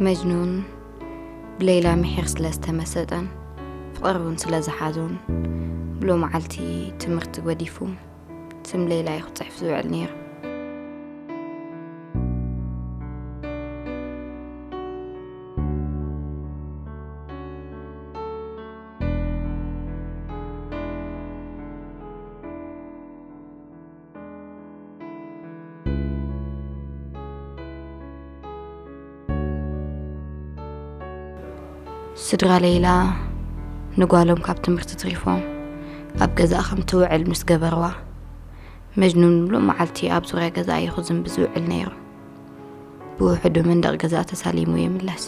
መጅኑን ብሌላ ምሒር ስለ ዝተመሰጠን ፍቕሪ እውን ስለ ዝሓዞን፣ ብሎ መዓልቲ ትምህርቲ ገዲፉ ስም ሌላ እዩ ክጽሕፍ ዝውዕል ነይሩ። ስድራ ሌላ ንጓሎም ካብ ትምህርቲ ትሪፎም ኣብ ገዛእ ከም ትውዕል ምስ ገበርዋ፣ መጅኑን ምሉእ መዓልቲ ኣብ ዙርያ ገዛ እዩ ክዝንቢ ዝውዕል ነይሩ። ብውሕዱ መንደቕ ገዛ ተሳሊሙ ይምለስ።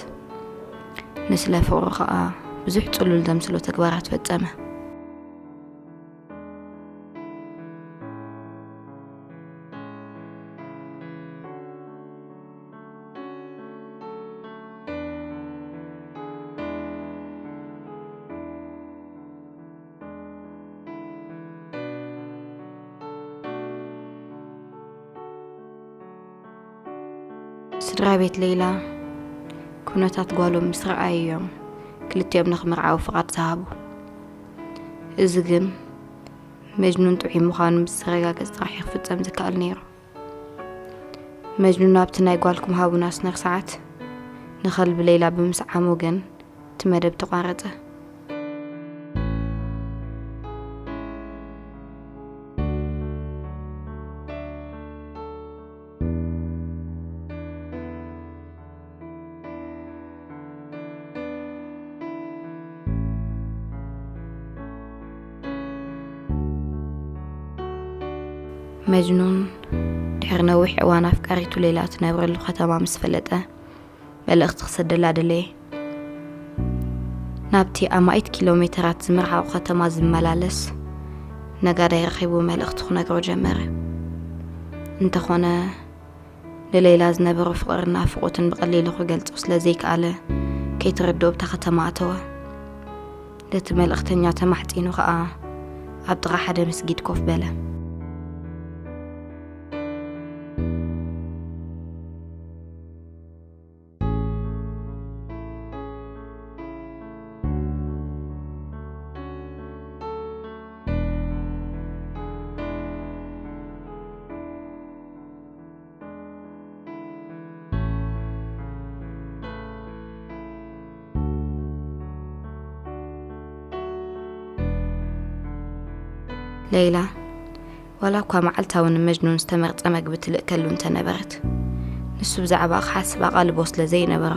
ንስለ ፍቕሩ ኸኣ ብዙሕ ጽሉል ዘምስሎ ተግባራት ፈጸመ። ስድራ ቤት ሌላ ኩነታት ጓሎም ምስ ረኣዩ እዮም ክልቲኦም ንኽምርዓዉ ፍቓድ ዝሃቡ። እዚ ግን መጅኑን ጥዑይ ምዃኑ ምስ ዘረጋገጽ ጥራሕ እዩ ክፍጸም ዝከኣል ነይሩ። መጅኑን ኣብቲ ናይ ጓልኩም ሃቡና ስነር ሰዓት ንኸልቢ ሌላ ብምስዓሙ ግን እቲ መደብ ተቋረጸ። መጅኑን ድሕሪ ነዊሕ እዋን ኣፍቃሪቱ ሌላ ትነብረሉ ከተማ ምስ ፈለጠ፣ መልእኽቲ ክሰደላ ደለየ። ናብቲ ኣማኢት ኪሎ ሜተራት ዝምርሓቑ ከተማ ዝመላለስ ነጋዳይ ረኺቡ መልእኽቲ ክነግሮ ጀመረ። እንተኾነ ንሌላ ዝነበሮ ፍቕርን ናፍቖትን ብቐሊሉ ክገልጾ ስለ ዘይከኣለ፣ ከይተረድኦ ኣብታ ከተማ ኣተወ። ነቲ መልእኽተኛ ተማሕጺኑ ኸኣ ኣብ ጥቓ ሓደ መስጊድ ኮፍ በለ። ሌላ፣ ዋላ እኳ መዓልታዊ ንመጅኑን ዝተመርጸ መግቢ ትልእከሉ እንተነበረት፣ ንሱ ብዛዕባኣ ክሓስብ ኣቓልቦ ስለ ዘይነበሮ፣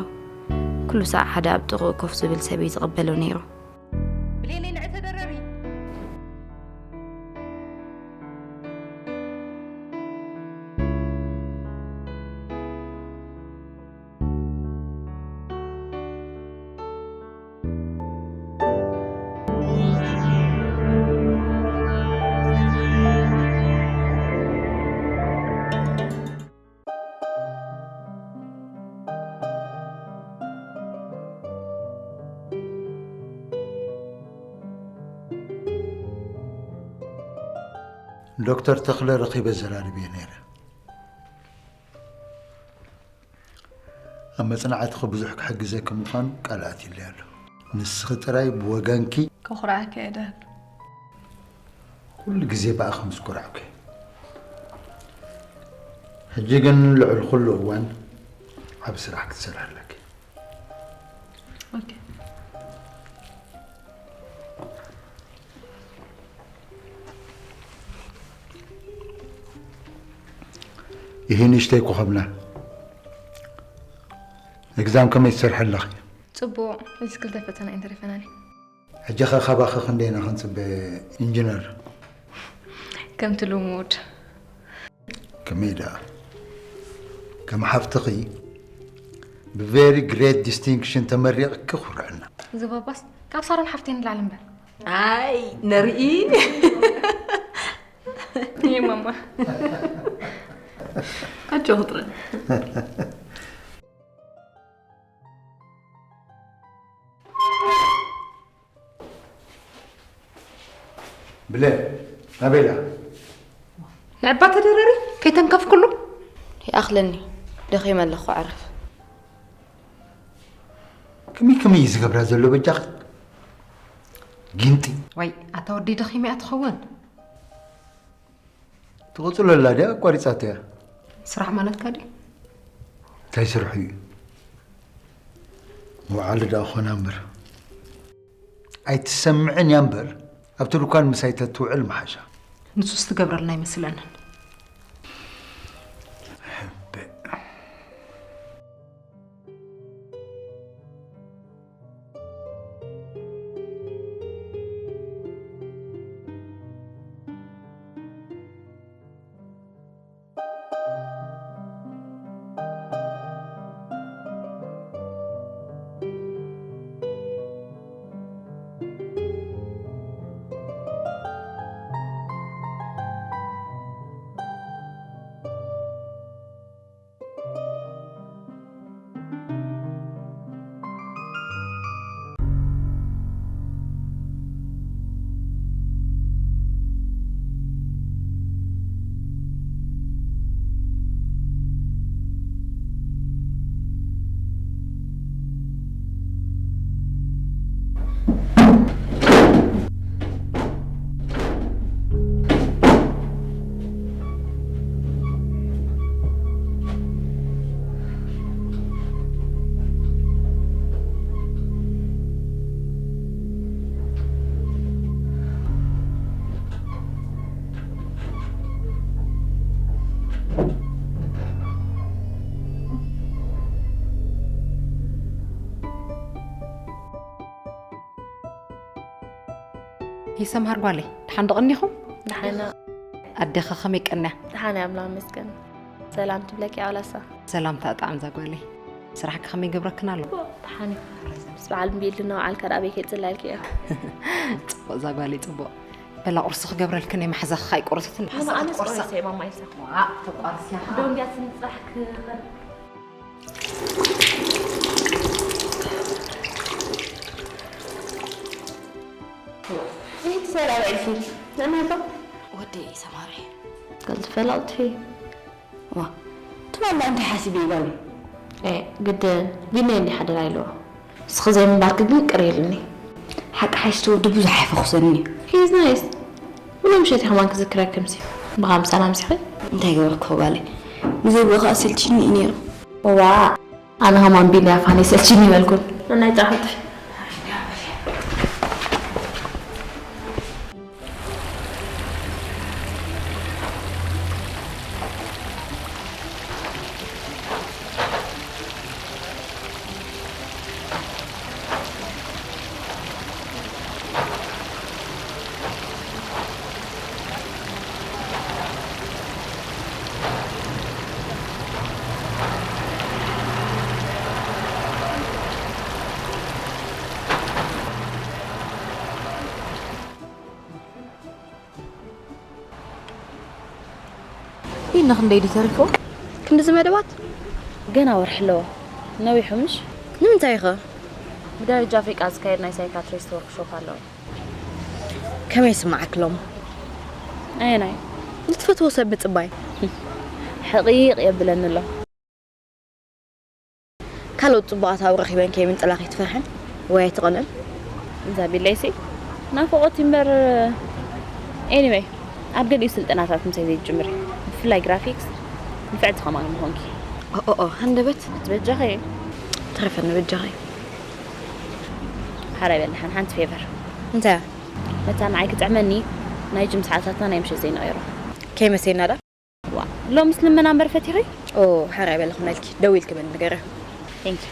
ኩሉ ሳዕ ሓደ ኣብ ጥቕኡ ኮፍ ዝብል ሰብ እዩ ዝቕበሎ ነይሩ። ብሌነይ ንዒ ተደረሪ። ዶክተር ተኽለ ረኺበ ዘራርብዮ ነይረ። ኣብ መጽናዕትኺ ብዙሕ ክሕግዘኪ ምዃኑ ቃል ኣትዩለይ ኣሎ። ንስኺ ጥራይ ብወገንኪ ከኹርዓኪ እየ ደል። ኩሉ ግዜ ብኣኺ ምስ ኮራዕኩ እየ። ሕጂ ግን ልዕሊ ኩሉ እዋን ዓቢ ስራሕ ክትሰርሒ ኣለኪ። ኦኬ። ይሄ ንእሽተይ ኮኸብና። ኤግዛም ከመይ ትሰርሒ ኣለኺ? ጽቡቕ። እዚ ክልተ ፈተና እየን ተሪፈናኒ። ሕጂ ኸ ካባኺ ክንደይና ክንጽበ ኢንጂነር? ከምቲ ልሙድ። ከመይ ደኣ? ከም ሓፍትኺ ብ very great distinction ተመሪቕኪ ኩርዕና። እዚ ባባስ ካብ ሳሮን ሓፍተይ ንላዕሊ እምበር። ኣይ፣ ንርኢ። ይማማ። ኣጆኺ ጥራይ። ብሌን፣ ኣበይ ኢላ? ንዕባ ተደረሪ፣ ከይተንከፍኩሉ። ይኣኽለኒ፣ ደኺመ ኣለኹ፣ ዕረፍ። እሚ ከመይ እዩ ዝገብራ ዘሎ በጃኺ? ጊንጢ። ወይ፣ ኣታ ወዲ ደኺመ እያ ትኸውን። ትቕጽሎ ኣላ ድያ? ኣቋሪጻቶ እያ። ስራሕ ማለትካ ድዩ? እንታይ ስርሑ እዩ? መውዓሊ ደኣ ኾና እምበር። ኣይትሰምዕን እያ እምበር፣ ኣብቲ ድኳን ምሳይ ተትውዕል ምሓሻ። ንሱስ ትገብረልና ኣይመስለንን። ይሰምሃር ጓለይ፣ ደሓን ዶ ቀኒኹም? ደሓና። ኣዴኸ ከመይ ቀንያ? ደሓን እያ፣ ኣምላኽ ይመስገን። ሰላም ትብለኪ ኣውላሳ። ሰላምታ እጣዕም እዛ ጓለይ። ስራሕኪ ከመይ ይገብረክን ኣሎ? ደሓን እዩ። ምስ በዓል እምቢ ኢልና በዓልካ ደኣ ኣበይ ከይጽላልኪ እያ። ጽቡቕ እዛ ጓለይ፣ ጽቡቕ። በላ ቁርሲ ክገብረልክን እየ፣ መሓዛኺ ከኣ ኣይቆረሰትን። ንሓሳብ ኣነ ክትቆርሳ። ጸወይ ማማ ይሳ። ዋእ፣ ተቋርሲ ኢኻ። ዶ እንድያ ስኒ ጽባሕ ክቐርብ። ይህቲ ሰላም ዕልፊ። ነናባ። ወደይ ሰማሪ። ቀልጥፈ ላውጥፊ። ዋ፣ ትማሊ እንታይ ሓሲበ ኢሎኒ? ኤ፣ ግድን፣ ቢኒ እንዲ ሓደራ ኢልዎ። ንስኺ ዘይምንባርኪ ግን ቅር ኢሉኒ። ሓቂ ሓይሽ እቲ ወዲ ብዙሕ ኣይፈኹሰኒ። He's nice። ብሎ ምሸት ከማን ክዝክረክምሲ። ብኻ ምሳና ምሲኺ? እንታይ ገበርኩ ጓለይ? ንዘይብኡ ከኣ ሰልችኒ እዩ ነይሩ። ዋ፣ ኣነ ከማን ቢኒ ኣፋን ይሰልችኒ ይበልኩን። ናይ ጻፈት። ኢልና ክንደይ ድዩ ተሪፎ? ክንድዚ መደባት? ገና ወርሒ ኣለዎ። ነዊሑ ምሽ? ንምንታይ ኸ? ብደረጃ ኣፍሪቃ ዝካየድ ናይ ሳይካትሪስት ወርክሾፕ ኣለዎ። ከመይ ይስምዓኪ ሎሚ? ኣየናይ? ንትፈትዎ ሰብ ምጽባይ። ሕቒቕ የብለኒ ኣሎ። ካልኦት ጽቡቓት ኣብኡ ረኺበን ከይምንጥላ ከይትፈርሐን ወይ ኣይትቐንእን? እዛ ቢለይሲ ናፍቖት እምበር። ኤኒወይ፣ ኣብ ገሊኡ ስልጠናታት ምሳይ ዘይትጅምሪ፣ ብፍላይ ግራፊክስ ንፍዕቲ ከማን ምኾንኪ። ኦ፣ ኦ፣ ኦ፣ ሃንደበት። እቲ በጃኺ እዩ። ተረፈኒ በጃኺ። ሓራይ በል፣ ሓን-፣ ሓንቲ ፌቨር። እንታይ? ነታ ንዓይ ክጥዕመኒ ናይ ጅም ሰዓታትና ናይ ምሸት ዘይንቐይሮ። ከይመሰየና ዳ? ዋ፣ ሎምስ ልመና እምበር ፈቲኺ? ኦ፣ ሓራይ በል ክነልኪ። ደዊልኪ በል ንገረ። Thank you።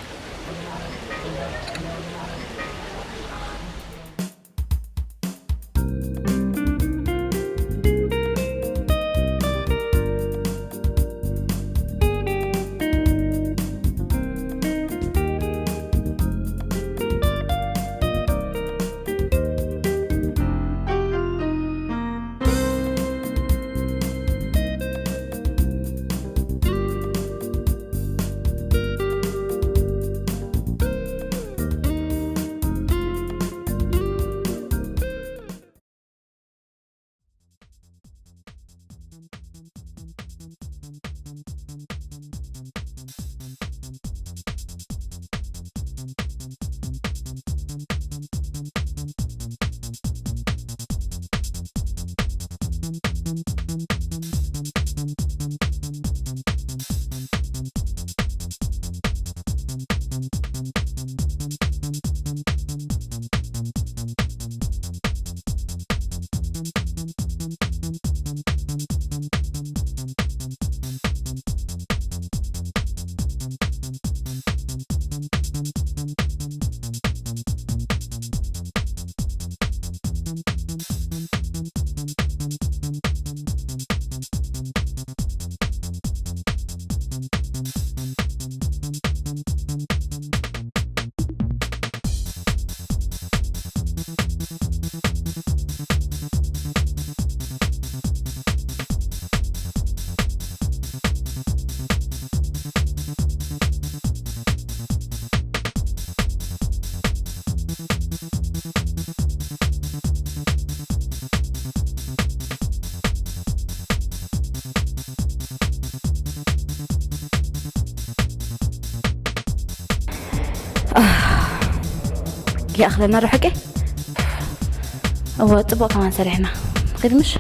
ክለና ዶ ሓቀይ? እወ፣ ጽቡቕ ከማን ሰሪሕና። ንኺድ ምሽ?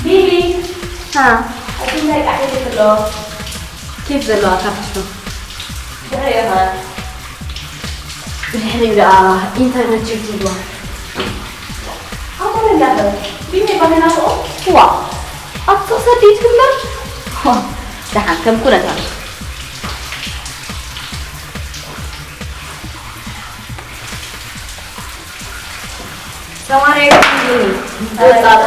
ቢቢ! ሃ? ኣቲ እንታይ ጣዕይት ኣሎ? ኬፍ ዘለዋ ካፕቹ። ድሕሪኡ ኸ? ብድሕሪኡ ደኣ ኢንተርነት ቼክ ንግበር። ኣታ ለላኸ? ቢኒ ባሄና ኸኦ? ዋ! ኣብ ጥቕሰ ዲት ግበር? ዋ! ደሓን ከም ኩነታ። ሰማርያ ይብሉኒ። ወጣቱ።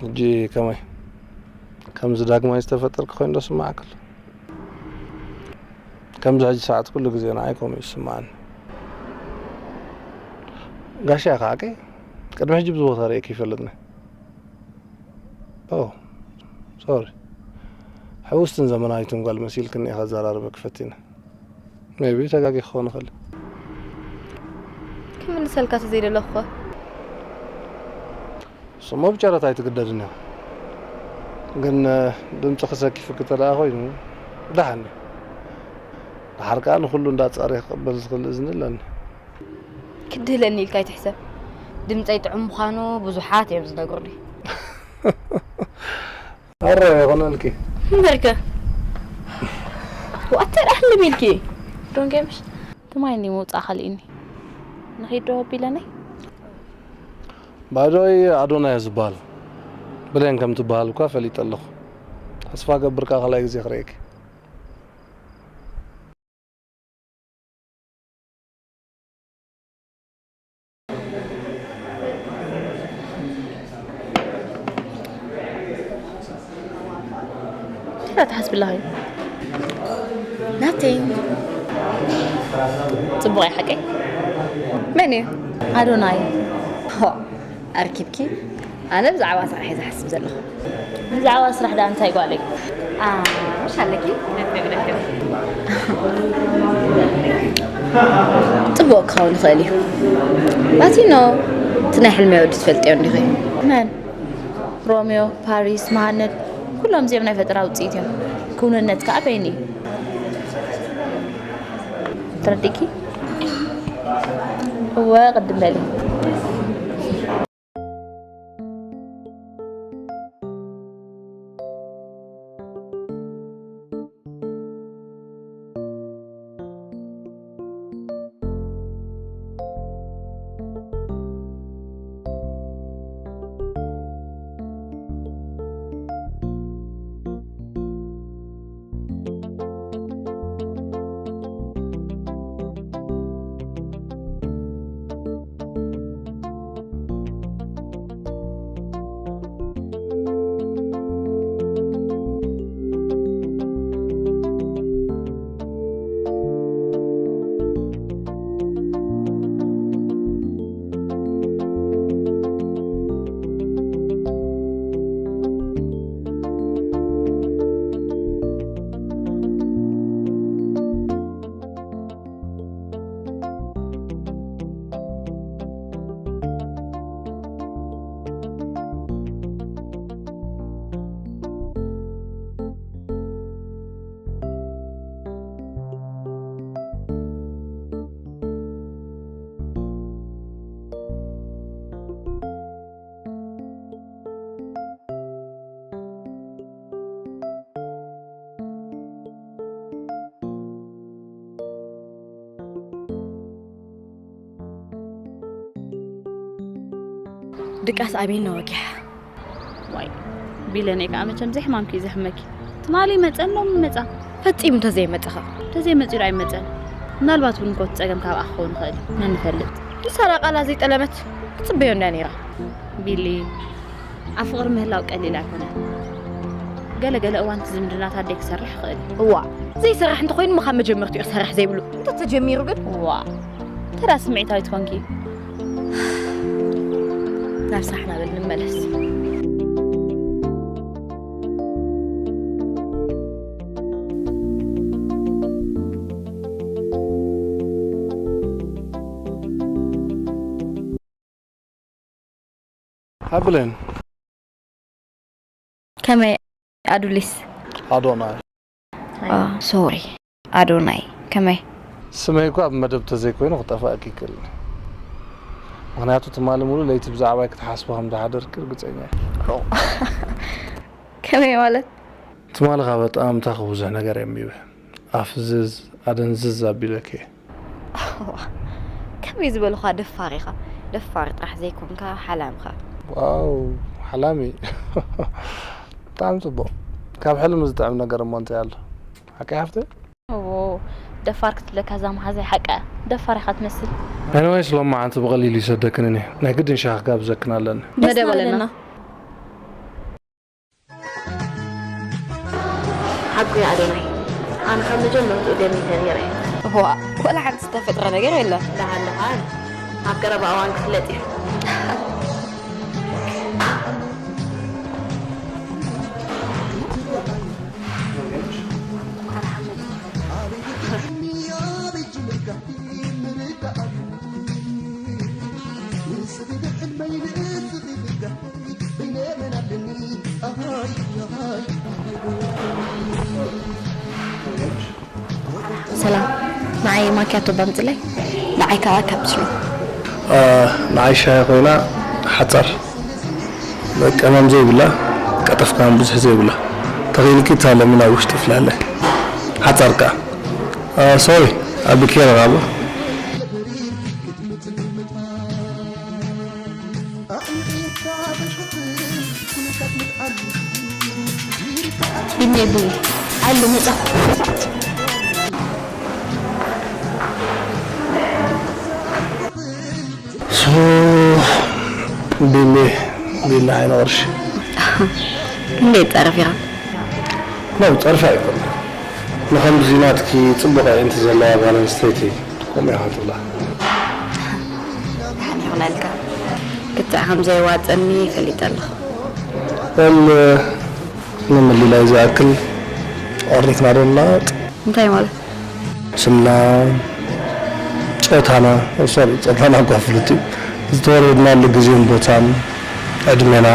ሕጂ ከመይ? ከምዚ ዳግማይ ዝተፈጠርኩ ኮይኑ ዶ ስምዓካ ኣሎ? ከምዚ ሕጂ ሰዓት ኩሉ ግዜ ንዓይ ከምኡ እዩ ዝስምዓኒ። ጋሻ ኢኻ ሓቀይ? ቅድሚ ሕጂ ብዚ ቦታ ርእየኪ ይፈልጥኒ። ኦ፣ ሶሪ። ሕውስትን ዘመናዊትን ጓል መሲልክኒ ኢኻ ዘራርበኪ ፈቲነ። ሜቢ ተጋጊ ክኸውን ይኽእል። ክምልሰልካ ተዘይደለኹ ኸ? ስሞ ብጨረታ ኣይትግደድን ኢኻ። ግን ድምፂ ክሰኪፍክ እንተ ደኣ ኮይኑ ደሓን እዩ። ደሓር ከኣ ንኹሉ እንዳጻረየ ክቕበል ዝኽእል እዝኒ ኣለኒ። ክድህለኒ ኢልካ ኣይትሕሰብ። ድምፀይ ጥዑም ምዃኑ ብዙሓት እዮም ዝነግሩኒ። ኣረ ይኹነልኪ። እምበርከ። ዋተር ኣህልም ኢልኪ። ዶንጌምሽ። ትማይኒ ምውፃእ ካልእኒ። ንኺድ ዶ ኣቢለኒ? ባይዶይ ኣዶናይ ዝበሃል። ብሌን ከም ትበሃል እኳ ፈሊጠ ኣለኹ። ተስፋ ገብር ከኣ ካልኣይ ግዜ ክርእየኪ። እንታይ ትሓስቢ ኣለኺ? Nothing። ጽቡቕ እያ ሓቀይ? መን እዩ? ኣዶናይ። ሆ፣ ኣርኪብኪ? ኣነ ብዛዕባ ስራሕ እየ ዝሓስብ ዘለኹ። ብዛዕባ ስራሕ ደኣ እንታይ ጓለይ? አ፣ ምሽ ኣለኪ? ጽቡቕ ክኸውን ይኽእል እዩ። But you know፣ እቲ ናይ ሕልመይ ወዲ ትፈልጥዮ እንዲኺ? መን? ሮሚዮ፣ ፓሪስ፣ መሃነድ፣ ኩሎም እዚኦም ናይ ፈጠራ ውጽኢት እዮም። ክውንነት ከኣ በይኑ እዩ። ተረዲእኪ? እወ፣ ቅድም በሊ። ድቃስ ኣበይ ነው ወጊሓ? ዋይ፣ ቢለነይ ከኣ መቸም ዘይሕማምኪ እዩ ዘሕመኪ። ትማሊ መጸ፣ ሎሚ መጻ። ፈጺሙ እንተዘይመጸ ኸ? እንተዘይመጺኡ ዶ ኣይመጸን? ምናልባት እውን እኮ እቲ ጸገም ካብኣ ክኸውን ይኽእል እዩ። መን ይፈልጥ? ንሳ ደኣ ቃላ ዘይጠለመት ትጽበዮ እንድያ ነይራ። ቢሊ፣ ኣብ ፍቕሪ ምህላው ቀሊል ኣይኮነን። ገለ ገለ እዋን እቲ ዝምድናታት ደይ ክሰርሕ ይኽእል እዩ። እዋ፣ ዘይሰርሕ እንተኾይኑ እሞ ካብ መጀመርትኡ ክሰርሕ ዘይብሉ። እንተተጀሚሩ ግን? እዋ፣ ተራ ስምዒታዊት ኮንኪ። ናብ ስራሕና በል ንመለስ። ሃብለን ከመይ ኣዱሊስ? ኣዶናይ ሶሪ ኣዶናይ ከመይ? ስመይ እኳ ኣብ መደብ ተዘይኮይኑ ክጠፋእኪ ይክእል። ምክንያቱ ትማሊ ሙሉ ለይቲ ብዛዕባይ ክትሓስቢ ከም ዝሓደርኪ ርግፀኛ እየ። ከመይ ማለት? ትማሊ ካብ በጣም ታኽ ብዙሕ ነገር እዮም ይበ ኣፍዝዝ ኣደንዝዝ ኣቢለኪ። ከመይ ዝበልኻ ደፋር ኢኻ። ደፋር ጥራሕ ዘይኮንካ ሓላምኻ። ዋው ሓላሚ ብጣዕሚ ፅቡቅ። ካብ ሕልሚ ዝጥዕም ነገር እሞ እንታይ ኣሎ ሓቂ ሓፍተ? ደፋር ክትብለካ እዛ መሓዛይ ሓቃ ደፋር ኢኻ ትመስል። Anyways ሎማዓንቲ ብቐሊሉ ይሰደክንን እየ። ናይ ግድን ሻሂ ክጋብዘክን ኣለኒ። መደብ ኣለና። ሓቁ እዩ ኣዶናይ፣ ኣነ ካብ መጀመርትኡ ገሚተ ነይረ። ዋ ወላ ሓንቲ ዝተፈጥረ ነገር የለን። ደሓን ደሓን ኣብ ቀረባ እዋን ክፍለጥ እዩ። ሰላም፣ ንዓይ ማኪያቶ ባምፅለይ፣ ንዓይ ከዓ ካፕችኖ። ንዓይ ሻሂ ኮይና ሓፃር ቀመም ዘይብላ ቀጠፍካን ብዙሕ ዘይብላ ተኽኢልኪ እታ ለሚን ኣብ ውሽጢ ፍላለ ሓፃር ከዓ ሶሪ ኣብ ኬር ቃሉ ቢኒ ቢኒ ኣሉ መጻ ሶ ቢኒ ቢኒ ዓይነ ቅርሺ እንዴት ጸርፍ ኢኻ ነው ጸርፊ ኣይኮን ንኸምዚ ናትኪ ጽቡቕ ኣዕንቲ ዘለዋ ጓል ኣንስተይቲ ከምኡ ኢኻ ትብላ ደሓን ይኹነልካ ክትዕ ከም ዘይዋፀኒ ፈሊጠ ኣለኹ በል ንምልላይ ዝኣክል ኦርኒትና ዶ ንላጥ እንታይ ማለት ስምና ጾታና ሶሪ ጾታና እኳ ፍሉጥ እዩ ዝተወለድናሉ ግዜን ቦታን ዕድሜና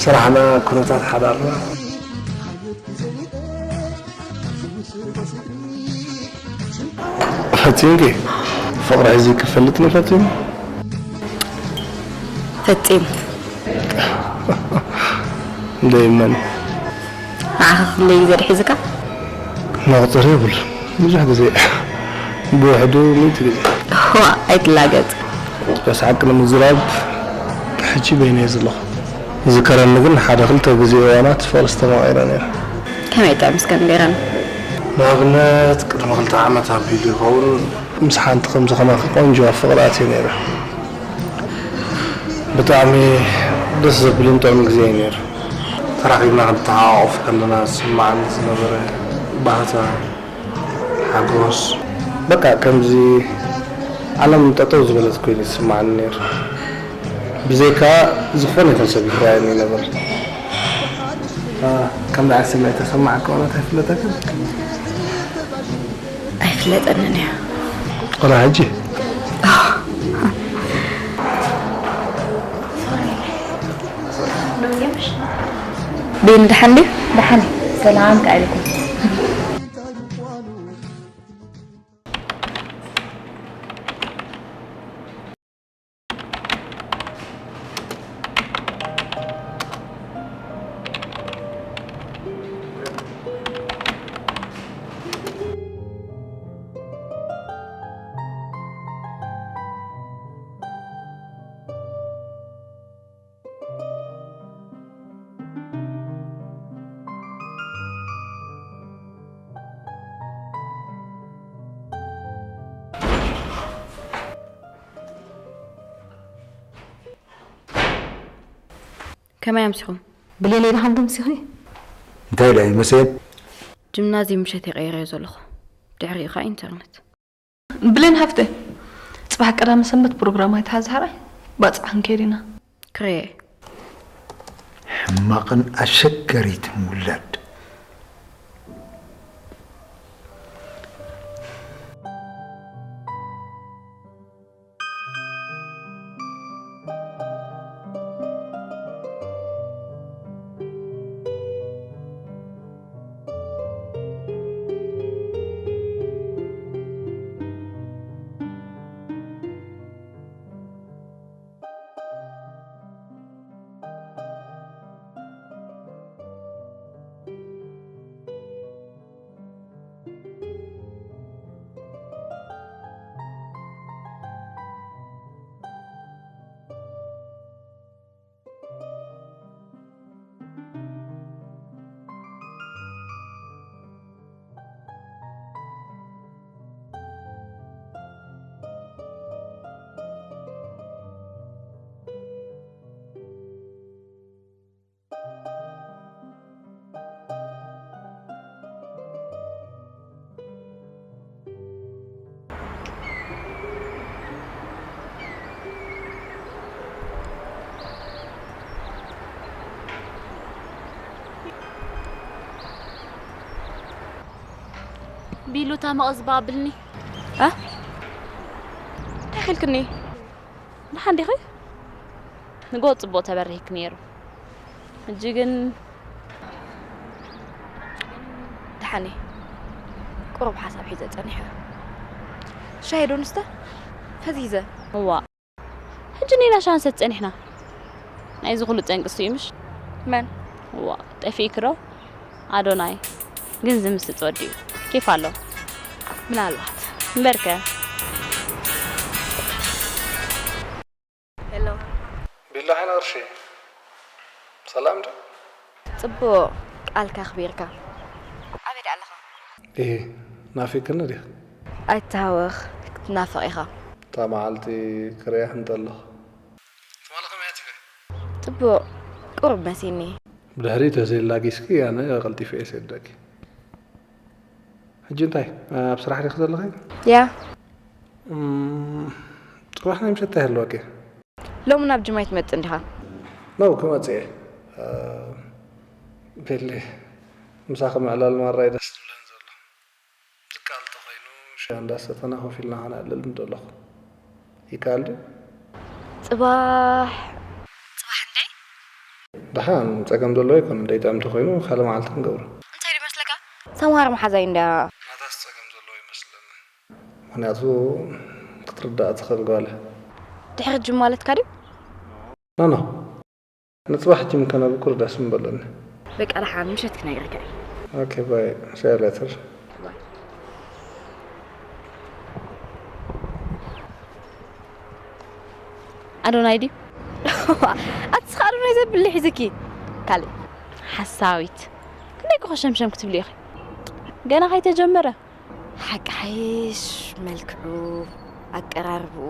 ስራሕና ኩነታት ሓዳርና ፈፂምኪ ፍቕሪ ሒዙ ክፈልጥ ፈፂሙ ፈፂሙ እንደይመን ንዓኻ ክንደይ ግዜ ድሒዝካ መቑፀሪ የብሉ ብዙሕ ግዜ ብውሕዱ ሚእቲ ግዜ ዋ ኣይትላገፅ በስ ሓቂ ንምዝራብ ሕጂ በይነ እየ ዘለኹ ዝከረኒ ግን ሓደ ክልተ ግዜ እዋናት ፍቕሪ ዝተማቒረ ነይረ ከመይ ጥዕምስከ ንገረኒ ንኣብነት ቅድሚ ክልተ ዓመት ኣቢሉ ይኸውን ምስ ሓንቲ ከምዚ ከማኺ ቆንጆ ኣብ ፍቕሪ ኣትየ ነይረ ብጣዕሚ ደስ ዘብልን ጥዑም ግዜ እዩ ነይሩ ተራኺብና ክንተሓቋቆፍ ከለና ዝስማዓኒ ዝነበረ ባህታ ሓጎስ በቃ ከምዚ ዓለም ጠጠው ዝበለት ኮይኑ ይስማዓኒ ነይሩ ብዘይካ ዝኾነ ይኹን ሰብ ይረኣየኒ ይነበር ከምዚ ዓይነት ስምዒት ተሰማዓካ ዋላ እንታይ ይፍለጠካ ኣይፍለጠንን እያ ወላ ሕጂ ቤን ደሓን ድዩ ደሓን ሰላም ከኣልኩም ከመይ ኣምሲኹም? ብሌን ኢልካ እንተምሲኺ እንታይ ኢለ ይመስል? ጅምናዝዩም ምሸት ይቐይረዮ ዘለኹ ድሕሪኡ ኸዓ ኢንተርነት። ብሌን ሃፍተይ፣ ጽባሕ ቀዳመ ሰንበት ፕሮግራም ኣይትሓዚ ሓራይ፣ ባጽዕ ክንከይድ ኢና። ክሬ። ሕማቕን ኣሸጋሪትን ውላድ። ቢሉታ መቐዝባ ኣብልኒ። እ? እንታይ ኺልክኒ? ደሓን ዲኺ? ንጎ ጽቡቕ ተበሪህኪ ነይሩ። ሕጂ ግን ደሓን እየ። ቁሩብ ሓሳብ ሒዘ ጸኒሐ። ሻሂ ዶ ንስተ? ፈዚዘ። እዋ። ሕጂ ኔና ሻንሰት ጸኒሕና። ናይዚ ኩሉ ጠንቂ እሱ እዩ ምሽ? መን? እዋ፣ ጠፊእኪ ዶ? ኣዶናይ። ግን ዝምስጥ ወዲ እዩ። ኬፍ ኣሎ። ምናልባት። እምበርከ። ሄሎ። ቢላ ሓይና ቅርሺ። ሰላም ዶ? ጽቡቕ ቃልካ ኣኽቢርካ። ኣበይ ደኣ ኣለኻ? እሂ፣ ናፊቅክኒ ዲኺ? ኣይትሃወኽ፣ ክትናፈቕ ኢኻ። እታ መዓልቲ ክርእየኺ እንተለኹ። ትማሊ ከመይ ኣቲኺ? ጽቡቕ፣ ቁሩብ መሲኒ። ብድሕሪኡ ተዘይላጊስኪ ኣነ ቀልጢፈ እየ ሰደኪ። ሕጂ እንታይ ኣብ ስራሕ ዲኺ ዘለኺ? ያ። እም፣ ጽባሕ ናይ ምሸት እንታይ ኣለወኪ? ሎሚ ናብ ጅም ኣይትመጽእን ዲኻ? ነው ክመጽእ እየ። እ፣ ቤሊ፣ ምሳኺ ምዕላል ማራ እዩ ደስ ዝብለኒ ዘሎ። ዝከኣል እንተኾይኑ ሻሂ እንዳሰተና ኮፍ ኢልና ከነዕልል ምደለኹ። ይከኣል ድዩ? ጽባሕ። ጽባሕ እንዴ? ደሓን፣ ጸገም ዘለዎ ኣይኮነን። ደይጥዕም እንተኾይኑ ካልእ መዓልቲ ክንገብሮ። እንታይ ድዩ መስለካ? ሰምሃር መሓዛይ እንድያ። ናታስ ጸገም ዘለዎ ይመስለኒ። ምኽንያቱ ክትርዳእ ትኽእል ጓል። ድሕሪ ጅም ማለትካ ድዩ? ኖ፣ ኖ። ንጽባሕ ጅም ከነብኩር ደስ ምበለኒ። በቃ ደሓን ምሸት ክነግረካ እየ። ኦኬ፣ ባይ። See you later። ኣዶናይ ድዩ? ኣቲ ስኻ ኣዶናይ ዘብል ሒዝኪ። ካልእ። ሓሳዊት። ክንደይ ኮኸ ሸምሸም ክትብሊ ኢኺ? ገና ከይተጀመረ። ሓቂ ሓይሽ፣ መልክዑ፣ ኣቀራርብኡ፣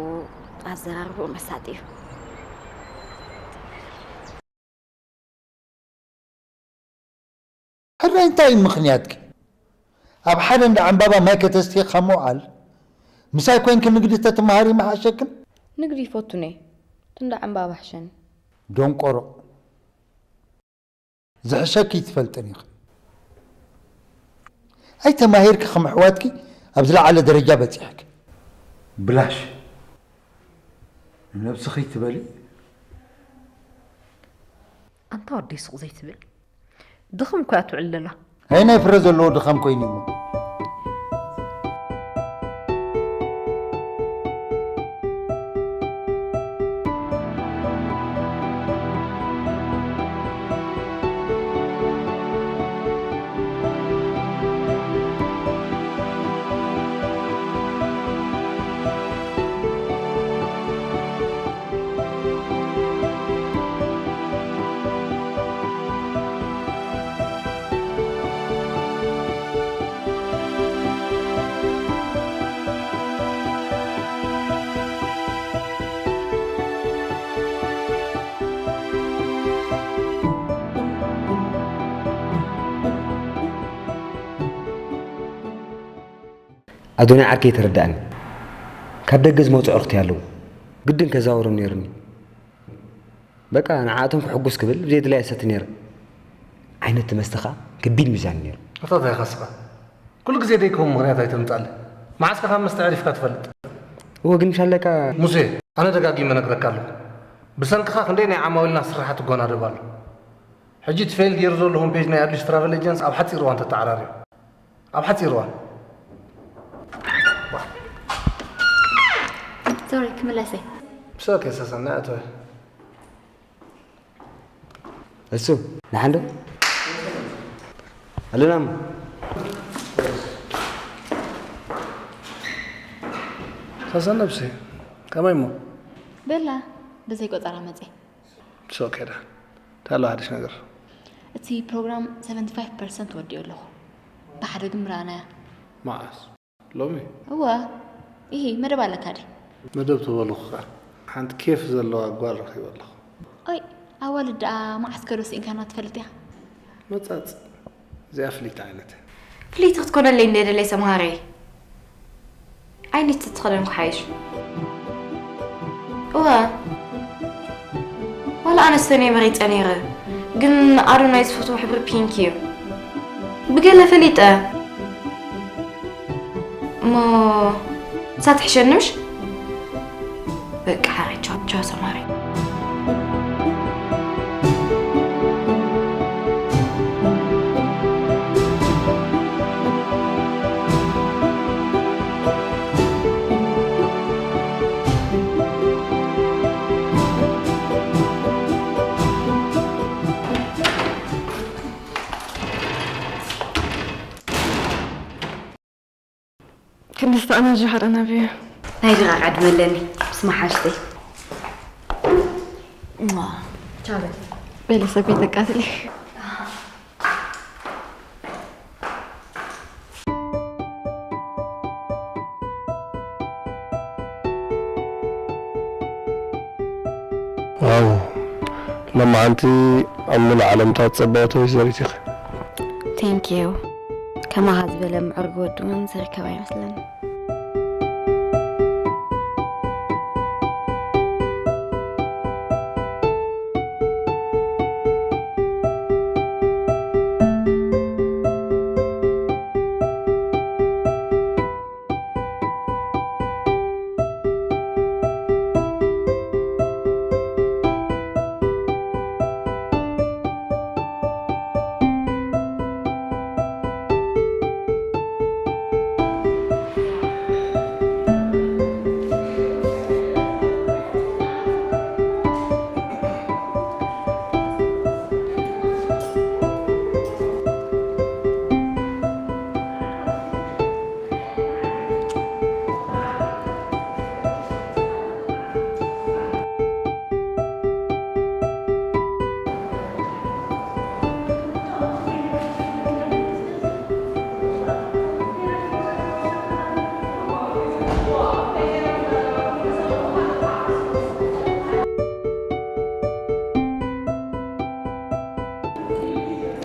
ኣዘራርብኡ መሳጢ እዩ። ሕራይ እንታይ እዩ ምኽንያትኪ? ኣብ ሓደ እንዳ ዕምባባ ማይ ከተስትዪ ካብ ምውዓል፣ ምሳይ ኮይንኪ ንግዲ ተትመሃሪ ምሓሸክን? ንግዲ ይፈቱን እየ። እቲ እንዳ ዕምባባ ሕሸኒ። ደንቆሮ። ዝሕሸኪ ኣይትፈልጥን ኢኺ። ኣይተማሂርኪ ከም ኣሕዋትኪ ኣብ ዝለዓለ ደረጃ በጺሕኪ። ብላሽ ንነብስኺ ትበሊ። ኣንታ ወደይ ሱቕ ዘይትብል። ድኽም እኮ እያ ትውዕል ዘላ። ኣየናይ ፍረ ዘለዎ ድኻም ኮይኑ እሞ? ኣዶናይ ዓርከይ ተረዳእኒ። ካብ ደገ ዝመጹ ኣዕሩኽተይ ኣለዉ። ግድን ከዛውሮም ነይሩኒ። በቃ ንዓኣቶም ክሕጉስ ክብል ብዘየድላይ እሰቲ ነይረ። ዓይነት እቲ መስተ ኸኣ ከቢድ ሚዛን ነይሩ። ኣታ እንታይ ኢኻ ንስኻ? ኩሉ ግዜ ደይከውን ምኽንያት ኣይተምጽኣለይ። መዓስ ከ ካብ መስተ ኣዕሪፍካ ትፈልጥ? እወ ግን ምሽ ኣለካ። ሙሴ፣ ኣነ ደጋጊመ እነግረካ ኣለኹ። ብሰንክኻ ክንደይ ናይ ዓማዊልና ስርሓት ይጎናደብ ኣሎ። ሕጂ እቲ ፌል ገይሩ ዘሎ ሆም ፔጅ ናይ ኣዲስ ትራቨል ኤጀንሲ ኣብ ሓጺር እዋን ተተዓራርዮ። ኣብ ሓጺር እዋን። ሶሪ፣ ክምለስ እየ። ብሰ ኦኬ፣ ሰሰና ኣቶ። እሱ፣ ንሓንዶ? ኣለና እሞ። ሰሰን ነብሲ፣ ከመይ እሞ? በላ፣ ብዘይ ቆጸራ መጽየ። ብሰ ኦኬ፣ ዳ። እንታይ ኣሎ ሓድሽ ነገር? እቲ ፕሮግራም ሰቨንቲ ፋይቭ ፐርሰንት ወዲኦ ኣለኹ። ብሓደ ግን ምረኣናያ። መዓስ? ሎሚ? እወ። ኢሂ፣ መደብ ኣለካ ድዩ? መደብ ተበልኹ ከኣ። ሓንቲ ኬፍ ዘለዋ ጓል ረኺበ ኣለኹ። ኦይ፣ ኣዋልድ ደኣ መዓስ ከዶ ስኢንካና ትፈልጥ ኢኻ? መጻጽ። እዚኣ ፍልይቲ ዓይነት። ፍልይቲ ክትኮነለይ እንደ ደለይ ሰምሃረይ። ኣይነት ተተኸደንኩ ሓይሽ። እወ። ዋላ ኣነ ሰኔ መሪጸ ነይረ፣ ግን ኣዶናይ ዝፈትዎ ሕብሪ ፒንክ እዩ። ብገለ ፈሊጠ። እሞ ንሳ ትሕሸኒ ምሽ? በቃ ሓራይ ቻው ቻው ሰማሪ። ክንዲ ዝተቐናጀ ሓረና ብዮ። ናይ ድቓቕ ዕድመ ኣለኒ፣ ምስ መሓሽተይ። ቻው በል። በሊ ሰበይ ተቃትሊ። ዋው፣ ሎማዓንቲ ኣብ ሙሉእ ዓለምታት ጸባኦት ወይዘሪት ኢኺ። Thank you። ከማኻ ዝበለ ምዕሩግ ወዲ እውን ዝርከብ ኣይመስለኒ።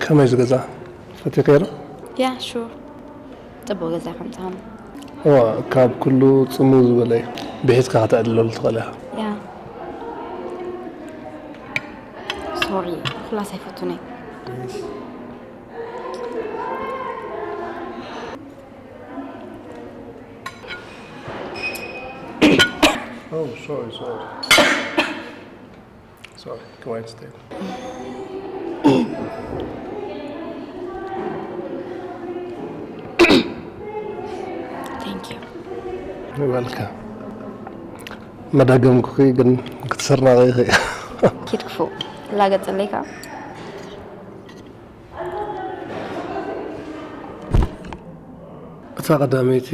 ከመይ ዝገዛ ፈቲኸ ዶ? ያ ሹር። ጽቡቕ ገዛ ከምጻም። እዋ፣ ካብ ኩሉ ጽምው ዝበለ እዩ። ብሒትካ ከተዕልለሉ ትኽእል ኢኻ። ያ። ሶሪ፣ ኩላስ ኣይፈቱን እየ። Oh, sorry, sorry. Sorry, go ahead, stay. Thank you. You're welcome. መደገምኩኺ ግን ክትስርናቒ ኢኺ። ኪድ ክፉእ። ላገጽለይ ከኣ። እታ ቀዳመይቲ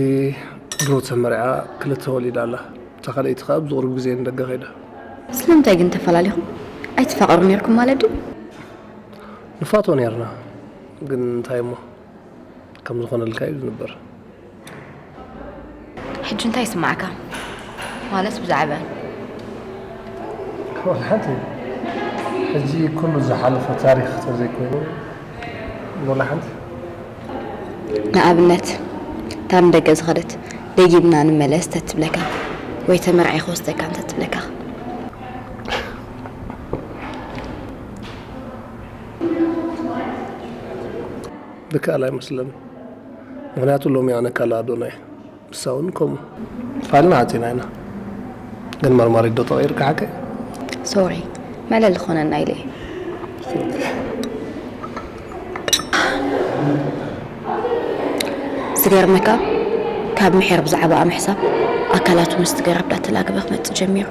ድሮ ተመርዓ ክልተ ወሊዳ ኣላ። እታ ካልኣይቲ ከኣ ኣብዚ ቁሩብ ግዜ ንደገ ከይዳ። ስለምንታይ ግን ተፈላሊኹም? ኣይትፋቐሩ ኔርኩም ማለት ድዩ? ንፋቶ ኔርና፣ ግን እንታይ እሞ፣ ከም ዝኾነልካ እዩ ዝንበር። ሕጂ እንታይ ይስማዓካ? ማለት ብዛዕባ ወላ ሓንቲ። ሕጂ ኩሉ ዝሓለፈ ታሪኽ ተዘይኮይኑ፣ ወላ ሓንቲ። ንኣብነት፣ እታ ንደገ ዝኸደት፣ "ደጊምና ንመለስ" ተትብለካ፣ ወይ "ተመርዒ ክወስደካ" እንተትብለካ። ዝከኣል ኣይመስለኒ። ምኽንያቱ ሎሚ ኣነ ካልእ ኣዶና እየ። ንሳ እውን ከምኡ። ፋይልና ዓጺና ኢና። ግን መርማሪት ዶ ተቐይርካ ሓቀይ? ሶሪ፣ መለሊ ክኾነና ኢለ እየ። ዝገርመካ፣ ካብ ምሒር ብዛዕባኣ ምሕሳብ ኣካላቱ ምስቲ ገረብ እንዳተላገበ ክመጽእ ጀሚሩ።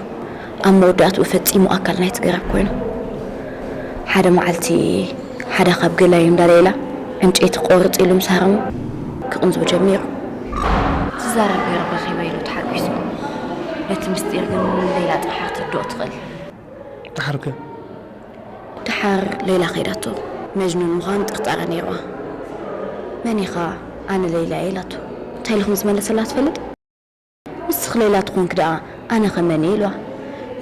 ኣብ መወዳእትኡ ፈጺሙ ኣካል ናይቲ ገረብ ኮይኑ። ሓደ መዓልቲ ሓደ ካብ ገላዩ እንዳ ሌላ ዕንጨይቲ ቆርጽ ኢሉ ምስ ሃረሞ ክቕንዝው ጀሚሩ። ዝዛረብ ገረብ ረኺበ ኢሉ ተሓጒሱ። ነቲ ምስጢር ግን ሌላ ጥራሕ ክትርድኦ ትኽእል። ደሓር ከ? ደሓር ሌላ ከይዳቶ። መጅኑን ምዃኑ ጥርጣረ ነይርዋ። "መን ኢኻ?" "ኣነ ሌላ እየ" ኢላቶ። እንታይ ኢሉ ከም ዝመለሰላ ትፈልጥ? "ንስኺ ሌላ ትኾንኪ ደኣ ኣነ ኸ መን እየ?" ኢልዋ።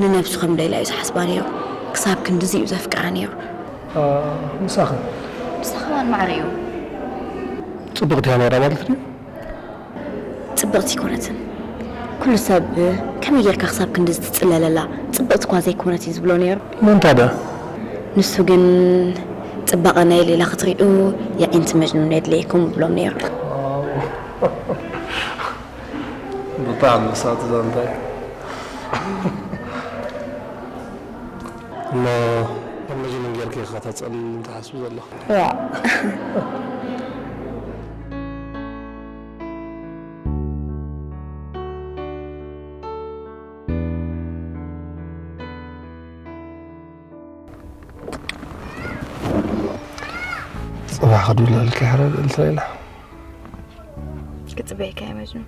ንነብሱ ከም ሌላ እዩ ዝሓስባ ነይሩ። ክሳብ ክንድዚ እዩ ዘፍቅራ ነይሩ። አ፣ ምሳኸ? ምሳኸ እዋን ማዕረ እዩ። ጽብቕቲ እያ ነይራ ማለት ድዩ? ጽብቕቲ ኣይኮነትን። ኩሉ ሰብ "ከመይ ጌርካ ክሳብ ክንድዚ ትጽለለላ? ጽብቕቲ እኳ ዘይኮነት" እዩ ዝብሎ ነይሩ። መን ታዲያ? ንሱ ግን "ጽባቐ ናይ ሌላ ክትሪኡ የዒንቲ መጅኑን የድልየኩም" ይብሎም ነይሩ። ብኣንበሳ እቲ ዛንታ እዩ። እሞ ከም መጅኑን ጌርኪ ኢኻ እታ ጸልም ትሓስቢ ዘለኹ። ዋእ። ጽባሕ ክድውለልኪ ሕረድ እንተ ኢላ። ክጽበየካ እየ መጅኑ።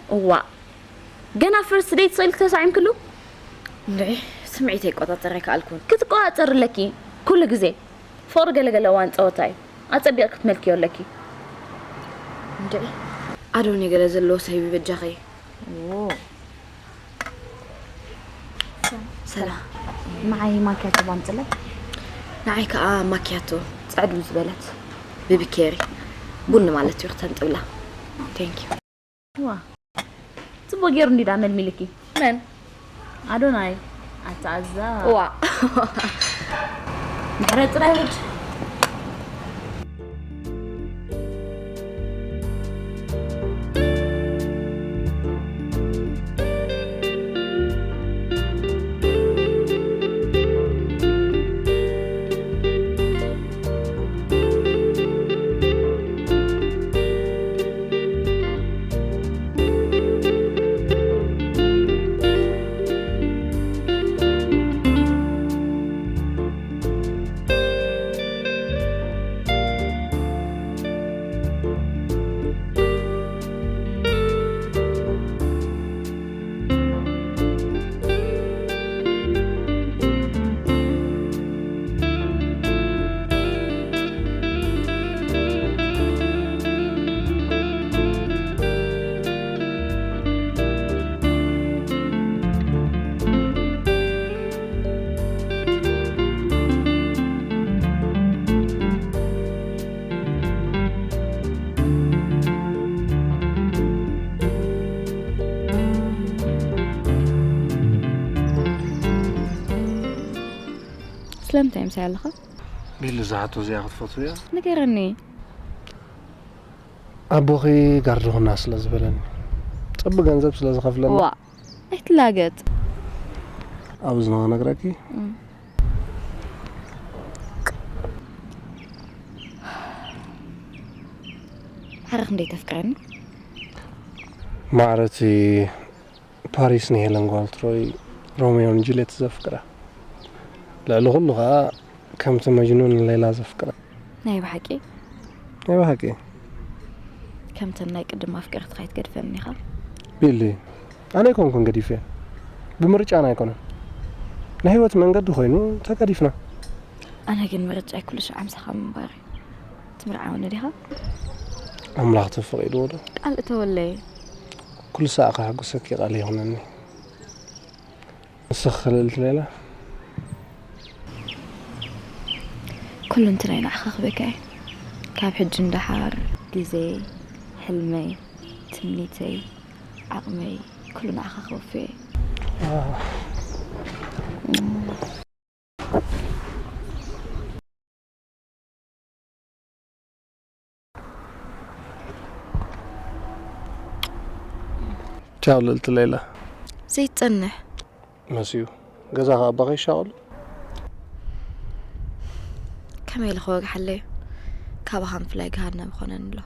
እዋእ፣ ገና ፈርስት ዴት ስቕ ኢልኪ ተሳዒምክሉ? እንድዒ፣ ስምዒተይ ክቆጻጸር ኣይከኣልኩን። ክትቆጻጸሪ ኣለኪ። ኩሉ ግዜ ፍቕሪ ገለገለ እዋን ጸወታ እዩ። ኣጸቢቕኪ ክትመልክዮ ኣለኪ። እንድዒ፣ ኣዶኒ ገለ ዘለዎ ሰብ እዩ በጃኺ። ዎ። ሰላም። ንዓይ ማኪያቶ ባምጽለይ። ንዓይ ከኣ ማኪያቶ ጽዕድ ዝበለት ብብኬሪ ቡኒ ማለት እዩ ክተንጥብላ። ቴንክ ዩ። ዋ። ጽቡቅ ገይሩ እንዲዳ መልሚልኪ። መን? ኣዶናይ። ኣታ ኣዛ። ዋ። ምሕረት ጥራይ ውድ። ስለምንታይ ምሳይ ኣለኻ? ቢሉ ዝሓቶ እዚኣ ክትፈትውያ? ንገረኒ። ኣቦኺ ጋርዲ ኹና ስለ ዝበለኒ፣ ጽቡቕ ገንዘብ ስለ ዝኸፍለና። ዋ፣ ኣይትላገጽ። ኣብ እዝኒ ክነግረኪ? እም። ማዕረ ክንደይ ተፍቅረኒ? ማዕረ እቲ ፓሪስ ንሄለን ጓል ትሮይ ሮሜዮን ጁልየት ዘፍቅራ። ልዕሊ ኩሉ ኸኣ ከምቲ መጅኑን ንሌላ ዘፍቅራ። ናይ ብሓቂ? ናይ ብሓቂ። ከምተን ናይ ቅድም ኣፍቀርትኻ ኣይትገድፈኒ ኢኻ። ቢሊ፣ ኣነ ኣይኮንኩን ገዲፈ። ብምርጫና ኣይኮነን። ናይ ህይወት መንገዲ ኮይኑ ተገዲፍና። ኣነ ግን ምርጫይ ኩሉ ሻዕ ምሳኻ ምንባር እዩ። ትምርዓወኒ ዲኻ? ኣምላኽ ተፈቒድዎ ዶ? ቃል እተወለይ። ኩሉ ሳዕ ከሐጉሰኪ ቃል ይኹነኒ። ንስኺ ልእልቲ ሌላ? ኩሉ እንትናይ ንዓኻ ክበካ እየ። ካብ ሕጂ ንደሓር ግዜይ፣ ሕልመይ፣ ትምኒተይ፣ ዓቕመይ፣ ኩሉ ንዓኻ ከወፍዮ እየ። ቻው ልእልቲ ሌላ። ዘይትጸንሕ። መስዩ። ገዛ ከኣ ኣባኻ ይሻቐሉ? ከመይ ኢለ ክወግሓለዩ? ካባኻ ምፍላይ ገሃነም ይኾነኒ ኣሎ።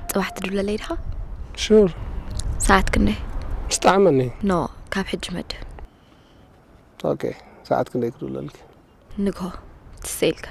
ጽባሕ ትድውለለይ ዲኻ? ሹር። ሰዓት ክንደይ? ምስ ጠዓመኒ። ኖ፣ ካብ ሕጂ መድብ። ኦኬ፣ ሰዓት ክንደይ ክድውለልኪ? ንግሆ ትሰ ኢልካ።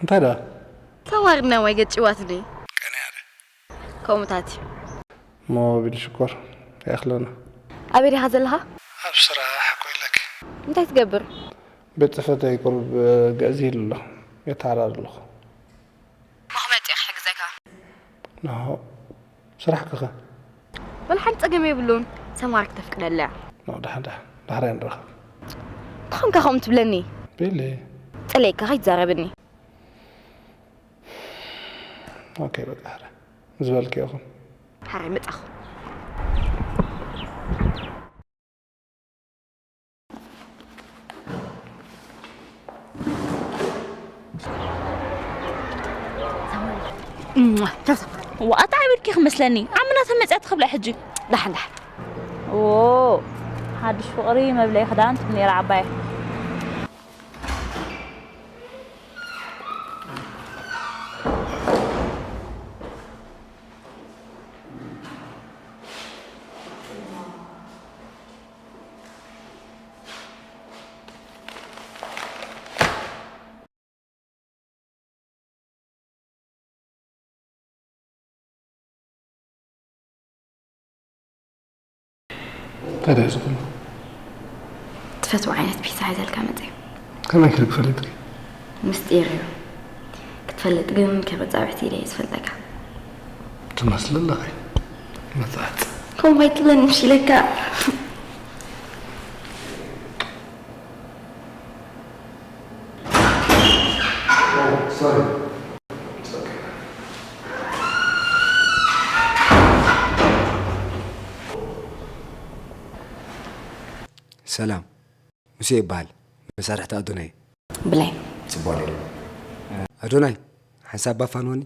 እንታይ ደኣ? ተዋርድና ወይ ገጭዋትኒ? ቀንያ ደ። ከምኡታት እዩ። እሞ ቢል ሽኮር ይኣኽለና። ኣበይ ዲኻ ዘለኻ? ኣብ ስራሕ እኮ ኢለኪ። እንታይ ትገብር? ቤት ጽሕፈተይ ቁሩብ ግዕዝ ኢሉ ኣሎ። የተዓራሪ ኣለኹ። መኽመጢ ክሕግዘካ። ንሆ ስራሕ ከኸ? ወላ ሓንቲ ጸገም የብሉን። ሰማር ክተፍቅደላ እያ። ኖ፣ ደሓን፣ ደሓን። ዳሕራይ ንራኸብ። እንተኾንካ ከምኡ ትብለኒ? ቤለ። ጸለየካ ከይትዛረብኒ። ኦኬ፣ በቃ፣ ሕረ። ዝበልክዮ ይኹን። ሕራይ መጻኹ። እዋ፣ ኣታ ዓብድኪ ክመስለኒ። ዓምና ተመጽያ ትኽብላ ሕጂ። ደሓን፣ ደሓን። ኦ፣ ሓድሽ ፍቕሪ መብለይ ክዳን ትብል ነይራ ዓባየ። እንታይ ደኣ ዝኾነ? ትፈትዎ ዓይነት ፒዛ ሒዘልካ መጽየ። ከመይ ክብል ክፈልጥ? ምስጢር እዩ። ክትፈልጥ ግን ክብሪ ጻውዒት ኢለ እየ ዝፈልጠካ። ትመስሊ ኣለኺ። መጽዓት። ከምኡ ኣይትብለኒ ምሽ ኢለካ። Oh, sorry. It's okay. ሰላም፣ ሙሴ ይበሃል። መሳርሕቲ ኣዶናይ። ብላይ። ጽቡቕ ነይሩ። ኣዶናይ፣ ሓንሳብ ባፋንወኒ።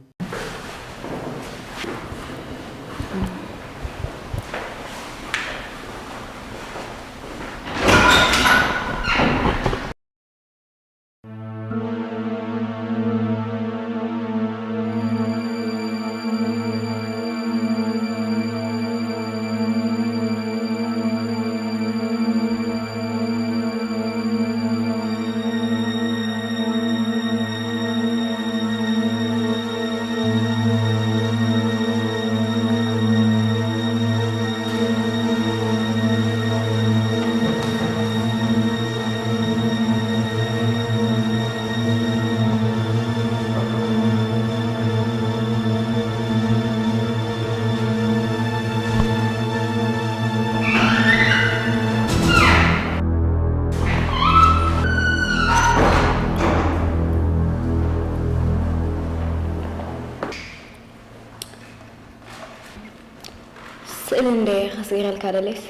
ስእሊ እንደ ከስጊረልካ ደለይስ?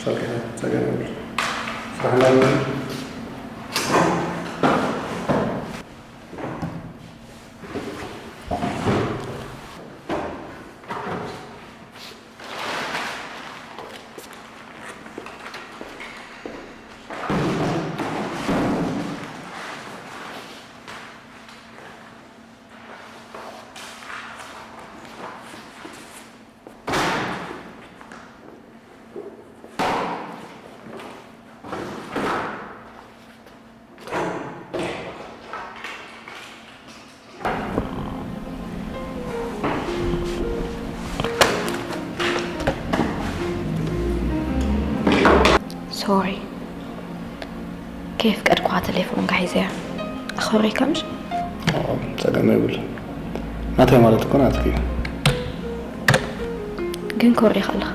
ጸገም፣ ጸገም የብሉን። ስራሕ እንዳለ። ሶሪ፣ ከየፍቀድኩኻ ቴሌፎንካ ሒዘያ። ኣኽብረይካ ምሽ? ጸገም የብሉ። ናተይ ማለት እኮ ናትኪ እዩ። ግን ኮሪኻ ኣለኻ።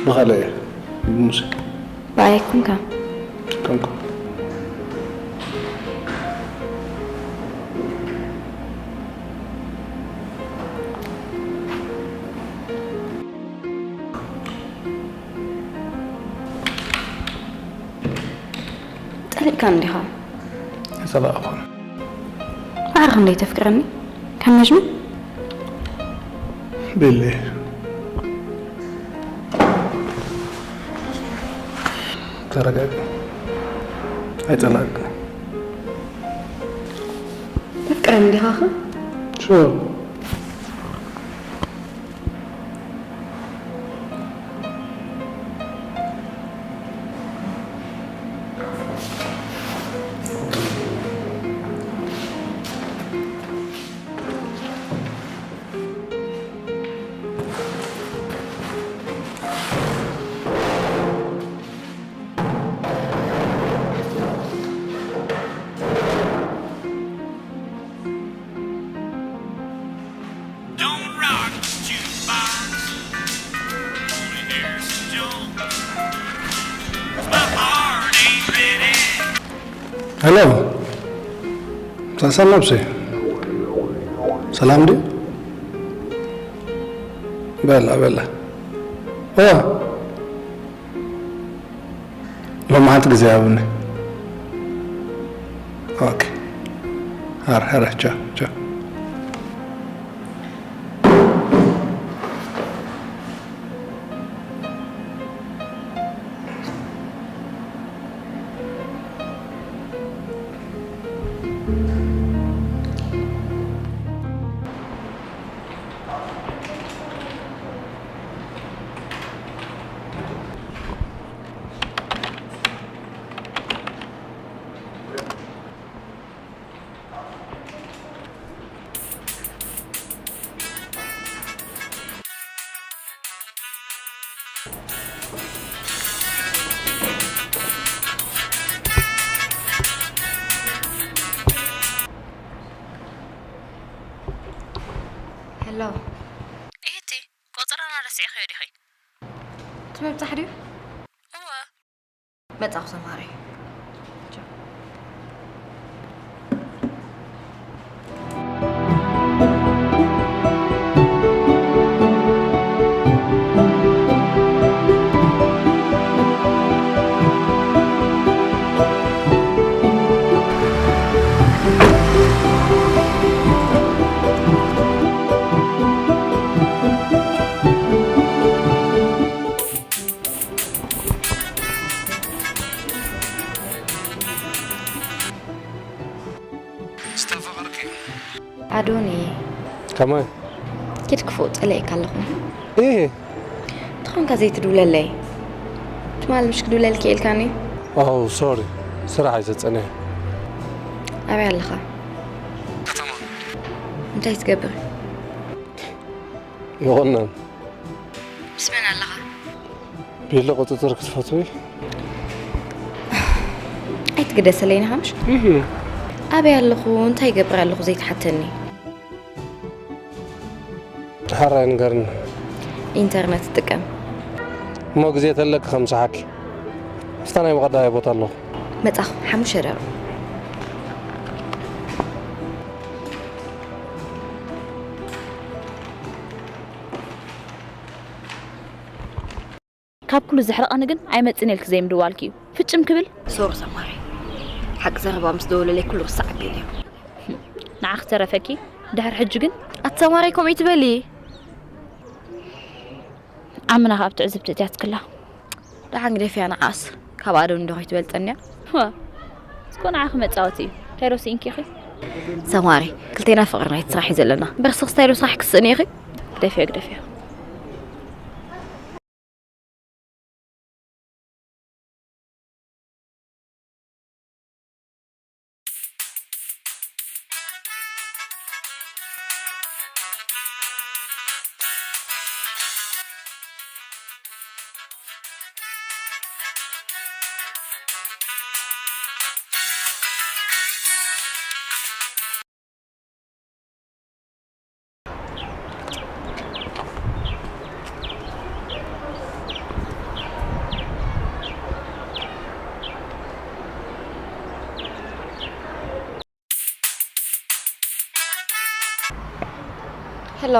ብኻልእ እየ። ብሙሴ ብኣይ ኣይኮንካ። ኮንኩ። ጸሊእካኒ ዲኻ? ኣይጸላእኩን። ማዕረ ክንደይ ተፍቅረኒ? ከም መጅኑን? ቤሌ ተረጋጊ። ኣይጸላእኩን። ተፍቅረኒ ዲኻ ኸ? ሹር። Don't rock the jukebox. Wanna hear some Jones. My heart ain't ready. ሄሎ ሳሳ ነብሴ፣ ሰላም ድዩ? በላ በላ። ዋ ሎማዓንቲ ግዜ ሃብኒ። ኦኬ። ሃረ ሃረ። ቻው ቻው። ሄሎ። ኢቲ፣ ቆጸራና ረሲዕኽዮ ዲኺ? እቲ ምብጻሕ ድዩ? እወ። መጻኹ ሰማሪ። ዝተፈቐርኪ ኣዶኒ፣ ከማይ ኪድ ክፉእ ጸሊኤካ ኣለኹ። ኢሂ ትኾንካ ዘይትድውለለይ? ትማል ምሽ ክድውለል ክኢልካኒ? ኦ ሶሪ፣ ስራሕ እየ ዘጸንሐ። ኣበይ ኣለኻ? ከተማ እንታይ ትገብር? ይቑነን። ምስ መን ኣለኻ? ቤሎ ቁጽጽር ክትፈትዊ? ኣይትግደሰለይ ንሃምሽ። ኣበይ ኣለኹ፣ እንታይ ይገብር ኣለኹ ዘይትሓተኒ? ድሓር ኣይንገርኒ። ኢንተርነት ትጥቀም? እሞ ግዜ ተለቂ ከምስሓኪ። ኣብታ ናይ ብቐዳማይ ቦታ ኣለኹ። መጻኹ ሓሙሽተ ደቂቕ። ካብ ኩሉ ዘሕርቐኒ ግን ኣይመጽእን ኢልኪ ዘይምድዋልኪ እዩ። ፍጭም ክብል ሶሪ ሰማሪ፣ ሓቂ ዘረባ ምስ ደወለለይ ኩሉ ክሳዕ ኣቢሉ እዩ። ንዓኺ ተረፈኪ። ድሕሪ ሕጂ ግን ኣቲ ሰማሪ ከምኡ ትበሊ። ኣምና ካብ ትዕዝብቲ እትያትክላ። ደሓን ግደፍያ ንዓስ ካብ ኣደው እንዶ ከይትበልጠንያ። ዋ እስኮ ንዓኺ መጻወቲ እዩ። እንታይ ዶ ስኢንኪ ኢኺ? ሰማሪ ክልቴና ፍቕርና እዩ እቲ ስራሕ እዩ ዘለና። በርስኽ ስታይ ዶ ስራሕ ክስእን ኢኺ? ግደፍዮ ግደፍዮ። ሄሎ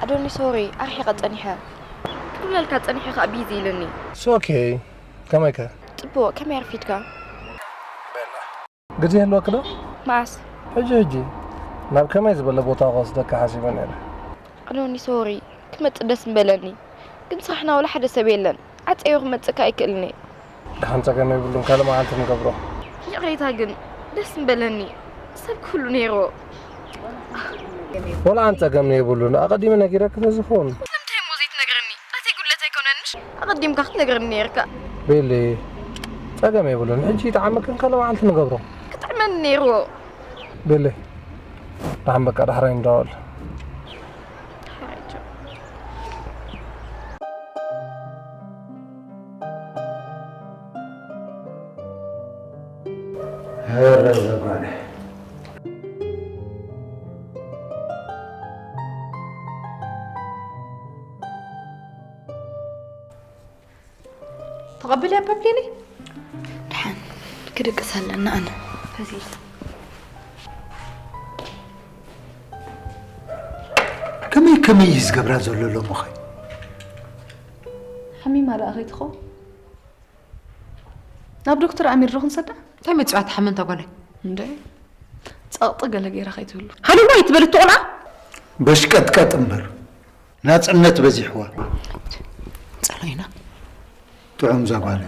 ኣዶኒ፣ ሶሪ ኣርሒቐ ጸኒሐ። ክድውለልካ ጸኒሐ ከኣ ቢዚ ኢሉኒ። ሶኬ ከመይከ? ጽቡቕ፣ ከመይ ኣርፊድካ? ግዜ ህልወክ ዶ? መዓስ? ሕጂ ሕጂ ናብ ከመይ ዝበለ ቦታ ክወስደካ ሓሲበ ነይረ። ኣዶኒ ሶሪ፣ ክመጽእ ደስ ምበለኒ፣ ግን ስራሕና ወላ ሓደ ሰብ የለን። ዓጸዮ ክመጽእካ ኣይክእልን እየ። ደሓን ጸገም የብሉን፣ ካልእ መዓልቲ ንገብሮ። ይቕሬታ ግን ደስ ምበለኒ፣ ሰብ ክህሉ ነይርዎ። ወላ ኣን ጸገም የብሉን፣ ኣቐዲመ ነጊረኪ ተዝኸውን። ስለምንታይ እሞ ዘይትነግረኒ? ናተይ ጉድለት ኣይኮነንሽ? ኣቐዲምካ ክትነግረኒ ነይርካ። ቤሊ፣ ጸገም የብሉን፣ ሕጂ ይጥዓመክን ካልእ መዓልቲ ንገብሮ። ክጥዕመኒ ነይርዎ። ቤሊ፣ ደሓን በቃ ዳሕራይ ንደዋወል። ኧረ ዘጓነ። ተቐበልያ ፓፕሊኒ? ደሓን ክድቅስ ኣለና ኣነ። ከመይ ከመይ እዩ ዝገብራ ዘሎ ሎምኸ? ሓሚማ ደኣ ከይትኸውን? ናብ ዶክተር ኣሚር ዶ ክንሰዳ? እንታይ መፂዋ ትሓመንታ ጓለይ? እንደ ጸቕጢ ገለ ገይራ ከይትህሉ። ሃለዋ ይትበል እቲ ቆልዓ። በሽቀጥቀጥ እምበር ናፅነት በዚሕዋ። ጸላኢና። ጥዑም ዛጓለ።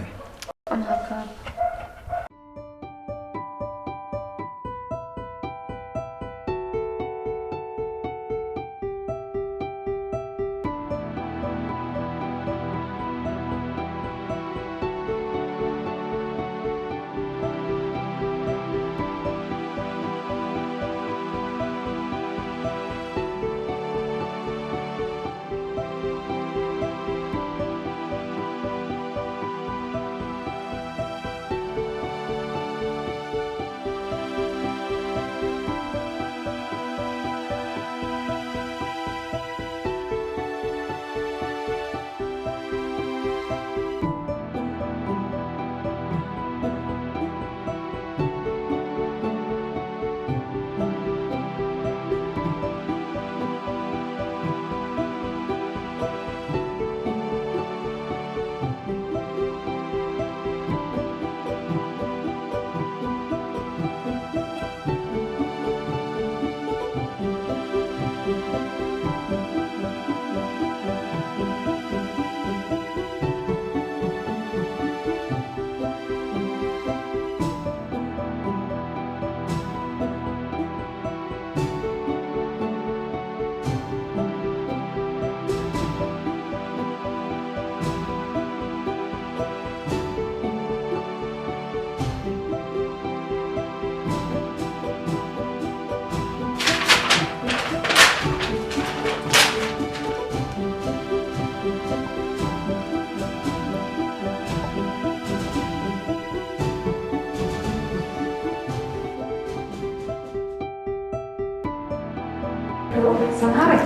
ሰምሃረይ፣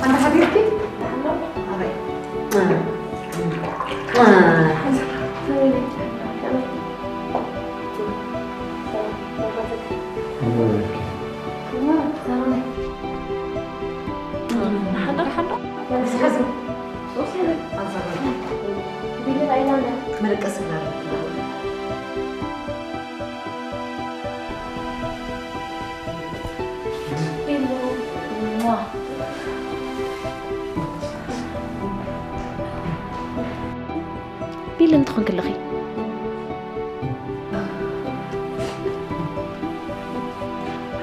ኣንዳ ሓዲርኪ? ኣበይ? ቢል እንትኾን ክልኺ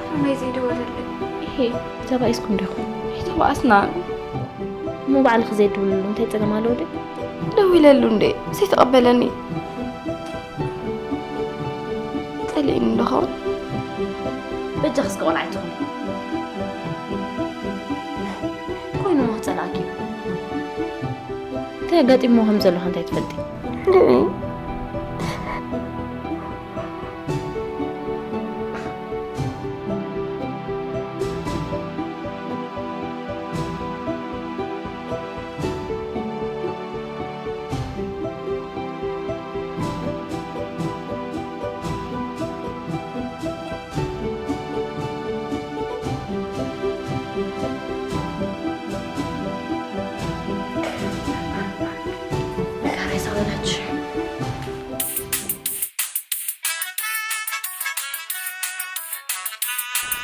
ከመይ ዘይደወለለይ? ይሄ ተባኢስኩም ዲኹም? ኣይተባኣስና። እሞ ባዕልኺ ዘይድውልሉ እንታይ ጸገም ኣለዎ ድዩ? ደዊለሉ እንዴ ዘይተቐበለኒ? ጸሊእኒ ዶ ኸውን? በጃ ክስከ ቆልዓ ኣይትኹን። ኮይኑ ሞ ክጸልኣኪ እዩ። እንታይ ኣጋጢሞ ከም ዘለኹ እንታይ ትፈልጢ?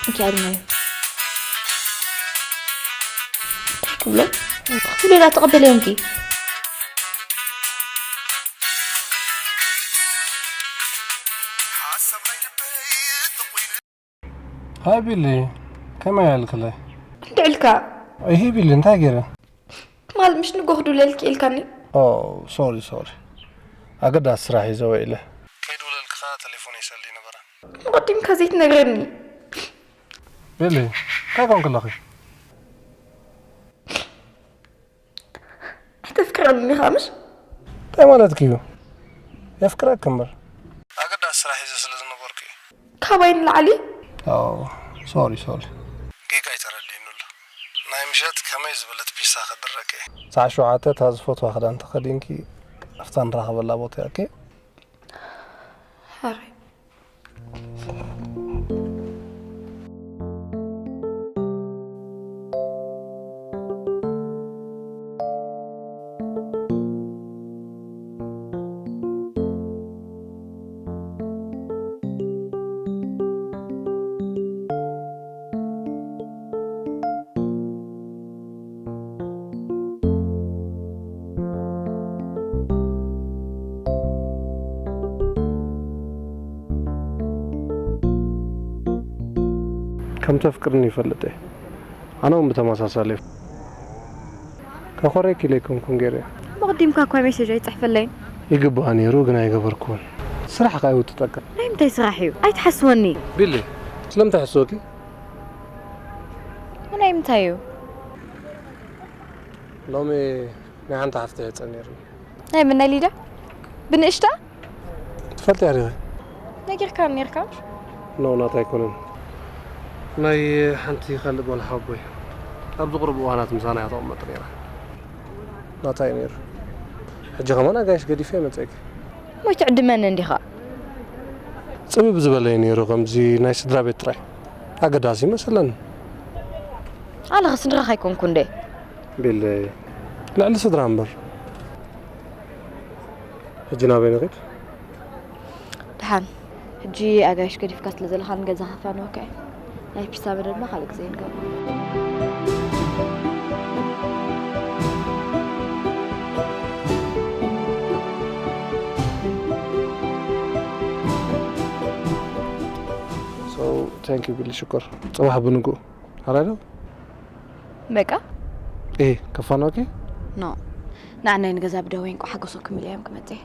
እንኪ ኣድማዩ እንታይ ክብሎ? ክትብሎ ኢላ ተቐበለዮ እንኪ። ሃይ ቢሊ፣ ከመይ ኣልክለይ? እንድዕልካ እሂ ቢሊ፣ እንታይ ገይረ? ትማል ምሽ ንጎ ክድውለልኪ ኢልካኒ። ኦ ሶሪ ሶሪ፣ ኣገዳሲ ስራሕ እዩ ዘወ ኢለ። ከይድውለልኪ ከኣ ቴሌፎን ይሰልድ ነበረ። ንቐዲምካ ዘይትነግረኒ። ቢሊ፣ እንታይ ኮንክ ኣለኺ? ኣይተፍቅረኒ ኢኻ ምሽ? እንታይ ማለትኪ እዩ? የፍቅረኪ እምበር። ኣገዳሲ ስራሕ ሒዘ ስለ ዝነበርኩ እዩ። ካባይ ንላዕሊ? ኦ ሶሪ ሶሪ፣ ጌጋ ኣይተረድእኒ ኣሎ። ናይ ምሸት ከመይ ዝበለት ፒሳ ክድረክ እየ። ሰዓት ሸውዓተ እታ ዝፈትዋ ክዳን ተኸዲንኪ ኣብታ ንራኸበላ ቦታ እያ። ኦኬ? ሕራይ። ከም ተፍቅርኒ ይፈልጥ እየ። ኣነ እውን ብተመሳሳሊ እየ። ከኾረየኪ ኢለ ኣይኮንኩን ገይረዮ። ብቕዲምካ እኳ ሜሴጅ ኣይትጽሕፈለይን። ይግባእ ነይሩ ግን ኣይገበርኩዎን። ስራሕ ከኣ ይውጥጠካ። ናይ ምንታይ ስራሕ እዩ? ኣይትሓስወኒ። ቢሊ፣ ስለምንታይ ሕስወኪ? ናይ ምንታይ እዩ? ሎሚ ናይ ሓንቲ ሓፍቲ ይሕጸ ነይሩ። ናይ ምናይ ሊዳ? ብንእሽታ? ትፈልጥያ ዲኺ? ነጊርካኒ ነይርካ። ኖ ናት ኣይኮነን፣ ናይ ሓንቲ ካልእ ጓል ሓቦይ ኣብዚ ቁሩብ እዋናት ምሳና እያ ተቐመጥ ነይራ። ናታ እዩ ነይሩ። ሕጂ ከማን ኣጋይሽ ገዲፈ መጸኪ። ሞይ ትዕድመኒ እንዲኻ። ጽብብ ዝበለ እዩ ነይሩ፣ ከምዚ ናይ ስድራ ቤት ጥራይ ኣገዳሲ ይመስለኒ። ኣነ ኸስንድረኻ ኣይኮንኩ እንደ ቤለይ ልዕሊ ስድራ እምበር። ሕጂ ናበይ ንኺድ? ደሓን ሕጂ ኣጋይሽ ገዲፍካ ስለ ዘለኻ ንገዛ ከፋንወካ እየ። ናይ ፒሳ መደብና ካልእ ግዜ ንገብሮ። So thank you ቢሊ ሽኮር። ጽባሕ ብንግኡ ኣራዶ? በቃ ኤ ከፋኖኪ? ኖ ንዓናይ ንገዛ ብደወይ እንቋ ሓጎሶኩም ኢለ እዮም ክመጽእ።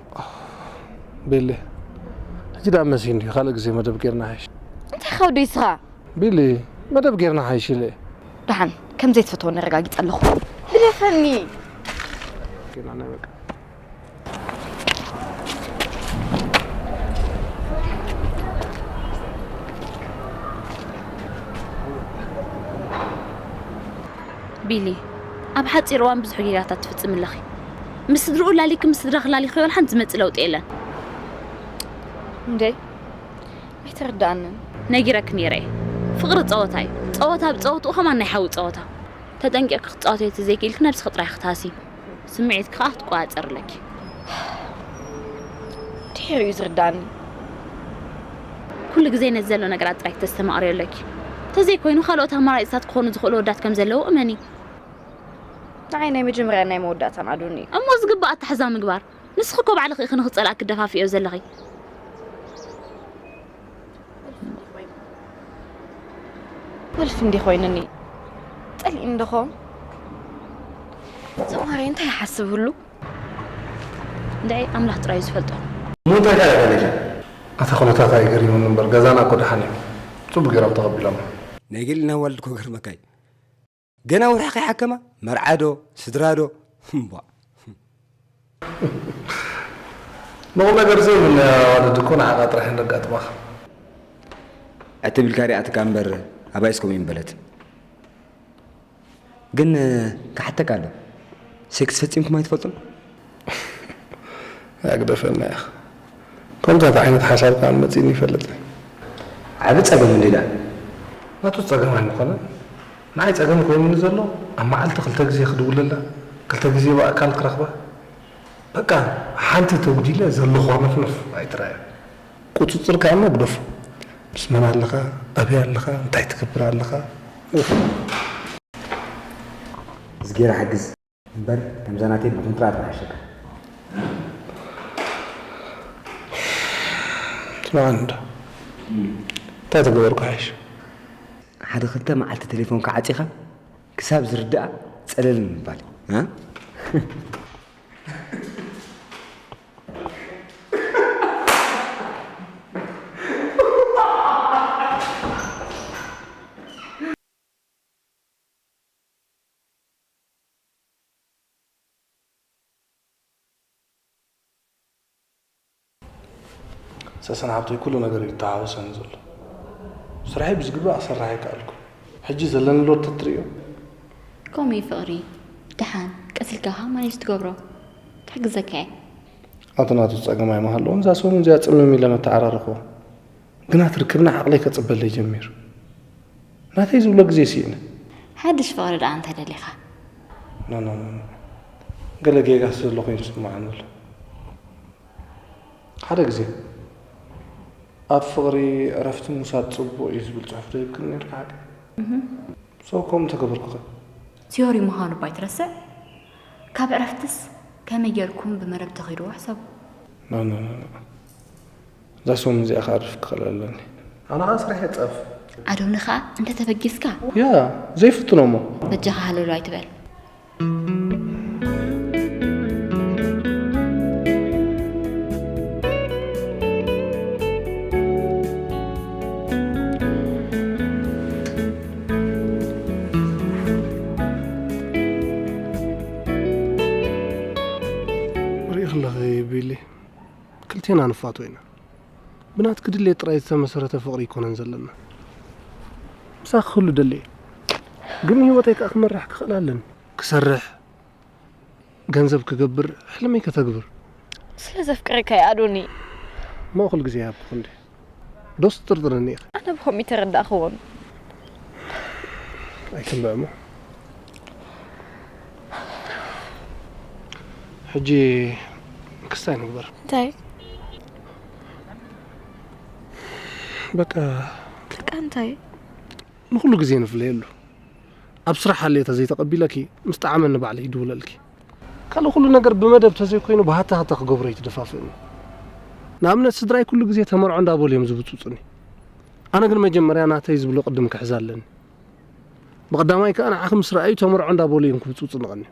ቤሌ ሕጂ ደኣ መሲ እንዲ ካልእ ግዜ መደብ ጌርና ሓይሽ። እንታይ ኻውዲ ይስኻ? ቢሊ መደብ ጌርና ሓይሽ ኢለ። ደሓን ከም ዘይትፈትወኒ ኣረጋጊጸ ኣለኹ። ግደፈኒ። ጌርና ናይ በቃ ቢሊ፣ ኣብ ሓጺር እዋን ብዙሕ ጌጋታት ትፍጽሚ ኣለኺ። ምስ ስድርኡ ላሊኪ ምስ ስድራኺ ላሊኺ ወላ ሓንቲ ዝመጽእ ለውጢ የለን። እንዴ ኣይተረዳኣንን። ነጊረኪ ነይረ እየ። ፍቕሪ ጸወታ እዩ። ጸወታ ብጸወትኡ ከማን ናይ ሓዊ ጸወታ። ተጠንቂቕኪ ክትጻወትዮ ተዘይክኢልኪ ነብስኺ ጥራይ ክትሃሲ። ስምዒትኪ ከኣ ክትቆጻጸሪ ኣለኪ። ድሒሩ እዩ ዝርዳኣኒ። ኩሉ ግዜ ነቲ ዘሎ ነገራት ጥራይ ክተስተማቕርዮ ኣለኪ። ተዘይኮይኑ ካልኦት ኣማራጺታት ክኾኑ ዝኽእሉ ወዳት ከም ዘለዉ እመኒ። ንዓይ ናይ መጀመርያ ናይ መወዳእታን ኣዶኒ እዩ። እሞ ዝግባእ ኣታሕዛ ምግባር። ንስኺ እኮ ባዕልኺ ኢኺ ንኽጸልኣኪ ትደፋፍዮ ዘለኺ። ወልፊ እንዲ ኮይንኒ ጸሊእኒ ዶ ኸውን? ዘማሪ እንታይ ይሓስብ ህሉ? እንድዒ ኣምላኽ ጥራይ እዩ ዝፈልጦ። እሞ እንታይ ካልእ ፈለሻ? ኣታ ኩነታት ኣይገሪሙን እምበር ገዛና እኮ ደሓን እዩ። ጽቡቅ ገይሮም ተቐቢሎም። ናይ ገሊና ዋልድ እኮ ገርመካ እዩ። ገና ወርሒ ከይሓከማ መርዓ ዶ ስድራ ዶ እምቧ። ንቑም ነገር ዘይብልና ኣዋልድ እኮ ንዓኻ ጥራሕ እየን ዘጋጥማኻ። ዕትብ ኢልካ ሪኣትካ እምበር ኣባይስ ከምኡ እዩ ምበለት። ግን ክሓተካ ኣሎ፣ ሴክስ ፈጺምኩም ኣይትፈልጡን? ኣግደፈና ኢኻ። ከምዚኣት ዓይነት ሓሳብ ከኣ መጺእኒ ይፈልጥ። ዓቢ ጸገም እንዲዳ። ናቱ ጸገም ኣይምኾነን። ንዓይ ጸገም ኮይኑኒ ዘሎ ኣብ መዓልቲ ክልተ ግዜ ክድውለላ፣ ክልተ ግዜ ብኣካል ክረኽባ። በቃ ሓንቲ ተጉዲለ ዘሎ ኾርነፍነፍ ኣይትረኣዮ። ቁጽጽር ከኣ እሞ ግደፎ። ምስ መን ኣለኻ? ኣበይ ኣለኻ? እንታይ ትገብር ኣለኻ? እፍ። እዝጌር ሓግዝ እምበር ከምዛ ናተይ ብኮንትራት ንሓሸካ። ስማዕ እንዶ እንታይ ተገበርኩ ሓይሽ? ሓደ ክልተ መዓልቲ ቴሌፎንካ ዓፂኻ ክሳብ ዝርድኣ ፀለል ምባል። ሰሰን ሓብተይ ኩሉ ነገር እዩ ተሓወሰኒ ዘሎ። ስራሐይ ብዝግባእ ክሰርሕ ኣይከኣልኩ። ሕጂ ዘለኒ ሎድ ተትርእዮ። ከምኡ እዩ ፍቕሪ። ደሓን ቀስ ኢልካ ኸኣ ማኔጅ ትገብሮ። ክሕግዘካ እየ። ኣቲ ናቱ ጸገም ኣይምሃለዎን እዛ ሰሙን እዚኣ ጽምም ኢለ መተዓራርኽዎ። ግና ትርክብና ዓቕለይ ከጽበለይ ጀሚሩ። ናተይ ዝብሎ ግዜ ስኢነ። ሓድሽ ፍቕሪ ደኣ እንታይ ደሊኻ? ኖ ኖ ኖ ኖ። ገለ ጌጋ ዘሎ ኮይኑ ይስምዓኒ ኣሎ። ሓደ ግዜ ኣብ ፍቕሪ ዕረፍቲ ምውሳድ ጽቡቕ እዩ ዝብል ጽሑፍ ዶ ሂብክኒ ነይርካ ሓቂ? እህ። ሶ ከምኡ እንተገበርኩኸ? ቲዮሪ ምዃኑ እባ ኣይትረስዕ። ካብ ዕረፍትስ ከመይ ጌርኩም ብመረብ ተኺድዎ ሕሰቡ። ኖ ኖ ኖ ኖ። እዛ ሰሙን እዚኣ ክኣርፍ ክኽእል ኣለኒ። ኣነ ኸኣ ስርሐ ጸፍ። ኣዶኒ ኸኣ እንተ ተበጊስካ። ያ ዘይፍትኖ እሞ። በጃኻ ሃለሉ ኣይትበል። ርኢኺ ኣለኺ ቢሊ፣ ክልቴና ንፋቶ ኢና። ብናትኪ ድሌት ጥራይ ዝተመሰረተ ፍቕሪ ኣይኮነን ዘለና። ምሳኺ ክህሉ ደልየ፣ ግን ንህይወተይ ከኣ ክመርሕ ክኽእል ኣለኒ። ክሰርሕ፣ ገንዘብ ክገብር፣ ሕልመይ ከተግብር። ስለ ዘፍቅረካ እየ ኣዶኒ። እሞ ኩሉ ግዜ ይሃብኩኺ እንድየ። ዶስ ትጥርጥርኒ ኢኺ? ኣነ ብኸምኡ ኣይተረዳእክዎን። ኣይትንብዕ እሞ። ሕጂ ክስታይ ንግበር። እንታይ? በቃ በቃ እንታይ? ንኹሉ ግዜ ንፍለየሉ። ኣብ ስራሕ ሃልየ ተዘይተቐቢለኪ ምስ ጠዓመኒ ባዕለይ ይድውለልኪ። ካልእ ኩሉ ነገር ብመደብ ተዘይኮይኑ ብሃታ ሃታ ክገብሮ እዩ ትደፋፍእኒ። ንኣብነት ስድራይ ኩሉ ግዜ ተመርዖ እንዳበሉ እዮም ዝብጹጹኒ። ኣነ ግን መጀመርያ ናተይ ዝብሎ ቅድም ክሕዝ ኣለኒ። ብቐዳማይ ከኣ ንዓኺ ምስ ረኣዩ ተመርዖ እንዳበሉ እዮም ክብጹጹ ንቐኒ።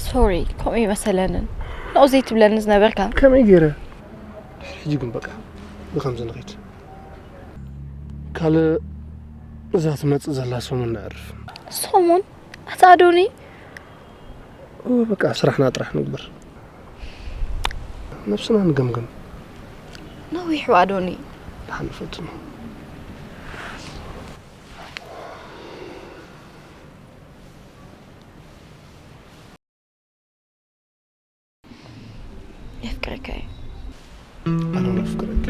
ሶሪ ከምኡ ይመሰለንን። ንኡ ዘይትብለኒ ዝነበርካ። ከመይ ገይረ? ድሕሪ ሕጂ ግን በቃ ብኸምዚ ንኺድ። ካልእ እዛ ትመጽእ ዘላ ሰሙን ነዕርፍ። ሰሙን? ኣታ ኣዶኒ? እወ በቃ ስራሕና ጥራሕ ንግበር። ነብስና ንገምግም። ነዊሑ ኣዶኒ። ደሓን ንፈትኖ። የፍቅረካ እየ። ኣነ እውን ኣፍቅረኪ።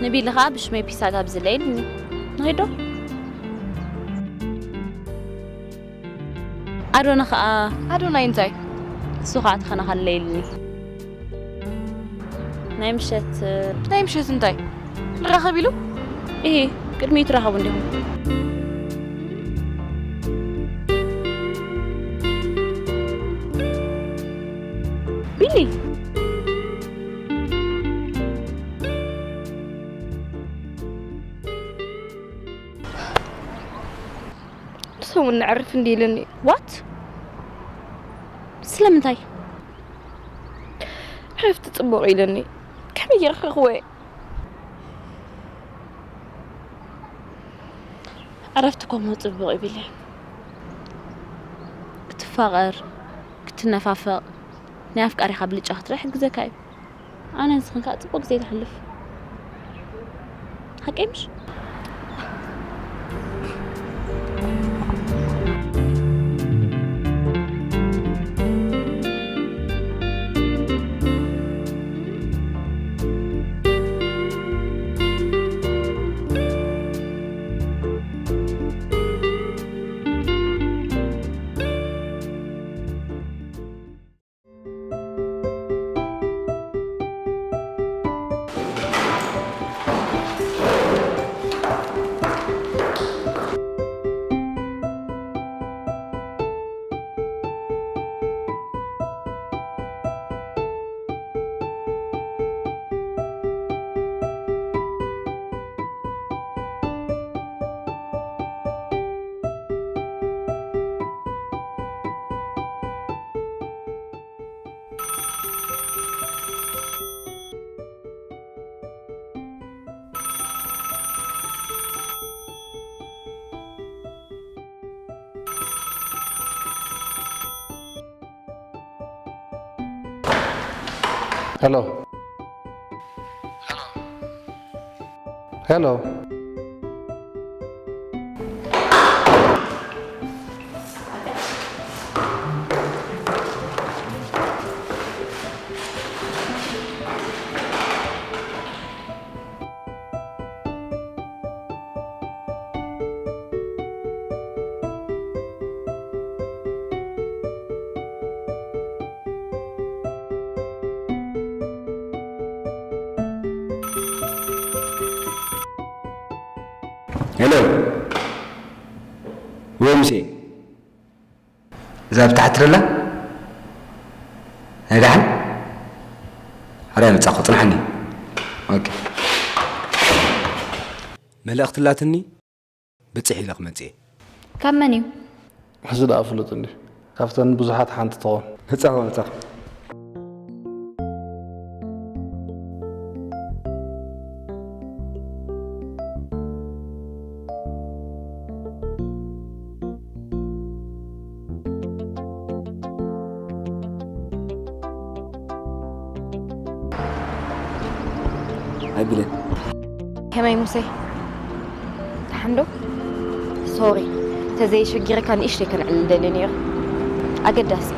ንቢሊ ኸኣ ብሽመይ ፒሳ ጋብዝለይ ኢሉኒ። ንኸይዶ? ኣዶና ኸኣ ኣዶናይ እንታይ? ንሱ ኸኣ ትኸናኸለይ ኢሉኒ። ናይ ምሸት፣ ናይ ምሸት እንታይ? ንራኸብ ኢሉ? እሂ፣ ቅድሚኡ ትራኸቡ እንዲኹም። ቢሊ! ሰሙን ነዕርፍ እንዲ ኢለኒ። ዋት? ስለምንታይ? ዕረፍቲ ጽቡቕ ኢለኒ። ከመይ ገይረ ክረኽቦ እየ? ዕረፍቲ ከምኡ ጽቡቕ እዩ ቢሊ። ክትፋቐር፣ ክትነፋፈቕ፣ ናይ ኣፍቃሪኻ ብልጫ ክትርኢ ይሕግዘካ እዩ። ኣነ ንስኽን ከኣ ጽቡቕ ግዜ ተሕልፍ። ሓቀይ ምሽ? Hello. Hello. ሄሎ፣ ወይ ሙሴ፣ እዛ ብታሕቲ ትረላ ናይ ደሓን? ሓራይ መጻኹ፣ ጽንሓኒ። ኦኬ። መልእኽቲ ኣላትኒ፣ ብጽሕ ኢለ ክመጽእ እየ። ካብ መን እዩ? ሕዚ ደኣ ፍሉጥ እንድዩ። ካብተን ብዙሓት ሓንቲ ትኸውን። መጻኹ፣ መጻኹ። ኣይብልን። ከመይ ሙሴ? ደሓን ዶ? ሶሪ፣ ተዘየሸጊረካ ንእሽተይ ከነዕልል ደልየ ነይረ። ኣገዳሲ።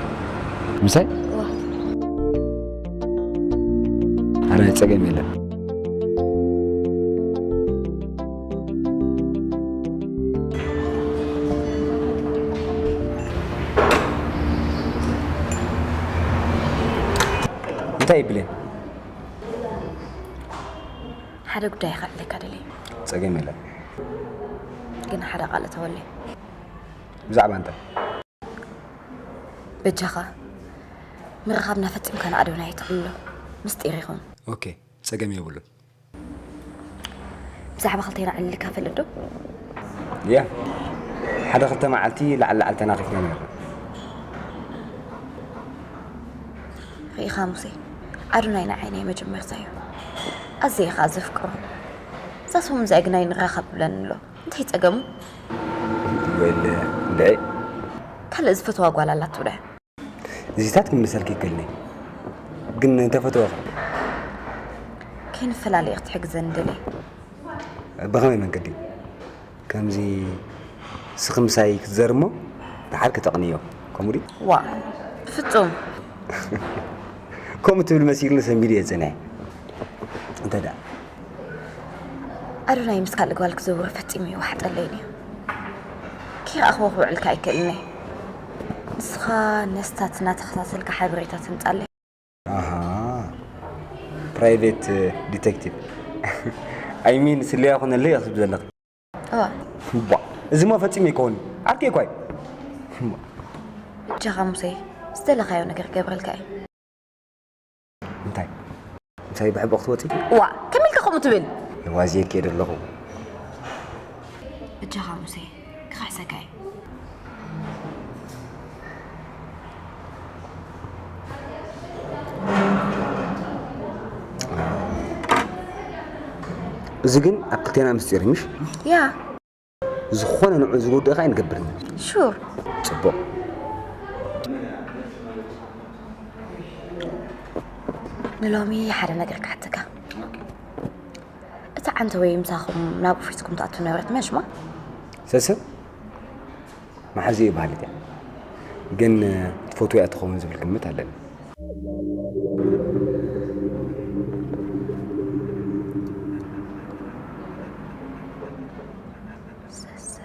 ምሳይ? እዋ። ኣረ፣ ጸገም የለን። እንታይ ብሌን? ሓደ ጉዳይ ከዕልለካ ደልየ። ጸገም የለን። ግን ሓደ ቃል እተወለይ። ብዛዕባ እንታይ? በጃኻ፣ ምርኻብና ፈጺምካ ንኣዶናይ ኣይተዕልሎ። ምስጢር ይኹን። ኦኬ፣ ጸገም የብሉን። ብዛዕባ ክልቴና ኣዕሊልካ ፈልጥ ዶ? ያ፣ ሓደ ክልተ መዓልቲ ላዕሊ ላዕሊ ተናኺፍና ነይርና። ርኢኻ ሙሴ፣ ኣዶናይ ንዓይ ናይ መጀመርታ እዩ። ኣዝየ ኸኣ ዘፍቅሮ። እዛ ሰሙን እዚኣ ግን ኣይንራኸብ ይብለኒ ኣሎ። እንታይ ጸገሙ? ወይለ፣ እንድዒ። ካልእ ዝፈትዋ ጓል ኣላቶ ዶ? እዚታት ክምልሰልኪ ይክእልኒ፣ ግን እንተፈተወኺ? ከይንፈላለ ክትሕግዘኒ ደልየ። ብኸመይ መንገዲ? ከምዚ ንስኺ ምሳይ ክትዘሪ እሞ ደሓር ክተቕንዮ፣ ከምኡ ድዩ? ዋእ፣ ፍጹም። ከምኡ ትብል መሲሉኒ ሰንቢደ እየ ጸኒሐ። እንተ ደኣ ኣዶናይ ምስ ካልእ ጓል ክዘውር ፈጺሙ ይወሓጠለይን እዩ። ከይረኣኽዎ ክውዕልካ ኣይክእልን እየ። ንስኻ ነስታት እናተኸታተልካ ሓበሬታ ተምጻለይ። ኣሃ፣ ፕራይቬት ዲቴክቲቭ። ኣይ ሚን፣ ስለያ ኮነለይ እያ ክትብል ዘለኺ። እዋ። ቧ፣ እዚማ ፈጺሙ ኣይከውን። ዓርከይ እኳ እዩ። እጃኻ ሙሴ፣ ዝደለኻዮ ነገር ክገብረልካ እዩ። እንታይ? ምሳይ ብሕቡእ ክትወጺ? ዋ፣ ከመይ ኢልካ ከምኡ ትብል? ዋዝየ ከይደ ኣለኹ። እጃኻ ሙሴ፣ ክኽሕሰካ እየ። እዚ ግን ኣብ ክልቴና ምስጢር እዩ፣ ምሽ? ያ። ዝኾነ ንዑ ዝጎድእ ኸኣ ኣይንገብርን። ሹር። ጽቡቕ። ንሎሚ ሓደ ነገር ክሓተካ። እታ ዓንተ ወይ ምሳኹም ናብ ኦፊስኩም ትኣቱ ነበረት መን ሽማ? ሰሰ? መሓዚኡ ይበሃል እያ። ግን ትፈትውያ ትኸውን ዝብል ግምት ኣለኒ። ሰሰ።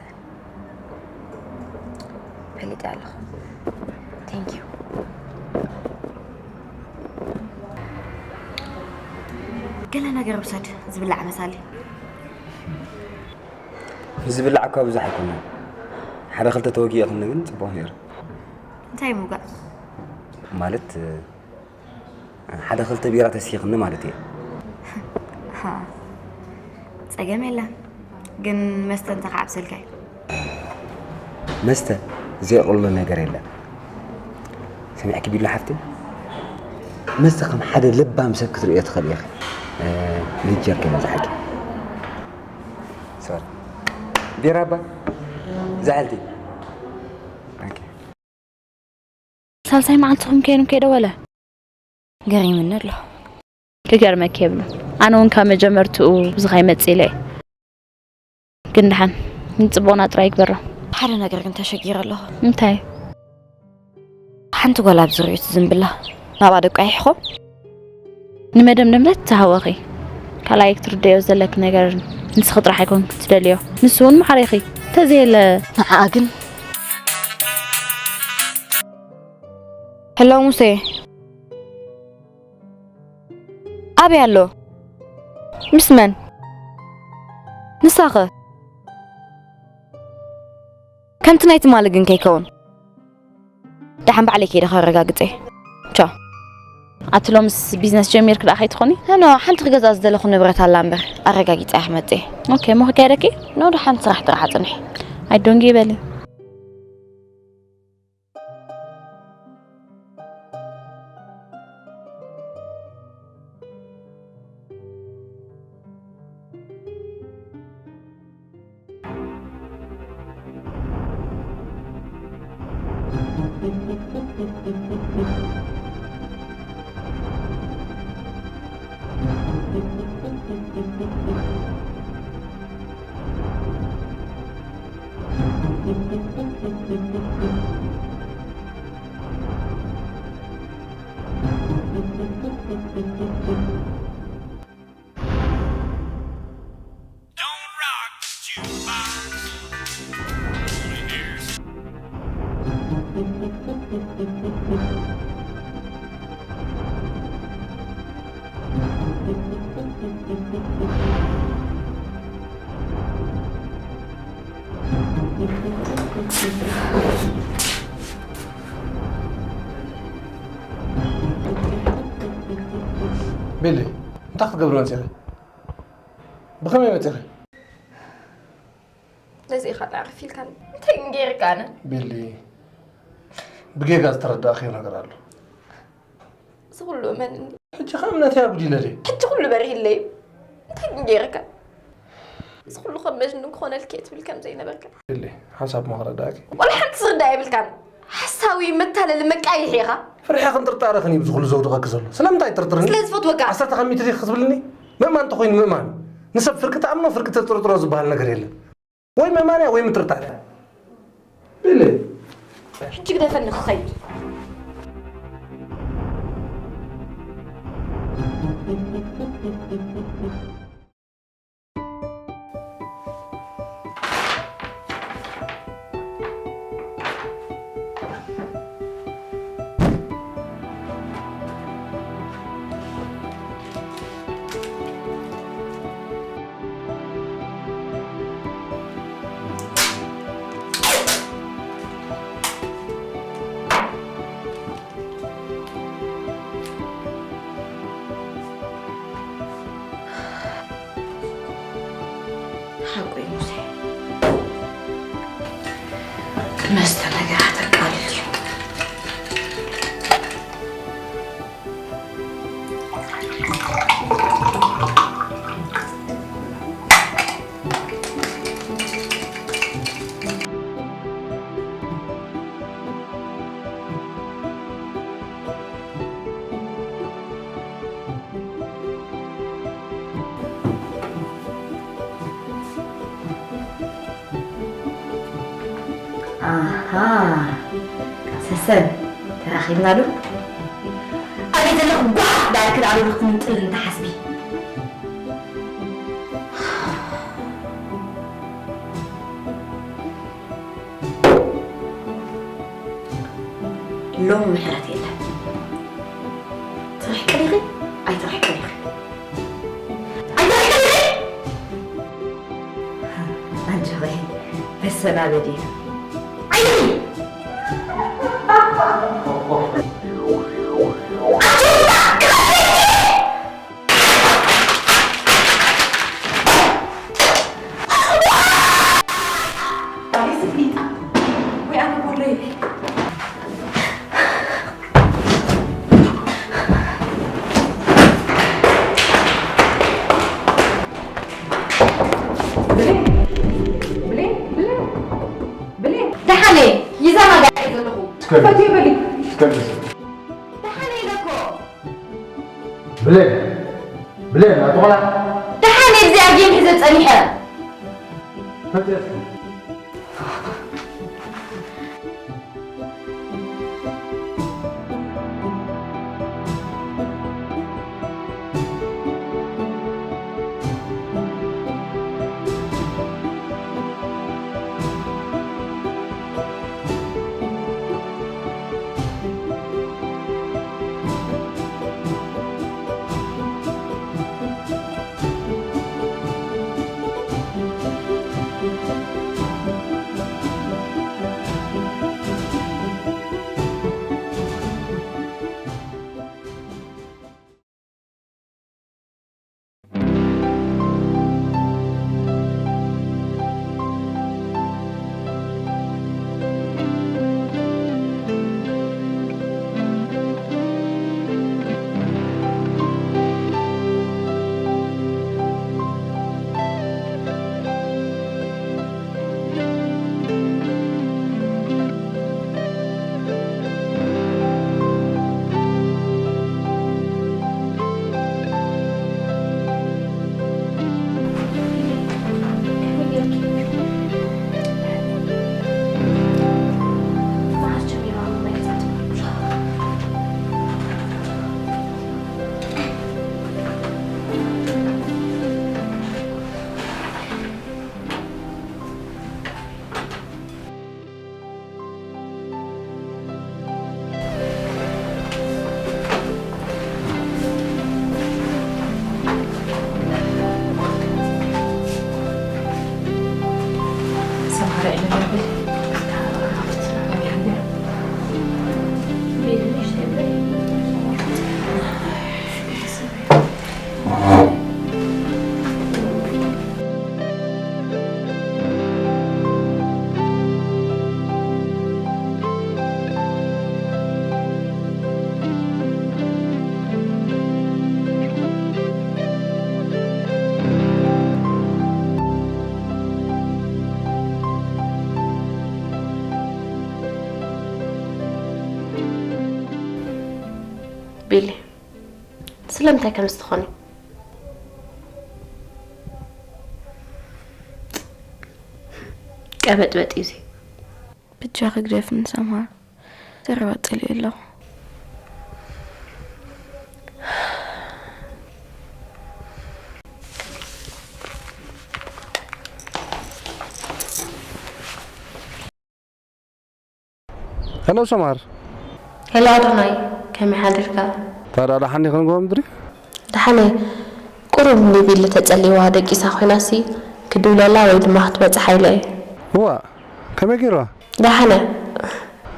ፈሊጠ ኣለኹ። Thank you። ገለ ነገር ውሰድ፣ ዝብላዕ መሳሊ። ዝብላዕ እኳ ብዙሕ ኣይኮነን። ሓደ ክልተ ተወጊእኽኒ ግን ጽቡቕ ነይሩ። እንታይ ምውጋእ? ማለት፣ ሓደ ክልተ ቢራ ተሲኽኒ ማለት እየ። ሃ፣ ጸገም የለን። ግን መስተ እንተ ክዓብሰልካ እዩ። መስተ ዘይቕሎ ነገር የለን። ሰሚዕኪ ቢሉ ሓፍቲ? መስተ ከም ሓደ ለባም ሰብ ክትርእዮ ትኽእል ኢኺ። እ፣ ንጀርከን ዝሓቂ። ሶሪ። ቢራ እባ? ዝሓልቲ። ኦኬ። ሳልሳይ መዓልትኹም ከይኑ ከይደወለ? ገሪምኒ ኣሎ። ክገርመኪ የብሉ። ኣነ እውን ካብ መጀመርትኡ ብዙኻ ይመጽእ ኢለ እየ። ግን ደሓን ንጽቡቕና ጥራይ ይግበሮ። ሓደ ነገር ግን ተሸጊረ ኣለኹ። እንታይ? ሓንቲ ጓል ኣብ ዙርዩ ትዝንብላ ናብኣ ደቋ ይሕኾ? ንመደምደምታ ትሃወኺ። ካልኣይ ክትርደዮ ዘለኪ ነገር ንስኺ ጥራሕ ኣይኮንኪ ትደልዮ። ንሱ እውን ማዕሬኺ። እንተዘየለ ንዓኣ ግን። ሄሎ ሙሴ። ኣበይ ኣሎ? ምስ መን? ንሳኸ? ከምቲ ናይ ትማሊ ግን ከይከውን። ደሓን ባዕለይ ከይደ ከረጋግጸ። ቻው። ኣቲ ሎምስ ቢዝነስ ጀሚርክ ደኣ ከይትኾኒ? ኖ፣ ሓንቲ ክገዝኣ ዝደለኹ ንብረት ኣላ እምበር፣ ኣረጋጊጸ እየ ክመጽእ። ኦኬ፣ እሞ ክካየደኪ? ኖ፣ ደሓን ስራሕ ጥራሕ ኣጽንሒ። ኣይዶንጊ ይበሊ። ቤሊ፣ እንታይ ክትገብሪ መፂኺ? ብኸመይ መፂኺ? ነዚ ኢኻ ተዕርፍ ኢልካኒ። እንታይ ግን ገይረካ ኣነ? ቤሊ፣ ብጌጋ ዝተረዳእኽዮ ነገር ኣሎ። እዚ ኩሉ እመንኒ። ሕጂ ኸ እምነተይ ኣጉዲለ ድየ? ሕጂ ኩሉ በሪህለይ። እንታይ ግን ገይረካ? እዚ ኩሉ ከም መጅኑን ክኾነልኪ እየ ትብል ከም ዘይነበርካ። ኢለ ሓንሳብ እሞ ክረዳእኪ። ዋላ ሓንቲ ዝርዳእ የብልካን። ሓሳዊ፣ መታለሊ፣ መቃይሒ ኢኻ። ፍርሕኽን ጥርጣረኽን እዩ ብዚ ኩሉ ዘውድቐኪ ዘሎ። ስለምንታይ ትጥርጥርኒ? ስለ ዝፈትወካ። ዓሰርተ ካብ ሚእቲ ዲኺ ክትብልኒ? ምእማን እንተኾይኑ ምእማን እዩ። ንሰብ ፍርቂ ትኣምኖ ፍርቂ ተጥርጥሮ ዝበሃል ነገር የለን። ወይ ምእማን እያ ወይ ምጥርጣር እያ። ኢለ። ሕጂ ግደፈኒ ክኸይድ። ሓቆይ ሙሴ። መስተ ነገራት ኣቃልል እዩ። ኣሃ፣ ሰሰን፣ ተራኺብናሉ? ኣበይ ዘለኹ ጓሕ ዳርኪ ዳዕሮ ክትምንጥልኒ ትሓስቢ? ሎሚ ምሕረት የለን። ትርሕቂ ዲኺ? ኣይትርሕቂ ዲኺ? ኣይትርሕቂ ዲኺ? ኣጆኺ፣ መሰናበዲ እዩ። ኣይትርሕቂ! ደሓነይ፣ ይዘናጋዕ እየ ዘለኹ። እስከ-፣ ፈትዮ በሊ። እስከ-፣ ደሓነይ ኢለ እኮ። ብሌን፣ ብሌን፣ ኣቶ ቆልዓ። ደሓን እየ፣ ብዚኣ ጌም ሒዘ ጸኒሐ። ፈትየስ። ቢሊ፣ ስለምንታይ ከምዚ ትኾኒ? ቀበጥበጥ እዩ እዚ። ብጃኺ ግደፍኒ ሰምሃር፣ ዘረባ ጸሊኤ ኣለኹ። ሄሎ ሰምሃር። ሄሎ ኣዶናይ፣ ከመይ ሓዲርካ? ታዲያ ደሓን ዲኺ ንግሆ ምድሪ? ደሓን እየ። ቁሩብ ንቢሊ ተጸሊዋ ደቂሳ ኮይናሲ ክድውለላ ወይ ድማ ክትመጽእ ሓይለ እየ። እዋ፣ ከመይ ገይርዋ? ደሓን እያ።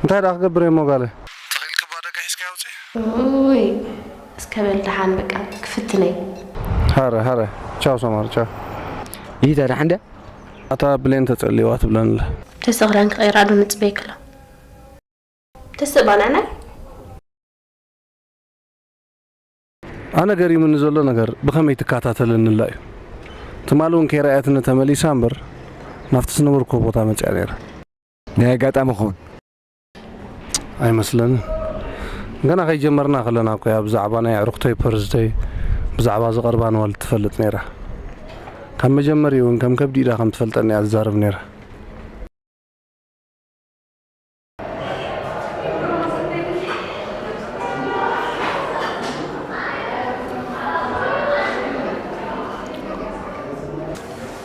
እንታይ ደኣ ክገብር እየ እሞ ጓለይ? ተኺልክባ ደገ ሒዝካ ኣውፅእ። ኡይ፣ እስከ በል ደሓን በቃ ክፍትነይ። ሃረ፣ ሃረ። ቻው ሰምሃር፣ ቻው። ይታ ደሓን ድያ? ኣታ ብሌን ተጸልይዋ ትብለንለ። ተስእ ክዳን ክቐይራ ዶ ንጽበይ ክላ? ተስእ ባናናይ? ኣነ ገሪሙኒ ዘሎ ነገር ብኸመይ ትከታተለኒ ኣላ እዩ። ትማሊ እውን ከይረኣየትኒ ተመሊሳ እምበር ናብቲ ዝነበርኩዎ ቦታ መጺኣ ነይራ። ናይ ኣጋጣሚ ክኸውን። ኣይመስለንን። ገና ከይጀመርና ከለና እኮ እያ ብዛዕባ ናይ ኣዕሩኽተይ ፐርዝተይ ብዛዕባ ዝቐርባ ንዋል ትፈልጥ ነይራ። ካብ መጀመሪኡ እውን ከም ከብዲ ኢዳ ከም ትፈልጠኒ እያ ትዛረብ ነይራ።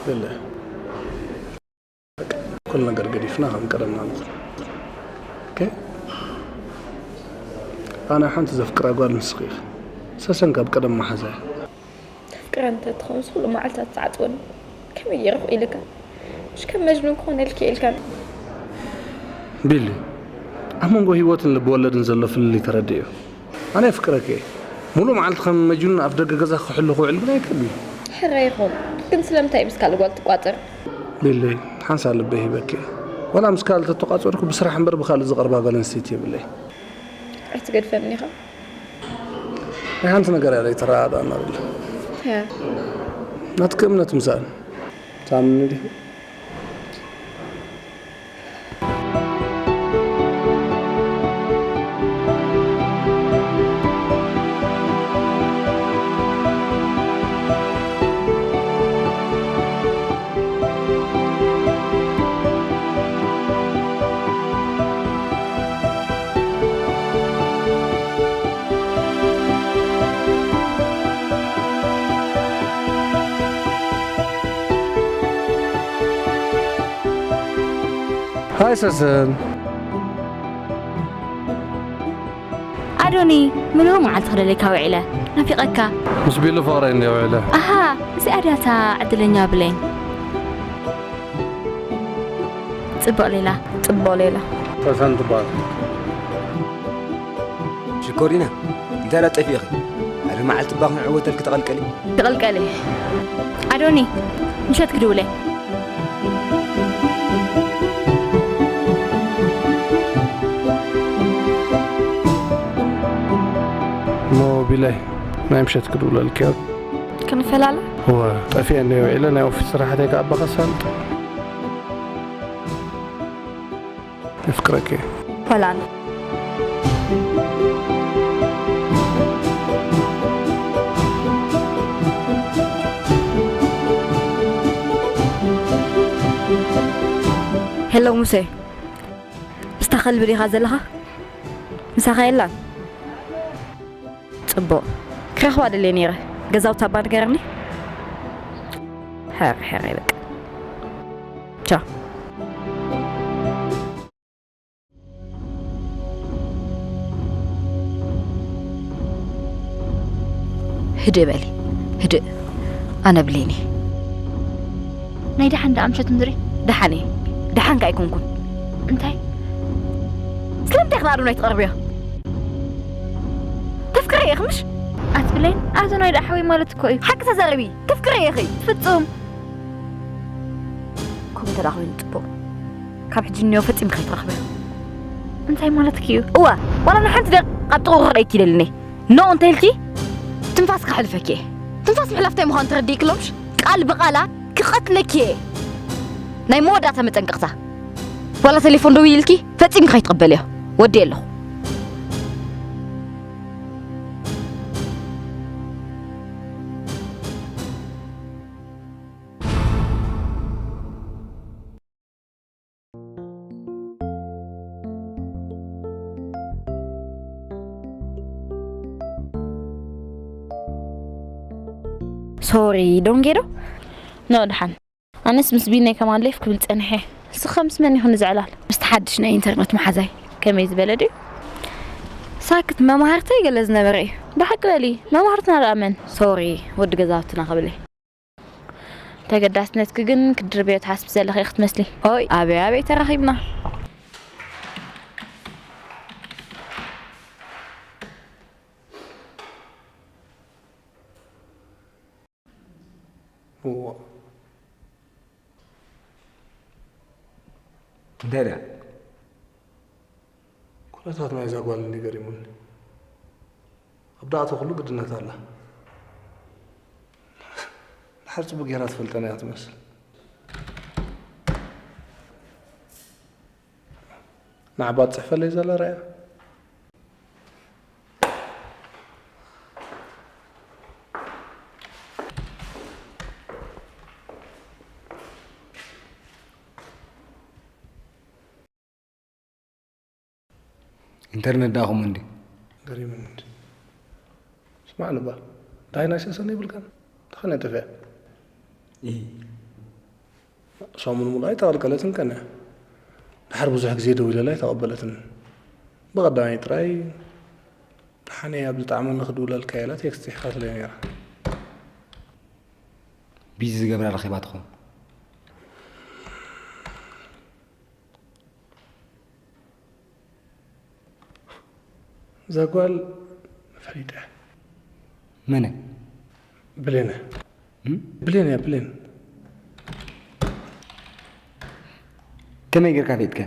የለ። ኩሉ ነገር ገዲፍና ከም ቀደምና ንኹን። ኦኬ? ኣነ ሓንቲ ዘፍቅራ ጓል ንስኺ ኢኺ። ሰሰን ካብ ቀደም መሓዛ እያ። ተፍቅረ እንተ ትኸውንስ ኩሉ መዓልታት ትዓጽወኒ። ከመይ ገይረ ክኢልካ? ምሽ ከም መጅኑን ክኾነልኪ ኢልካ። ቢሊ፣ ኣብ መንጎ ህይወትን ልቢ ወለድን ዘሎ ፍልልይ ተረድእዮ። ኣነ የፍቅረኪ እየ። ሙሉእ መዓልቲ ከም መጅኑን ኣፍ ደገ ገዛ ክሕሉ ክውዕል ግን ኣይክእልን። ሕረ ይኹን፣ ግን ስለምንታይ ምስ ካልእ ጓል ትቋጸር? ቢሊ፣ ሓንሳእ ልበይ ሂበኪ እየ። ዋላ ምስ ካልእ ተተቋጸርኩ ብስራሕ እምበር ብኻልእ ዝቐርባ ጓል ኣንስተይቲ የብለይ። ኣይትገድፈኒ ኢኻ። ናይ ሓንቲ ነገር እያ ዘይተረዳድኣና ዘላ። ያ። ናትኪ እምነት ምሳል። ታምኒ ዲኺ? ሃይ ሰሰን። ኣዶኒ፣ ምሉእ መዓልቲ ክደለካ ውዒለ። ናፊቐካ። ምስ ቢሉ ፍቕረይ እንድየ ውዒለ። ኣሃ፣ እዚኣ ድያ እታ ዕድለኛ ብሌን? ጽቡቕ ሌላ። ጽቡቕ ሌላ። ሰሰን ትበሃል። ሽኮሪና፣ እንታይ ደኣ ጠፊእኺ? ሓደ መዓልቲ እባ ክንዕወተልኪ ተቐልቀሊ። ተቐልቀሊ። ኣዶኒ፣ ምሸት ክድውለ። እሞ ቢላይ፣ ናይ ምሸት ክድውለልኪ እየ። ክንፈላለ? እወ፣ ጠፊአ እንድየ ውዒለ፣ ናይ ኦፊስ ስራሓተይ ከኣ እባ ከሳልጥ። የፍቅረኪ። ሆላንድ። ሄሎ ሙሴ፣ ምስታ ከልቢ ዲኻ ዘለኻ? ምሳኻ የላን? ጽቡቕ። ክረኽባ ደልየ ነይረ። ገዛውታ እባ ንገረኒ። ሕራይ፣ ሕራይ በቃ። ቻው። ህድእ በሊ፣ ህድእ። ኣነ ብሌን እየ። ናይ ደሓን ደኣ ምሸት ምድሪ? ደሓን እየ። ደሓን ከ ኣይኮንኩን። እንታይ? ስለምንታይ ኢኺ ንኣዶናይ ትቐርብዮ? ተፍቅሪ ኢኺ ምሽ? ኣቲ ብሌን፣ ኣዶናይ ደኣ ሓወይ ማለት እኮ እዩ። ሓቂ ተዛረቢ፣ ተፍቅሪ ኢኺ። ፍጹም። ከምኡ እንተ ደኣ ኮይኑ ጽቡቕ። ካብ ሕጂ ንዮ ፈጺምኪ ከይትረኽብዮ። እንታይ ማለትኪ እዩ? እወ፣ ዋላ ንሓንቲ ደቂቕ ኣብ ጥቕኡ ክርእየኪ ይደልን እየ። ኖ እንተ ኢልኪ፣ ትንፋስ ከሕልፈኪ እየ። ትንፋስ ምሕላፍ እንታይ ምዃኑ ተረዲእኪ ሎምሽ? ቃል ብቓላ ክቐትለኪ እየ። ናይ መወዳእታ መጠንቀቕታ። ዋላ ቴሌፎን ደው ኢልኪ፣ ፈጺምኪ ከይትቕበልዮ። ወዲየ ኣለኹ። ሶሪ፣ ዶንጌ ዶ? ኖ፣ ደሓን። ኣነስ ምስ ቢነይ ከማን ሌፍ ክብል ጸኒሐ። ንስኻ ምስ መን ኢኹን ዝዕላል? ምስቲ ሓድሽ ናይ ኢንተርነት መሓዛይ። ከመይ ዝበለ ድዩ? ሳክት መማህርተይ ገለ ዝነበረ እዩ። ብሓቂ በሊ፣ መማህርትና ደኣ መን? ሶሪ፣ ወዲ ገዛውትና ክብል እየ። ተገዳስነትኪ ግን ክድርብዮ ትሓስቢ ዘለኺ ኢኺ ትመስሊ። ኦይ፣ ኣበይ ኣበይ ተራኺብና? እዋ። እንታይ ደኣ? ኩነታት ናይዛ ጓል እንዲ ገሪሙኒ። ኣብ ዳእቶ ኩሉ ግድነት ኣላ። ድሓር ጽቡቅ ጌራ ትፈልጠና እያ ትመስል። ንዓባ ትጽሕፈለይ ዘላ ርኣያ። ኢንተርነት ደኣ ከምኡ እንድዩ። ገሪሙኒ እንዲ። ስማዕ ልባ፣ እንታይ ናይ ሰሰን ይብልካን? እንታይ ከነ ጠፊኣ? እይ። ሰሙን ሙሉእ ኣይተቐልቀለትን ቀንያ። ድሓር ብዙሕ ግዜ ደዊለላ ኣይተቐበለትን። ብቐዳማይ ጥራይ ደሓነይ ኣብ ዝጠዓመኒ ክድውለልካ ኢላ ቴክስት ጽሒፋትለይ ነይራ። ቢዚ ዝገብራ ረኺባ ትኸውን። እዛ ጓል ፈሊጠ። መነ? ብሌነ። እም? ብሌን እያ ብሌን። ከመይ ጌርካ ፈሊጥካ?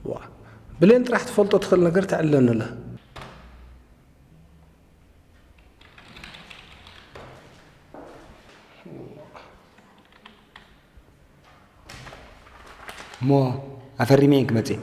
ዋ ብሌን ጥራሕ ትፈልጦ ትኽእል ነገር ተዕለኒ ኣላ። እሞ ኣፈሪመየን ክመጽእ።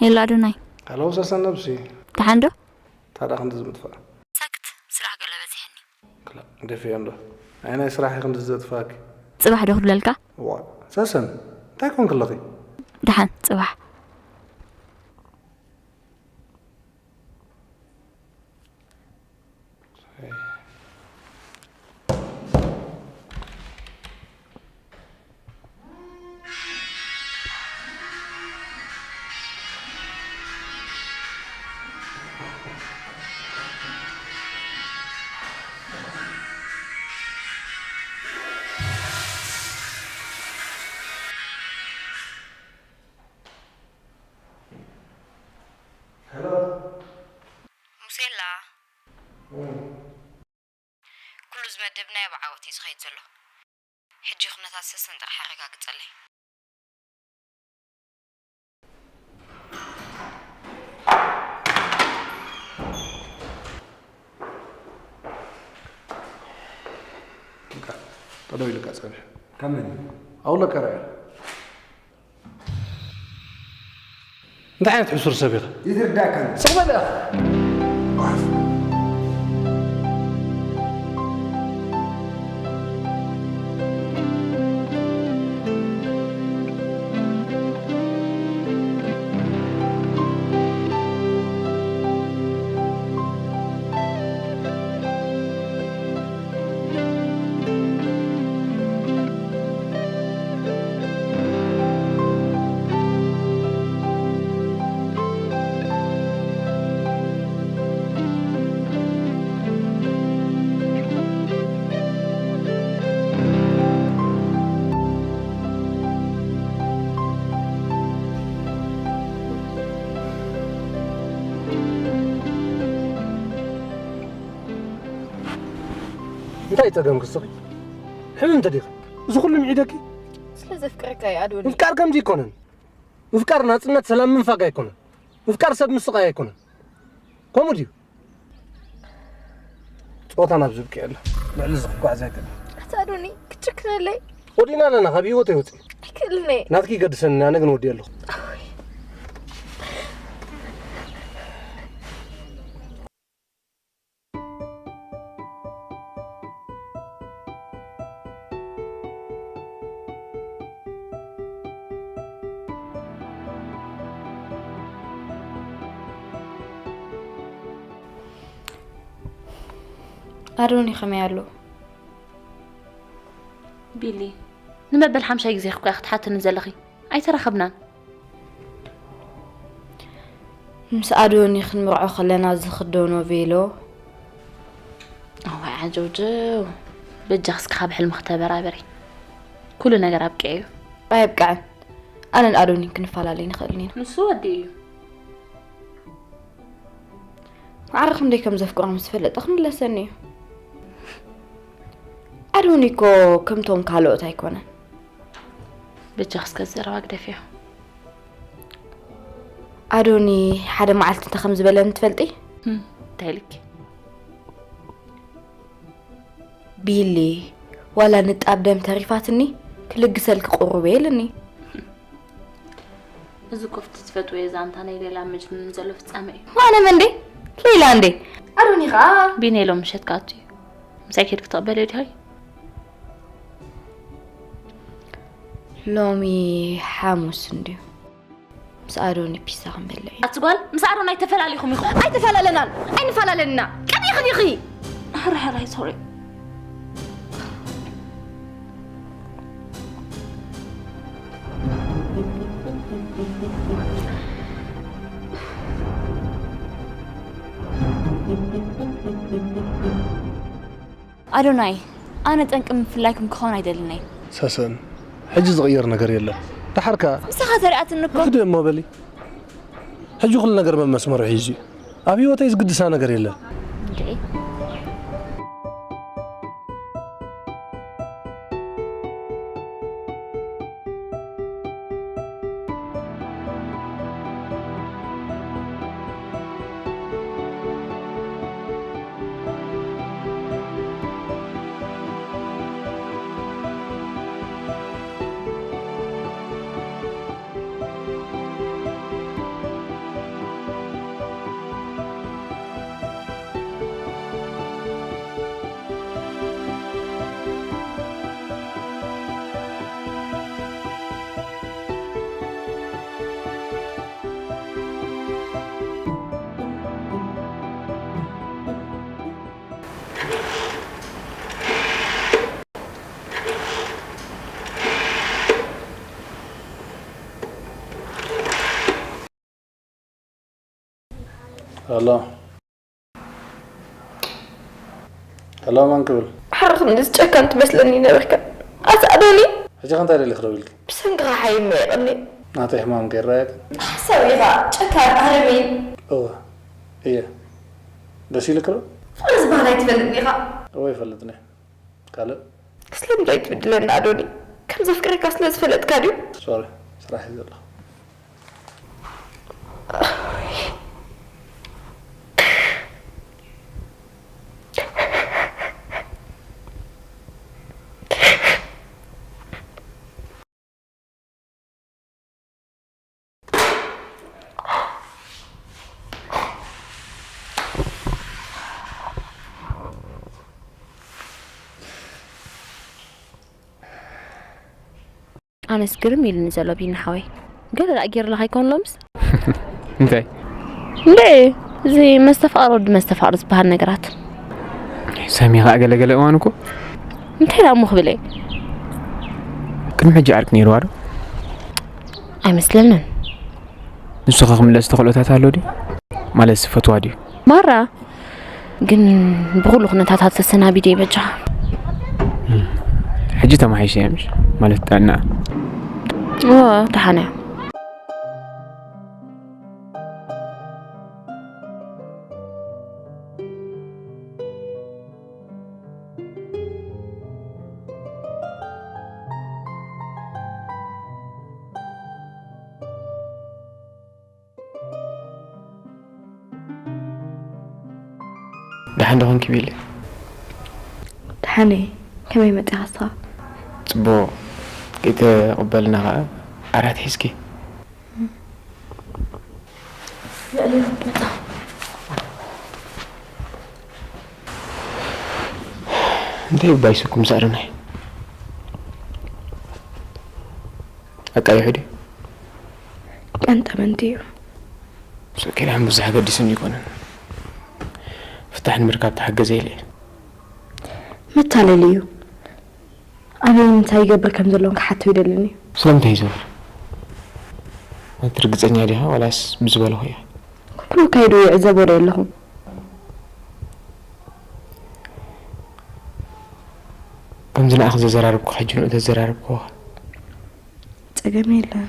ሄሎ ኣዶናይ። ሃሎ ሰሰን ነብሲ። ደሓን ዶ? ታዲያ ክንድዚ ምጥፋእ? ሳክት ስራሕ ገለ በዚሕኒ። ክላ ደፊኦ እንዶ። ኣይ ናይ ስራሕ ኢኺ ክንድዚ ዘጥፋእኪ? ጽባሕ ዶ ክድውለልካ? ዋ ሰሰን እንታይ ኮንኪ ኣለኺ? ደሓን ጽባሕ። ሙሴላ፣ ኩሉ ዝመደብናዮ ብዓወት እዩ ዝኸይድ ዘሎ። ሕጂ ኩነታት ሰሰን ጥራሕ ኣረጋግጸለይ። ጠደው ኢልካ ጸንሕ። ካብ መን? ኣውለቀ ረኣያ። እንታይ ዓይነት ሕሱር ሰብ ኢኻ? ይትርዳእካ። ስቕ በል ኢኻ። ጓሓፍ። እንታይ ጸገም ክስኺ? ሕምም ተዲኺ? እዚ ኩሉ ምዒደኪ? ስለ ዘፍቅረካ እዩ ኣዶኒ። ምፍቃር ከምዚ ኣይኮነን። ምፍቃር ናጽነት፣ ሰላም ምንፋግ ኣይኮነን። ምፍቃር ሰብ ምስቓይ ኣይኮነን። ከምኡ ድዩ? ጾታ ናብ ዝብቅዕ ኣሎ። ልዕሊ እዚ ክጓዓዝ ኣይክእልን። ኣታ ኣዶኒ ክትጭክነለይ? ወዲና ኣለና፣ ካብ ህይወት ኣይወጽእ። ኣይክእልን እየ። ናትኪ ይገድሰኒ፣ ኣነ ግን ወዲእ ኣለኹ። ኣዶኒ ከመይ ኣሎ? ቢሊ፣ ንመበል ሓምሻይ ግዜ እኮ ክትሓትኒ ዘለኺ። ኣይተራኸብናን። ምስ ኣዶኒ ክንምርዖ ከለና ዝኽደኖ ቬሎ። እዋይ ዓጀውጀው፣ በጃኺ እስኪ ካብ ሕልምኺ ተበራበሪ። ኩሉ ነገር ኣብቂዑ እዩ። ኣየብቅዐን። ኣነን ኣዶኒን ክንፈላለይ ንኽእልን ኢና። ንሱ ወዲ እዩ። ማዕረ ክንደይ ከም ዘፍቅሮ ምስ ፈለጠ ክንለሰኒ እዩ። ኣዶኒ እኮ ከምቶም ካልኦት ኣይኮነን። በጃኺ እስከ ዘረባ ግደፍዮ። ኣዶኒ ሓደ መዓልቲ እንታይ ከም ዝበለኒ ትፈልጢ? እም፣ እንታይ ኢልኪ? ቢሊ፣ ዋላ ንጣብ ደም ተሪፋትኒ ክልግሰልኪ ቁሩብ እየ ኢልኒ። እዚ ኮፍቲ ዝፈትወዮ ዛንታ ናይ ሌላ መጅኑን ዘሎ ፍጻመ እዩ። ማንም እንዴ? ሌላ እንዴ? ኣዶኒ ኸዓ ቢኒ ሎም ምሸት ክኣቱ እዩ። ምሳይ ኬድኪ ትቕበልዮ ዲኺ? ሎሚ ሓሙስ እንድዩ። ምስ ኣዶኒ ፒሳ ክንበልዕ እዩ። ኣቲ ጓል፣ ምስ ኣዶናይ ተፈላሊኹም ኢኹም። ኣይተፈላለናን፣ ኣይንፈላለን ኢና። ቀኒኺ ዲኺ? ሕራይ፣ ሕራይ፣ ሶሪ። ኣዶናይ፣ ኣነ ጠንቂ ምፍልላይኩም ክኸውን ኣይደልን እየ። ሰሰን፣ ሕጂ ዝቕየር ነገር የለን። ደሓር ከኣ ምሳኻ ተሪኣትኒ እኮ። ርፍዲ እሞ በሊ። ሕጂ ኩሉ ነገር መመስመሩ ሒዙ እዩ። ኣብ ህይወተይ ዝግድሳ ነገር የለን። እንድዒ። ሄሎ። ሄሎ፣ መን ክብል? ሕርኽ እንድስ ጨካን ትመስለኒ ነበርካ። ኣታ ኣዶኒ። ሕጂ ከ እንታይ ደሊኺ ደው ኢልኪ? ብሰንክኻ ሓይመየቕኒ። ናተይ ሕማም ከይረኣየኪ? ሓሳዊ ኢኻ፣ ጨካን ኣረሜን። እወ፣ እየ። ደስ ኢልኪ ዶ? ፍቕሪ ዝበሃል ኣይትፈልጥን ኢኻ። እወ፣ ይፈልጥን እየ። ካልእ? ስለምንታይ ትብድለኒ ኣዶኒ? ከም ዘፍቅረካ ስለ ዝፈለጥካ ድዩ? ሶሪ፣ ስራሕ እየ ዘለኹ። ኣነስ ግርም ኢሉኒ ዘሎ ቢኒ ሓወይ። ገለ ደኣ ጌርልኻ ኣይኮን ሎምስ? እንታይ? እንደ እዚ መስተፍቓር ወዲ መስተፍቓር ዝበሃል ነገራት። ሰሚ ኸኣ ገለ ገለ እዋን እኮ። እንታይ ደኣ እሞ ክብል እየ? ቅድሚ ሕጂ ዓርኪ ነይርዋ ዶ? ኣይመስለንን። ንሱ ኸ ክምለስ ተኽእሎታት ኣሎ ድዩ? ማለት ዝፈትዋ ድዩ? ማራ ግን ብኹሉ ኩነታታት ተሰናቢደ እዩ በጃኻ። ሕጂ ተማሓይሸ እያ ምሽ? ማለት ጥዕና? እወ፣ ደሓን እያ። ደሓን ዶ ኾንኪ ቤሊ? ደሓን እየ። ከመይ መጺኻ ንስኻ? ጽቡቕ። ከይተቕበልና ኸኣ ዓራት ሒዝኪ። ልዕሊ መጻ። እንታይ ባይስኩም ሳርናይ? ኣቃይሑ ድዩ? ቀንጠመንቲ እዩ። ሶኬዳን ብዙሕ ኣገዲስን ይኮነን። ፍታሕ ንምርካብ ተሓገዘ ኢለ እየ። መታለሊ እዩ። ኣበይ እንታይ ይገብር ከም ዘለውን ክሓቶ ይደልን እዩ። ስለምንታይ ይዞር? ማለት ርግጸኛ ዲኻ ዋላስ ብዝበለኹ እያ? ኩሉ ኣካይድኡ ይዕዘቦ ዶ ኣለኹ? ከምዚ ንኣኽ ዘዘራርብኩ ሕጂ ንኡ ተዘራርብክዎ። ጸገም የለን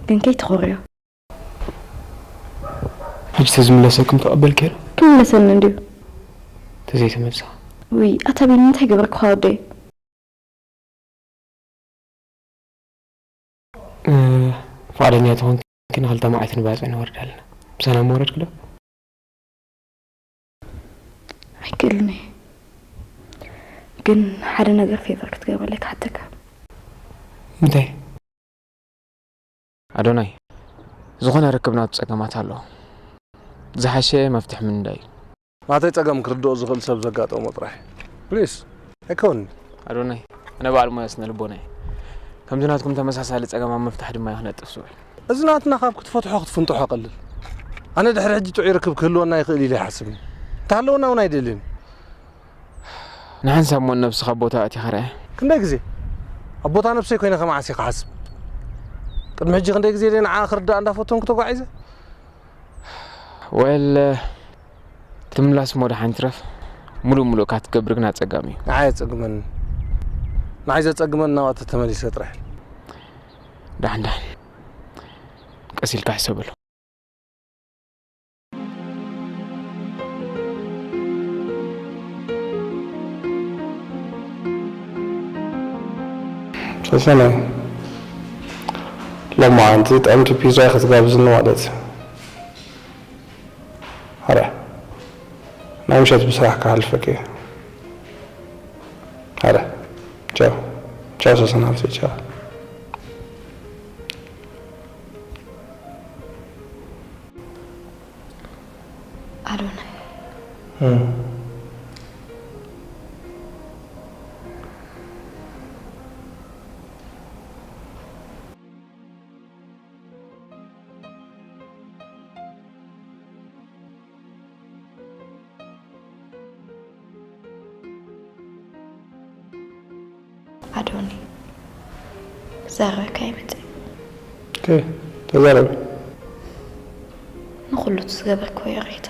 ግን ከይትኾርዮ። ሕጂ ተዝምለሰኩም ተቐበልክዮ ዶ? ክምለሰኒ እንድዩ። ተዘይተመልሳ። ውይ ኣታ ቢኒ እንታይ ገበርኩኻ ወደይ? ፍቓደኛ ተኾንኪ ንክልተ መዓልቲ ንባጽዕ ንወርድ ኣለና። ምሳና ምወረድኪ ዶ? ኣይክእልን እየ ግን ሓደ ነገር ፌቨር ክትገብረለይ ክሓተካ። እንታይ? ኣዶናይ፣ ዝኾነ ርክብ ናቱ ጸገማት ኣለዎ። ዝሓሸ መፍትሒ ምንዳይ እዩ። ናተይ ጸገም ክርድኦ ዝኽእል ሰብ ዘጋጠሞ ጥራሕ። ፕሊስ፣ ኣይከውንኒ። ኣዶናይ፣ ኣነ በዓል ሞያ ስነ ልቦና እየ። ከምዚ ናትኩም ተመሳሳሊ ጸገም ኣብ ምፍታሕ ድማ እየ ክነጥፍ ዝውዕል። እዚ ናትና ካብ ክትፈትሖ ክትፍንጥሖ ቀልል። ኣነ ድሕሪ ሕጂ ጥዑይ ርክብ ክህልወና ይኽእል ኢለ ኣይሓስብን። እንተሃለወና እውን ኣይደልን። ንሓንሳብ እሞ ነብስኻ ኣብ ቦታ ኣእቲኻ ርኣ። ክንደይ ግዜ ኣብ ቦታ ነብሰይ ኮይነ ከመዓስ እየ ክሓስብ? ቅድሚ ሕጂ ክንደይ ግዜ ድየ ንዓኣ ክርድኣ እንዳፈተንኩ ተጓዒዘ? ወል ትምላስ እሞ ደሓን ትረፍ። ሙሉእ ሙሉእ ካትገብር ግን ኣጸጋሚ እዩ። ንዓይ ኣጸግመኒ። ንዓይ ዘጸግመኒ ናብኣ ተተመሊሰ ጥራሕ። ደሓን ደሓን ቀስ ኢልካ ሕሰበሉ። ሰሰነ ሎማዓንቲ ጥዕምቲ ፒዛ ክትጋብዝኒ ማለት እዩ። ኣረ ናይ ምሸት ብስራሕ ክሓልፈኪ እየ። ኣረ ቻው ቻው ሰሰናብቲ ቻው። ኣዶናይ ኣዶኒ ክዛረበካ ይመጽእ። ተዛረቢ። ንኹሉ እቲ ዝገበርክዎ ይቕሬታ።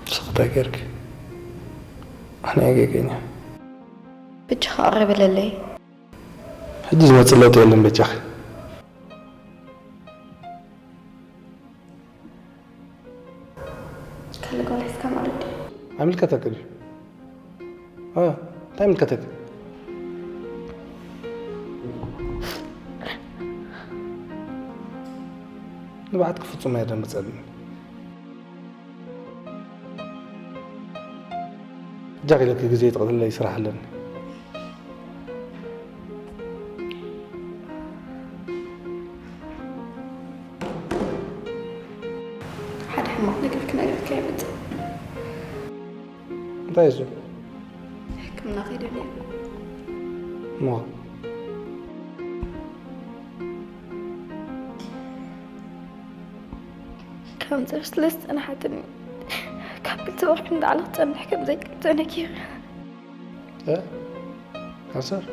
ንስኺ እንታይ ጌርኪ? ኣነ እየ ጌገኛ። በጃኻ ቅረ በለለይ። ሕጂ ዝመጽእ ለውጢ የለን በጃኺ። ካልእ ጓል ሒዝካ ማለት ድዩ? ኣይምልከተክን እዩ። እ፣ እንታይ ይምልከተክ? ንብዓትኪ ፍጹም ኣየደንግጸንን። ጃኽ ኢለኪ ግዜ ይጥቕልለይ ስራሕ ኣለኒ። ሓደ ሕማቕ ነገር ክነግረካ ይመጽእ። እንታይ እሱ? ሕክምና ከይደ ነይረ። እሞ ካንሰር ስለ ዝጸንሓትኒ ካብ ክልተ ወርሒ ንላዕሊ ክጸንሕ ከም ዘይክእል ተነጊረ። እ? ካንሰር?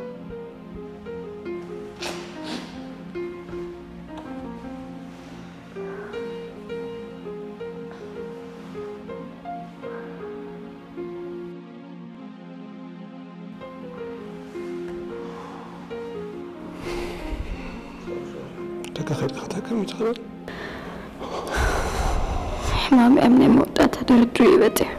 ደገ ከይድካ ክትሕከም ይትኽእል። ሕማመይ ኣብ ናይ መወዳእታ ደረጃ እዩ በጺሑ።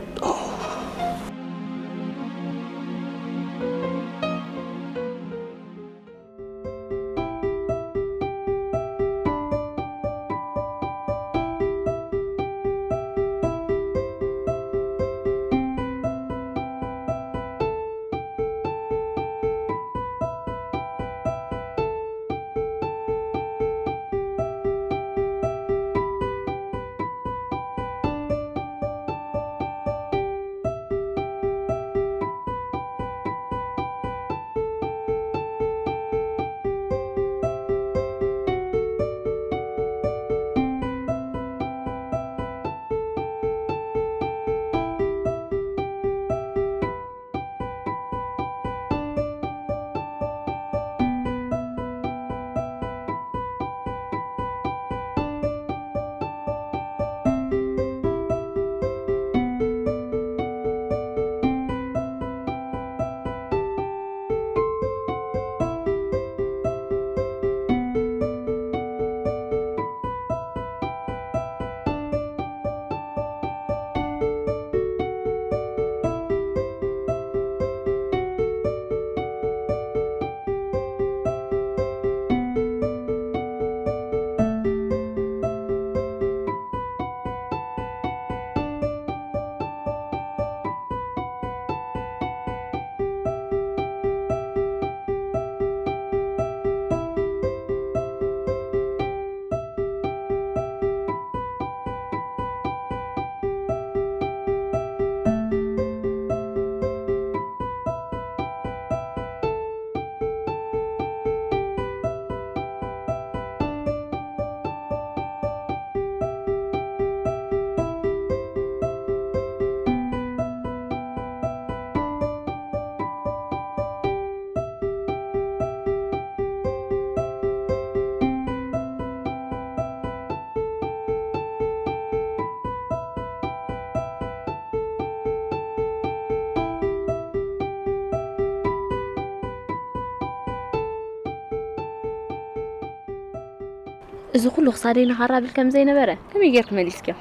እዚ ኩሉ ክሳደይ ንኻራብል ከም ዘይነበረ ከመይ ጌርኪ መሊስክዮ?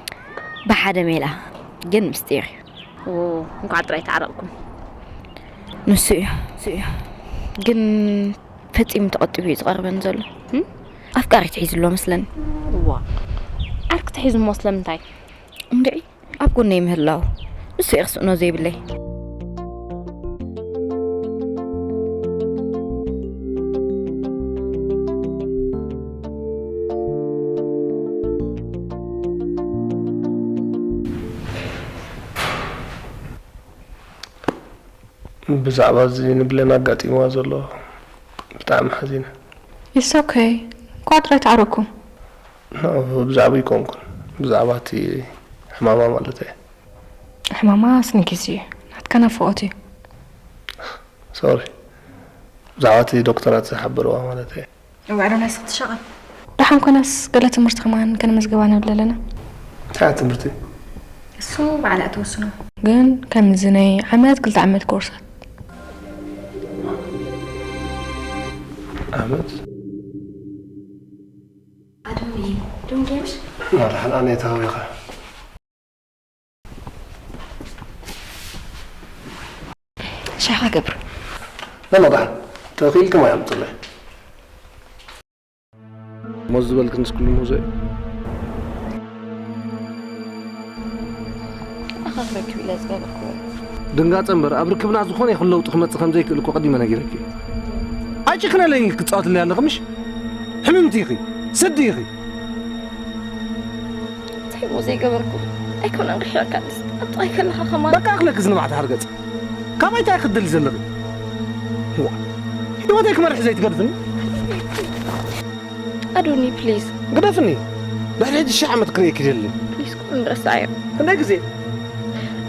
ብሓደ ሜላ፣ ግን ምስጢር እዩ። ኦ፣ እንኳዕ ጥራይ ተዓረቕኩም። ንሱ እዩ፣ ንሱ እዩ። ግን ፈጺሙ ተቐጢቡ እዩ ዝቐርበኒ ዘሎ። እም? ኣፍቃሪ ተሒዙ ኣሎ መስለኒ። እዋ፣ ዓርኪ ተሒዙ እሞ ስለምንታይ? እንድዒ፣ ኣብ ጎነይ ምህላው፣ ንሱ እዩ ክስእኖ ዘይብለይ። ብዛዕባ እዚ ንብሌን ኣጋጢምዋ ዘሎ ብጣዕሚ ሓዚነ። It's okay። እንኳዕ ጥራይ ተዓረኩም። ኖ፣ ብዛዕባ ኣይኮንኩን። ብዛዕባ እቲ ሕማማ ማለት እየ። ሕማማ ስኒ ግዜ እዩ። ናትካ ናፍቖት እዩ። ሶሪ። ብዛዕባ እቲ ዶክተራት ዝሓበርዋ ማለት እየ። እዋዕ፣ ዶ ናይ ስኽቲ ሸቐል። ደሓን ኮነስ ገለ ትምህርቲ ከማን ከነመዝግባ ንብል ኣለና። እንታይ ዓይነት ትምህርቲ? እሱ ባዕላ እትወስኖ። ግን ከምዚ ናይ ዓመት ክልተ ዓመት ኮርሳት። ዓመት? ኣዶኒ፣ ዶን ጌምሽ? ናድሓን ኣነ ተሃዊኻ። ሻኻ ገብር። ለመዳን ተኺልኩም ኣየምጡለይ። ሞዝ ዝበልክንስ ኩሉ ሞዞ እዩ። ኣኻ ክረክብ ኢለ ዝገበርኩዎ። ድንጋጸ እምበር፣ ኣብ ርክብና ዝኾነ ይኹን ለውጢ ክመጽእ ከም ዘይክእል እኮ ቀዲመ ነጊረኪ እየ። ኣይጭክነለይን ክጻወትለይ ኣለኺ ምሽ? ሕምምቲ ኢኺ፣ ስዲ ኢኺ። እንታይ እሞ ዘይገበርኩ? ኣይኮነን ርሒቕካ ድስ ኣብ ጥቓይ ከለኻ ከማን። በቃ ኣኽለኪ ዝንባዕቲ ሃርገጽ። ካባይ እንታይ ክትደሊ ዘለኺ? ዋ፣ ህይወተይ ክመርሕ ዘይትገድፍኒ? ኣዶኒ፣ ፕሊዝ። ግደፍኒ። ድሕሪ ሕጂ ሽሕ ዓመት ክርእየኪ ይደሊ። ፕሊዝ፣ ኩሉ ንረስዓዮ። ክንደይ ግዜ?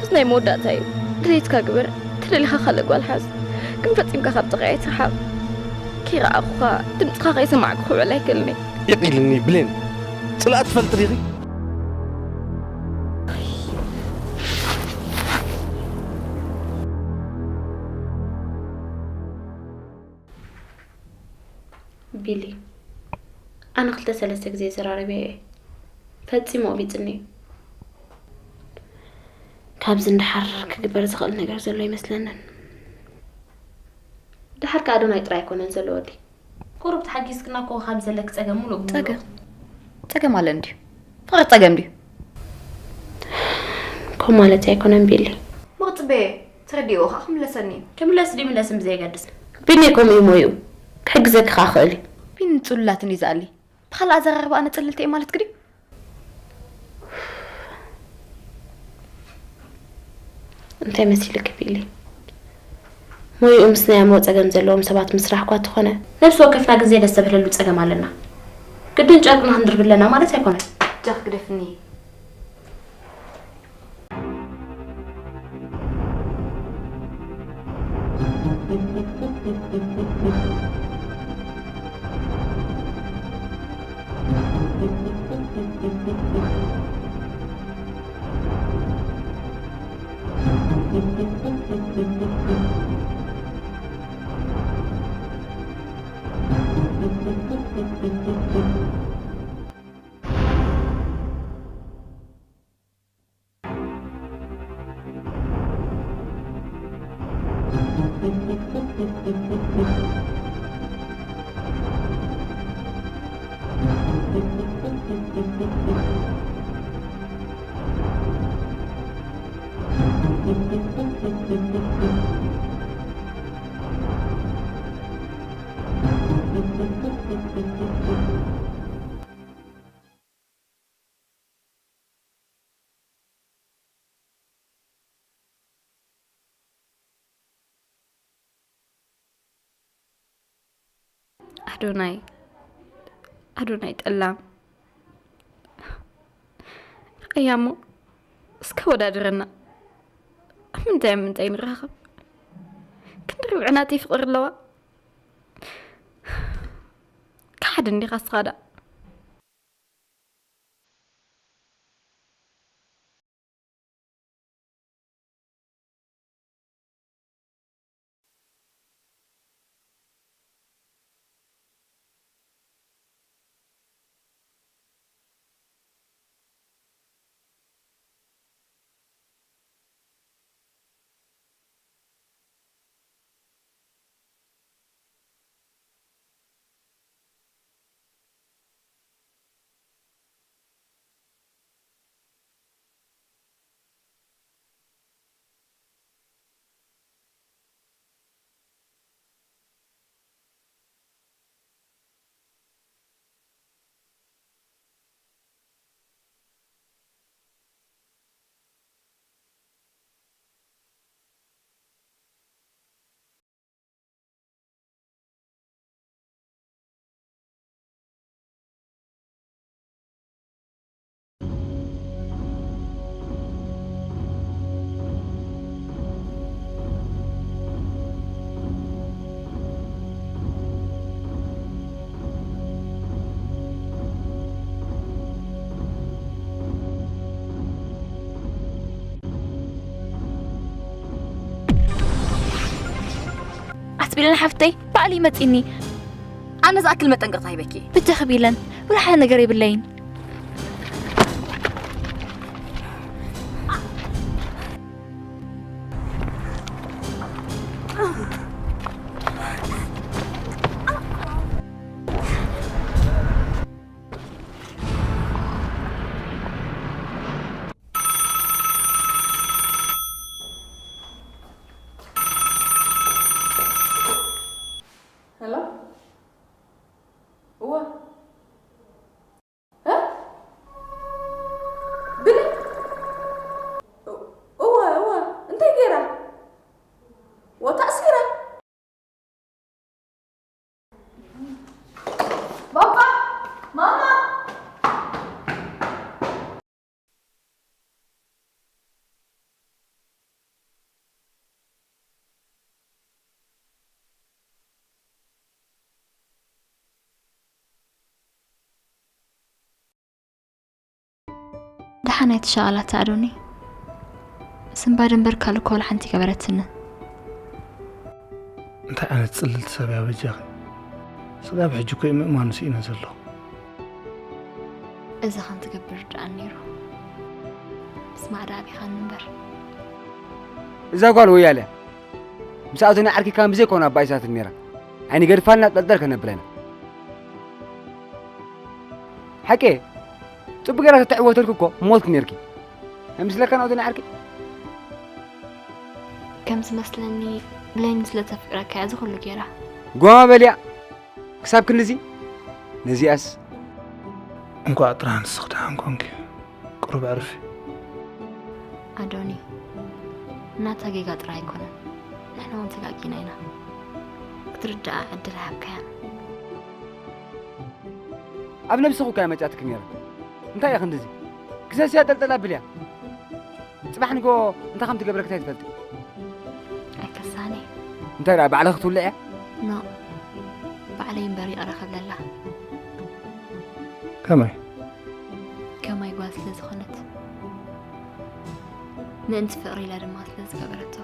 እዚ ናይ መወዳእታ እዩ። ድሌትካ ግበር። ተደሊኻ ካልእ ጓል ሓዝ። ግን ፈጺምካ ካብ ጥቓይ ኣይትርሓቕ። ከይረኣኹኻ፣ ድምጽኻ ከይሰማዕኩ ክውዕል ኣይክእልን እየ። ይቕ ኢልኒ ብሌን። ጽላእ ትፈልጢ ዲኺ? ቢሊ፣ ኣነ ክልተ ሰለስተ ግዜ ዘራረበዮ እየ። ፈጺሙ ኣቢጽኒ እዩ። ካብዚ ንደሓር ክግበር ዝኽእል ነገር ዘሎ ኣይመስለንን። ደሓር ከኣ ኣዶናይ ጥራይ ኣይኮነን ዘሎ ወዲ። ቁሩብ ተሓጊዝክና እኮ ካብ ዘለኪ ጸገም ሙሉእ ብሙሉእ። ጸገም? ጸገም ኣለ እንድዩ። ፍቕሪ ጸገም ድዩ? ከምኡ ማለት ኣይኮነን ቢሊ። ምቕጽበየ፣ ተረዲእዎ ከኣ ክምለሰኒ እዩ። ክምለስ ድይምለስን ብዘየገድስ። ቢኒ ከምኡ እዩ ሞይኡ። ክሕግዘኪ ከኣ ክእል እዩ። ቢኒ ጽሉላትን እዩ ዝኣሊ። ብኻልእ ኣዘራርባ ኣነ ጽልልቲ እየ ማለትኪ ድዩ? እንታይ መሲልኪ ቢሊ? ሞይኡ ምስ ናይ ኣእምሮ ጸገም ዘለዎም ሰባት ምስራሕ እኳ እንተኾነ፣ ነፍሲ ወከፍና ግዜ ደስተብህለሉ ጸገም ኣለና። ግድን ጨርቅና ክንድርቢ ኣለና ማለት ኣይኮነን። ጃክ ግደፍኒ። ኣዶናይ፣ ኣዶናይ ጠላም። ርኣያ እሞ፣ እስከ ወዳድረና። ኣብ ምንታይ ኣብ ምንታይ ንራኸብ? ክንዲ ርብዒ ናተይ ፍቕሪ ኣለዋ። ከሓዲ እንዲኻ እስኻ ደኣ። ቢለን ሓፍተይ ባዕሉ ይመጺኒ። ኣነ ዝኣክል መጠንቀቕታ ሂበኪ። ብትኽ ቢለን፣ ወላ ሓደ ነገር የብለይን። ሄሎ? እወ። እ? ብለ-፣ እወ፣ እወ። እንታይ ገይራ? ወ-፣ ተኣሲራ። ባባ! ማማ! ደሓን ኣይትሻቐል ኣታ ኣዶኒ። ስንባደ እምበር ካልእ እኮ ወላ ሓንቲ ገበረትኒ። እንታይ ዓይነት ጽልልቲ ሰብ እያ በጃኺ? ስጋብ ሕጂ እኮ እዩ ምእማኑ ስኢነ ዘለኹ። እዚ ከም ትገብር ርድኣኒ ነይሩ። ምስማዕ ደኣ ኣቢኻኒ እምበር። እዛ ጓል ወያለ ምስ ኣቶኒ ዓርኪ ከም ብዘይኮነ ኣባኢሳትኒ ነይራ። ኣይንገድፋልና ጠልጠል ከነብለና። ሓቂ ጽቡቅ ገይራ ተተዕወተልኪ እኮ ሞትኪ ነይርኪ። ኣይመስለካን ኣቶኒ ዓርኪ? ከም ዝመስለኒ ብሌን ስለ ተፍቅረካ እያ እዚ ኩሉ ገይራ። ጓማ በልያ ክሳብ ክንድዚ ነዚኣስ። እንኳዕ ጥራሕ ንስኺ ደሓን ኮንኪ። ቁሩብ ዕርፊ። ኣዶኒ፣ ናታ ጌጋ ጥራይ ኣይኮነን፣ ንሕና እውን ተጋጊና ኢና። ክትርድኣ ዕድል ኣይሃብካያን። ኣብ ነብስኺ እኮ እያ መጺኣትኪ ነይራ። እንታይ ኢኺ ክንድዚ? ክሰስያ ጠልጠል ኣብልያ። ጽባሕ ንጎ እንታይ ከም ትገብረኪ እንታይ ትፈልጢ? ኣይከሳኒ። እንታይ ደኣ ባዕልኺ ክትውልዕያ? ኖ፣ ባዕለይ እምበር ይቕረ ክብለላ። ከመይ? ከማይ ጓል ስለ ዝኾነት፣ ምእንቲ ፍቕሪ ኢላ ድማ ስለ ዝገበረቶ።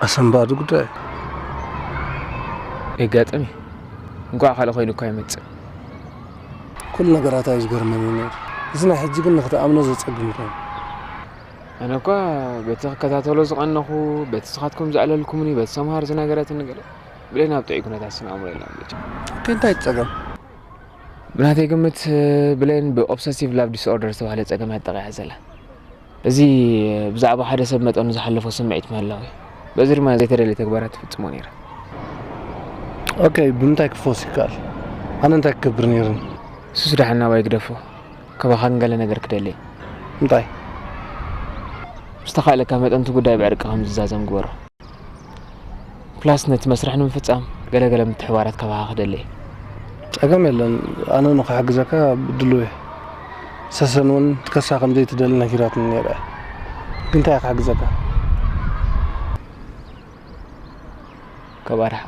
ኣሰንባዲ ጉዳይ። የጋጥም እዩ። እንኳዕ ካልእ ኮይኑ እኳ ይመጽእ። ኩሉ ነገራት እዩ ዝገርመኒ ነይሩ። እዚ ናይ ሕጂ ግን ንክትኣምኖ ዘጸግም ኮይኑ። ኣነ እኳ በቲ ክከታተሎ ዝቐነኹ፣ በቲ ንስኻትኩም ዘዕለልኩምኒ፣ በቲ ሰምሃር ዝነገረትኒ ገለ ብሌን ኣብ ጥዑይ ኩነታት ስነ ኣእምሮ የላን በጃ። ኦኬ፣ እንታይ ጸገም? ብናተይ ግምት ብሌን ብኦብሰሲቭ ላቭ ዲስኦርደር ዝተባህለ ጸገም እያ ተጠቒዓ ዘላ። እዚ ብዛዕባ ሓደ ሰብ መጠኑ ዝሓለፎ ስምዒት ምህላው እዩ። በዚ ድማ ዘይተደልየ ተግባራት ትፍጽሞ ነይራ። ኦኬ፣ ብምንታይ ክፈውስ ይከኣል? ኣነ እንታይ ክገብር ነይርኒ? እሱስ ደሓን ናባይ ግደፎ። ካባኻን ገለ ነገር ክደሊ እየ። እንታይ? ምስ ተኻእለካ መጠን እቲ ጉዳይ ብዕርቂ ከም ዝዛዘም ግበሮ። ፕላስ ነቲ መስርሕ ንምፍጻም ገለገለ ምትሕብባራት ካባኻ ክደሊ እየ። ጸገም የለን፣ ኣነ ንኽሕግዘካ ድሉው እየ። ሰሰን እውን ክትከሳ ከም ዘይትደሊ ነጊራትኒ ነይራ እያ። ግን እንታይ እየ ክሕግዘካ? ካብ ኣርሓ።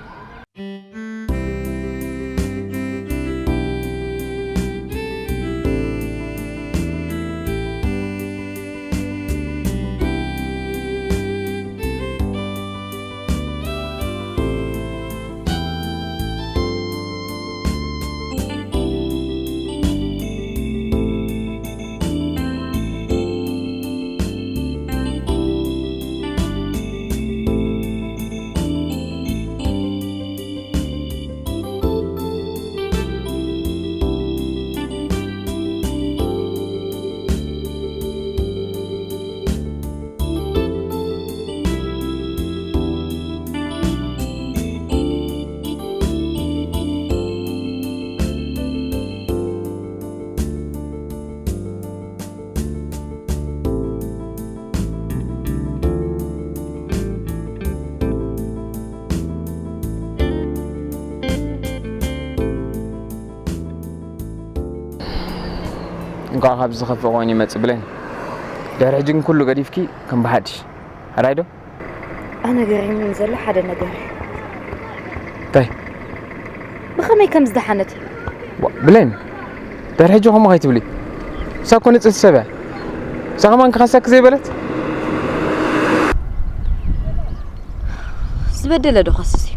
ባእ ካብ ዝኸፍእ ኮይኑ ይመጽእ ብሌን። ድሕሪ ሕጂ ግን ኩሉ ገዲፍኪ ከም ብሓድሽ። ሕራይ ዶ? ኣነ ገሪሙኒ ዘሎ ሓደ ነገር እዩ። እንታይ? ብኸመይ ከም ዝደሓነት። ዋ፣ ብሌን፣ ድሕሪ ሕጂ ከምኡ ከይትብሊ። እሳ እኮ ንጽህቲ ሰብ እያ። እሳ ከማን ክኸሰኪ ዘይበለት? ዝበደለ ዶ ከስስ እዩ?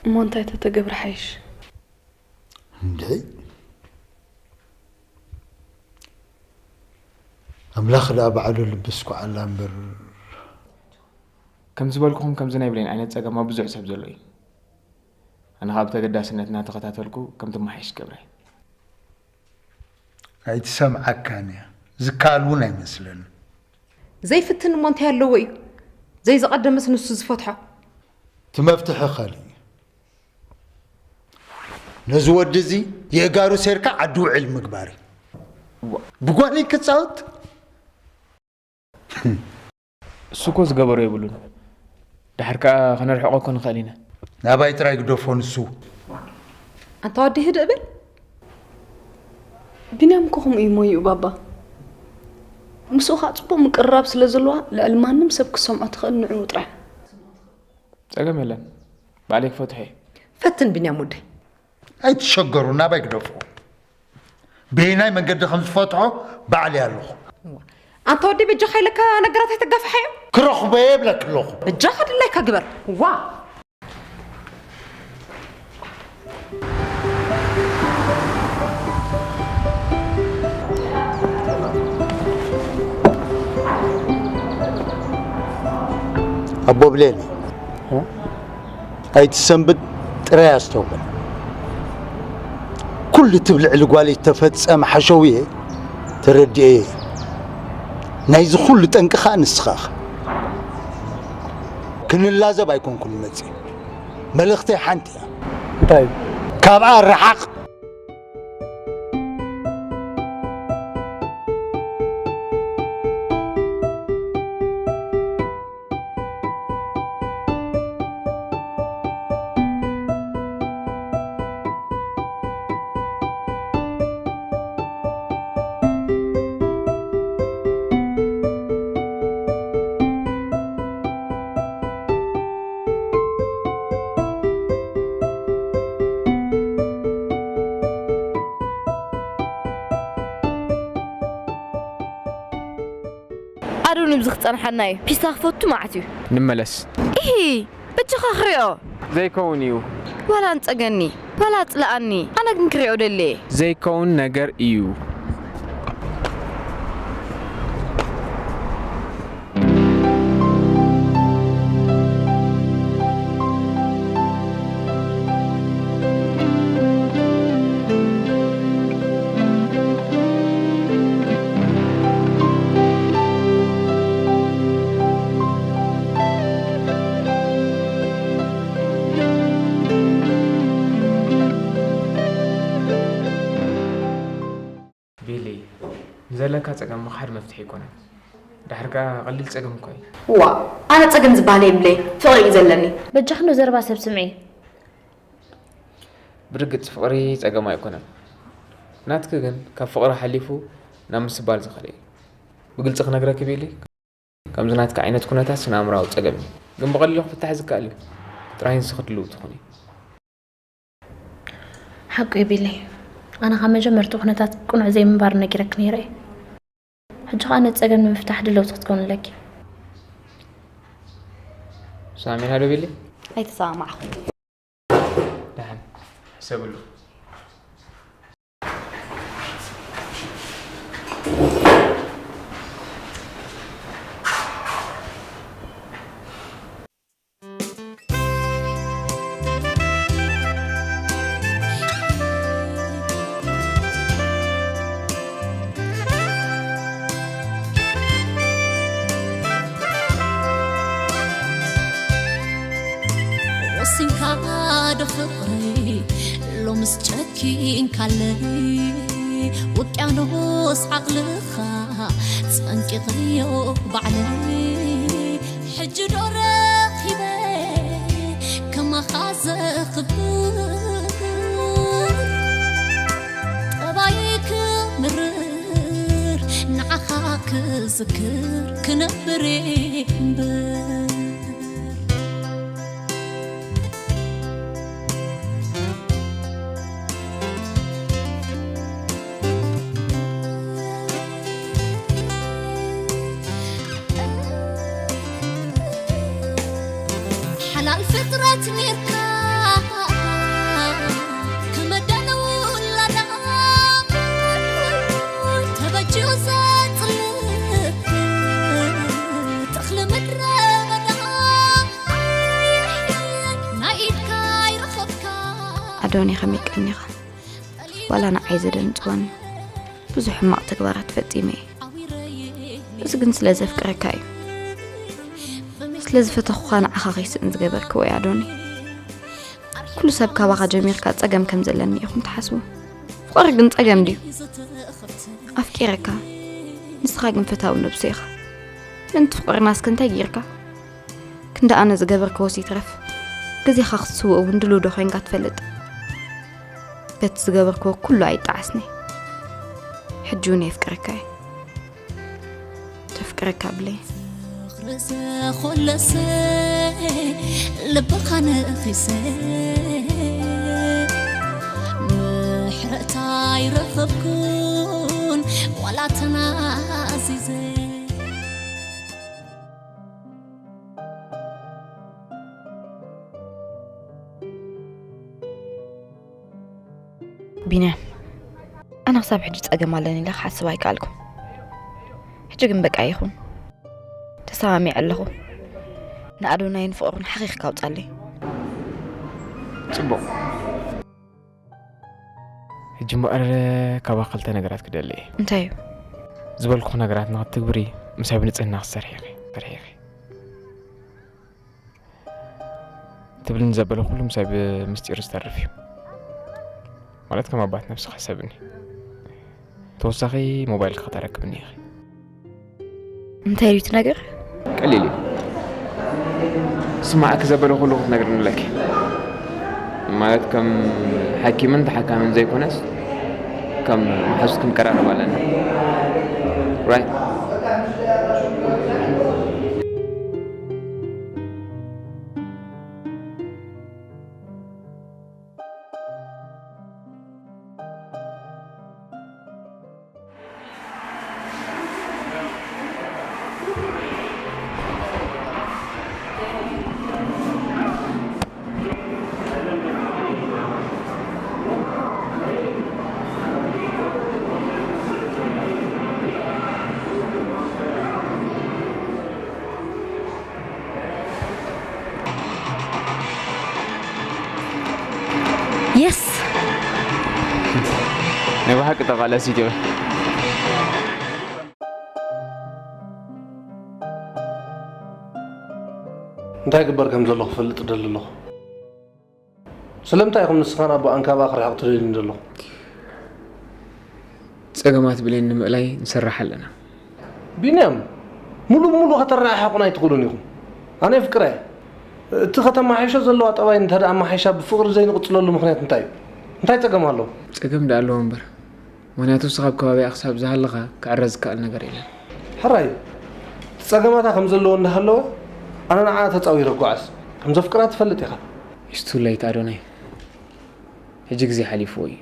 እሞ እንታይ ተተገብረ ሓይሽ? እንድዒ ኣምላኽ ደኣ ባዕሉ ልቢ ስኳዓላ እምበር። ከም ዝበልኩኹም ከምዚ ናይ ብሌን ዓይነት ጸገም ኣብ ብዙሕ ሰብ ዘሎ እዩ። ኣነ ካብ ተገዳስነት እናተኸታተልኩ ከም ትመሓየሽ ክገብራ እየ። ኣይትሰምዓካን እያ። ዝከኣል እውን ኣይመስለንን። ዘይፍትን እሞ እንታይ ኣለዎ እዩ? ዘይዝቐደመስ ንሱ ዝፈትሖ። እቲ መፍትሒ ካልእ እዩ። ነዚ ወዲ እዚ የእጋሩ ሴርካ ዓዲ ውዕል ምግባር እዩ። ብጓለይ ክጻወት? እሱ እኮ ዝገበሮ የብሉን። ድሓር ከኣ ከነርሕቖ እኮ ንኽእል ኢና። ናባይ ጥራይ ግደፎ ንሱ። ኣንታ ወዲ ህድእ ብል። ቢንያም እኮ ከምኡ እዩ ሞይኡ ባባ። ምስኡ ከዓ ፅቡቅ ምቅርራብ ስለ ዘለዋ ልዕሊ ማንም ሰብ ክሰምዖ ትኽእል ንዕኡ ጥራሕ። ጸገም የለን። ባዕለይ ክፈትሖ እየ። ፈትን ቢንያም ወደይ። ኣይትሸገሩ ናባይ ግደፍዎ። በየናይ መንገዲ ከም ዝፈትሖ ባዕለይ ኣለኹ። ኣንታ ወደይ በጃኻ ኢለካ ነገራት ኣይተጋፍሓዮ። ክረኽቦ እየ ይብለኪ ኣለኹ። በጃኻ ድላይካ ግበር። ዋ ኣቦ ብሌን ኣይትሰንብድ ጥራይ ኣስተውዕል። ኩሉ እቲ ኣብ ልዕሊ ጓለይ ዝተፈጸመ ሓሸውየ ተረዲኤ እየ። ናይዚ ኩሉ ጠንቂ ኸኣ ንስኻ ኢኻ። ክንላዘብ ኣይኮንኩን መጺእ። መልእኽተይ ሓንቲ እያ። እንታይ? ካብኣ ርሓቕ። ኣዶኒ ብዚ ክጸንሓና እዩ። ፒስታ ክፈቱ መዓት እዩ። ንመለስ። ኢሂ! በጃኻ ክሪኦ። ዘይከውን እዩ። ዋላ ኣንጸገኒ፣ ዋላ ኣጽልኣኒ፣ ኣነ ግን ክሪኦ ደልየ። ዘይከውን ነገር እዩ። ቢሊ፣ ንዘለካ ጸገም ምኽሓድ መፍትሒ ኣይኮነን። ድሓር ከኣ ቀሊል ጸገም እኳ እዩ። ዋእ፣ ኣነ ጸገም ዝበሃል የብለይን፣ ፍቕሪ እዩ ዘለኒ። በጃኺ ንዘረባ ሰብ ስምዒ። ብርግጽ ፍቕሪ ጸገም ኣይኮነን። ናትኪ ግን ካብ ፍቕሪ ሓሊፉ ናብ ምስባል ዝኸደ እዩ። ብግልጺ ክነግረኪ ቢሊ፣ ከምዚ ናትኪ ዓይነት ኩነታት ስነ ኣእምሮኣዊ ጸገም እዩ። ግን ብቐሊሉ ክፍታሕ ዝከኣል እዩ። ጥራይ ንስኺ ድልውቲ ኩኒ። ሓቁ እዩ ቢለይ። ኣነ ካብ መጀመርትኡ ኩነታት ቅኑዕ ዘይምንባሩ ነጊረኪ ነይረ እየ። ሕጂ ኸኣ ነቲ ጸገም ንምፍታሕ ድልውቲ ክትኮኒ ኣለኪ። ሰማሚዕና ዶ ቢለይ? ኣይተሰማማዕኹን። ደሓን ሕሰብሉ። ወሲንካ ዶ ፍቕረይ ሎምስ ጨኪንካለይ? ውቅያኖስ ዓቕልኻ ጸንቂቐዮ ባዕለይ። ሕጂ ዶ ረኺበ ከማኻ ዘኽብር? ጠባይ ክምርር ንዓኻ ክዝክር ክነብር እምበር። ሓላል ፍጥረት ኔርካ ከመዳን ውላዳ ተበጅዩ ዘጽልእ ተኽሊ ምድረ በዳ ናይ ኢድካ ይረኸብካ። ኣዶኒ ከመይ ቀኒኻ? ዋላ ንዓይ ዘደንጽወኒ ብዙሕ ሕማቕ ተግባራት ፈጺመ እየ። እዚ ግን ስለ ዘፍቅረካ እዩ። ስለ ዝፈተኹኻ ንዓኻ ከይስእን ዝገበርክዎ እየ ኣዶኒ። ኩሉ ሰብ ካባኻ ጀሚርካ ጸገም ከም ዘለኒ ኢኹም ትሓስቡ። ፍቕሪ ግን ጸገም ድዩ? ኣፍቂረካ፣ ንስኻ ግን ፈታዊ ነብሱ ኢኻ። ምእንቲ ፍቕርና እስከ እንታይ ጌርካ? ክንዲ ኣነ ዝገበርክዎስ ይትረፍ፣ ግዜኻ ክትስውእ እውን ድሉው ዶ ኮይንካ ትፈልጥ? በቲ ዝገበርክዎ ኩሉ ኣይጠዓስኒ። ሕጂ እውን የፍቅረካ እየ። ተፍቅረካ ብለይ። ፍቕሪ ዘኾለሰ ልብኻ ነኺሰ ምሕረት ኣይረኸብኩን ዋላ ተናዚዘ። ቢንያም፣ ኣነ ክሳብ ሕጂ ጸገም ኣለኒ ኢለ ክሓስብ ኣይከኣልኩን። ሕጂ ግን በቃ ይኹን፣ ተሰማሚዐ ኣለኹ። ንኣዶናይን ፍቕሩን ሓኺኽካ ኣውጻለይ። ጽቡቕ። ሕጂ እምበኣር ካባኺ ክልተ ነገራት ክደሊ እየ። እንታይ እዩ? ዝበልኩኺ ነገራት ንኽትግብሪ ምሳይ ብንጽህና ክትሰርሒ ኢኺ፣ ሰርሒ ኢኺ። ትብልኒ ዘበለ ኩሉ ምሳይ ብምስጢር ዝተርፍ እዩ። ማለት ከም ኣባት ነብስኻ ሕሰብኒ። ተወሳኺ ሞባይልኪ ከተረክብኒ ኢኺ። እንታይ እዩ እቲ ነገር? ቀሊል እዩ። ስማዕኪ ዘበለ ኩሉ ክትነግርኒ ኣለኪ። ማለት ከም ሓኪምን ተሓካምን ዘይኮነስ ከም መሓዙት ክንቀራረብ ኣለና። ራይት? የስ! ናይ ብሓቂ ተቓላሲት ኢኺ። እንታይ ይግበር ከም ዘሎ ክፈልጥ እደሊ ኣለኹ። ስለምንታይ ኢኹም ንስኻን ኣቦኣን ካባኣ ክርሕቕ ትደልዩኒ ዘለኹም? ጸገማት ብሌን ንምእላይ ንሰርሕ ኣለና። ቢንያም፣ ሙሉእ ብሙሉእ ከተረሓሕቑና ኣይትኽእሉን ኢኹም። ኣነ የፍቅራ እየ። እቲ ከተመሓይሾ ዘለዋ ጠባይ እንተ ደኣ ኣመሓይሻ ብፍቕሪ ዘይንቕጽለሉ ምኽንያት እንታይ እዩ? እንታይ ጸገም ኣለዎ? ጸገም ደኣ ኣለዎ እምበር። ምኽንያቱ ንስኻ ኣብ ከባቢኣ ክሳብ ዝሃለኻ ክዕረ ዝከኣል ነገር የለን። ሕራይ፣ እቲ ጸገማታ ከም ዘለዎ እንዳሃለወ፣ ኣነ ንዓኣ ተጻዊረ እጓዓዝ። ከም ዘፍቅራ ትፈልጥ ኢኻ። It's too late ኣዶናይ። ሕጂ ግዜ ሓሊፍዎ እዩ።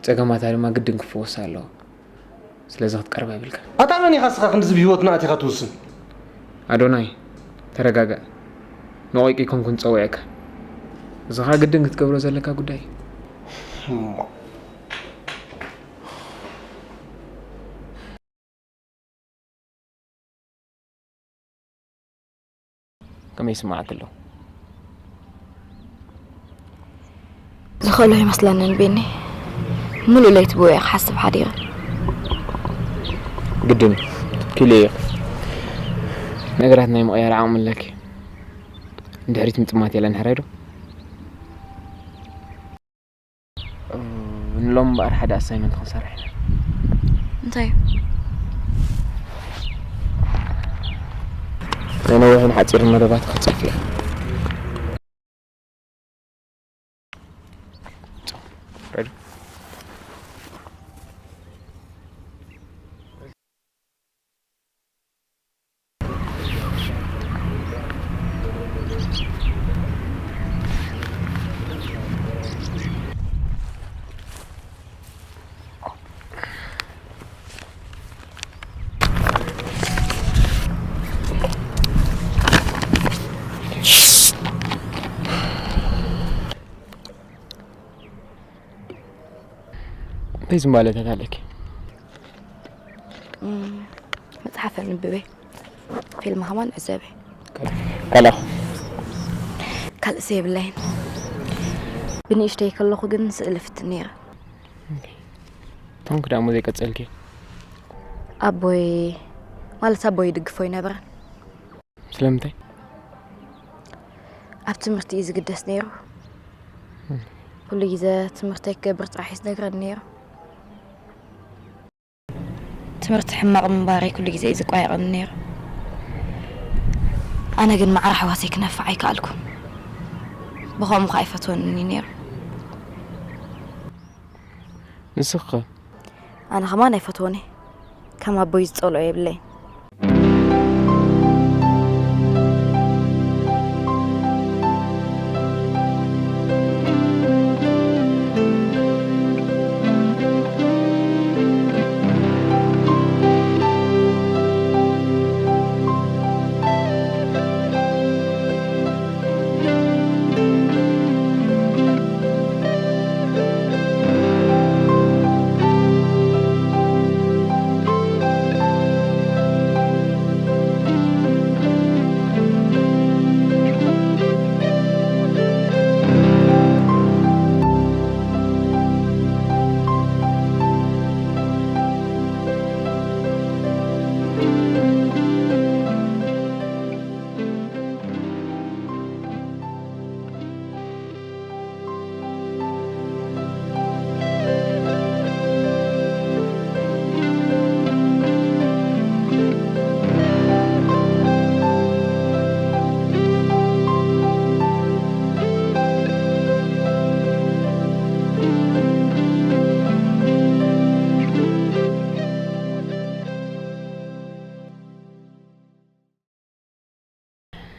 ጸገማታ ድማ ግድን ክፍወስ ኣለዎ። ስለዚ ክትቀርባ የብልካን። ኣታ መን ኢኻ ንስኻ ክንድዚ ብህይወትና ኣቲኻ ትውስን? ኣዶናይ፣ ተረጋጋእ። ንቆይቂ ኣይኮንኩን ጸዊዐካ። እዚ ኸኣ ግድን ክትገብሮ ዘለካ ጉዳይ እዩ። እሞ ከመይ ይስምዓኪ ኣሎ? ዝኽእሎ ኣይመስለንን ቢኒ። ሙሉእ ለይቲ ብኡ እየ ክሓስብ ሓዲረ። ግድን እዩ። ኪሎ እየ። ነገራት ናይ ምቕያር ዓቕሚ ኣለኪ። ንድሕሪት ምጥማት የለን፣ ሕራይ ዶ? እ፣ ሎም እምበኣር ሓደ ኣሳይመንት ክንሰርሕ ኢና። እንታይ እዩ? ናይ ነዊሕን ሓፂርን መደባት ክትፅሕፍ እያ። እንታይ ዝማለታት ኣለኪ? መጽሓፍ ኣንብበ፣ ፊልም ከማን ዕዘበ። ካልኣኹ? ካልእሰ የብለይን። ብንእሽተይ ከለኹ ግን ስእሊ ፍትን ነይረ። ቶንክ ዳሞ ዘይቀጸልኪ? ኣቦይ ማለት ኣቦይ ይድግፎ ይነበረ። ስለምንታይ? ኣብ ትምህርቲ እዩ ዝግደስ ነይሩ። ኩሉ ግዜ ትምህርተይ ክገብር ጥራሕ እዩ ዝነግረኒ ነይሩ። ትምህርቲ ሕማቕ ምንባረይ ኩሉ ግዜ እዩ ዝቋየቐኒ ነይሩ። ኣነ ግን ማዕረ ኣሕዋተይ ክነፍዕ ኣይከኣልኩን። ብኸምኡ ኸኣ ኣይፈትወንን እዩ ነይሩ። ንስኺ ኸ? ኣነ ኸማን ኣይፈትዎን እየ። ከም ኣቦይ ዝጸልኦ የብለይን።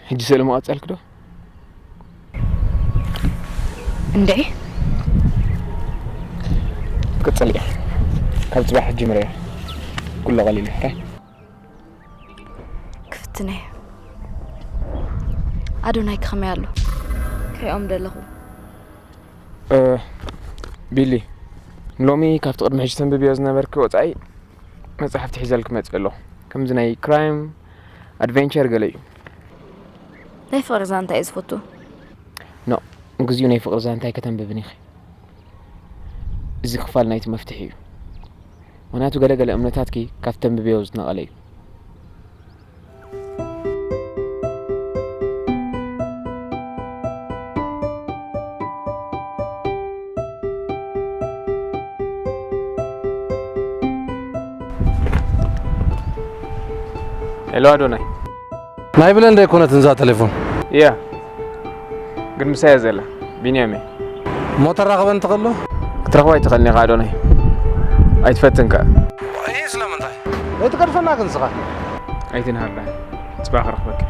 ሕጂ ስእሊ ምቐጸልኪ ዶ? እንድዒ። ትቅጽል እያ። ካብ ጽባሕ ጅምረያ። ኩሉ ቀሊል እዩ። ሕራይ። ክፍትነ። ኣዶናይ ከመይ ኣሎ? ክሪኦም ደለኹ። እ፣ ቢሊ፣ ሎሚ ካብቲ ቅድሚ ሕጂ ተንብብዮ ዝነበርኪ ወጻኢ መጽሓፍቲ ሒዘልኪ መጽእ ኣለኹ። ከምዚ ናይ ክራይም፣ ኣድቨንቸር ገለ እዩ። ናይ ፍቕሪ ዛንታ እየ ዝፈቱ። ኖ፣ ንግዚኡ ናይ ፍቕሪ ዛንታ ኣይከተንብብን ኢኺ። እዚ ክፋል ናይቲ መፍትሒ እዩ። ምኽንያቱ ገለ ገለ እምነታትኪ ካብቲ ተንብብዮ ዝነቐለ እዩ። ሄሎ ኣዶናይ። ናይ ብለን ዶ ኣይኮነትን እዛ ቴሌፎን? እያ፣ ግን ምሳይ እያ ዘላ። ቢንያም እየ። እሞ ተራኽበን ትኽእሎ? ክትረኽባ ኣይትኽእልን ኢኻ ኣዶናይ። ኣይትፈትን ከኣ። እይ ስለምንታይ? ኣይትገድፈና ግን ንስኻ። ኣይትንሃርዳ። ጽባሕ ክረኽበኪ።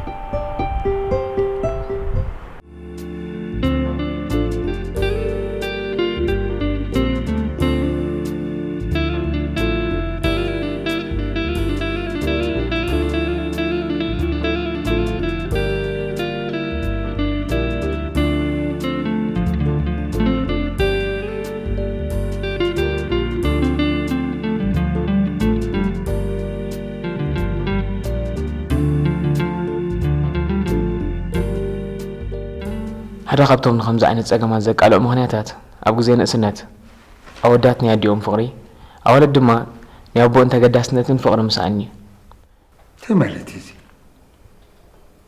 ሓደ ካብቶም ንኸምዚ ዓይነት ጸገማት ዘቃልዑ ምኽንያታት፣ ኣብ ግዜ ንእስነት፣ ኣወዳት ናይ ኣዲኦም ፍቕሪ፣ ኣዋልድ ድማ ናይ ኣቦኦን ተገዳስነትን ፍቕሪ ምስኣን እዩ። እንታይ ማለት እዩ እዚ?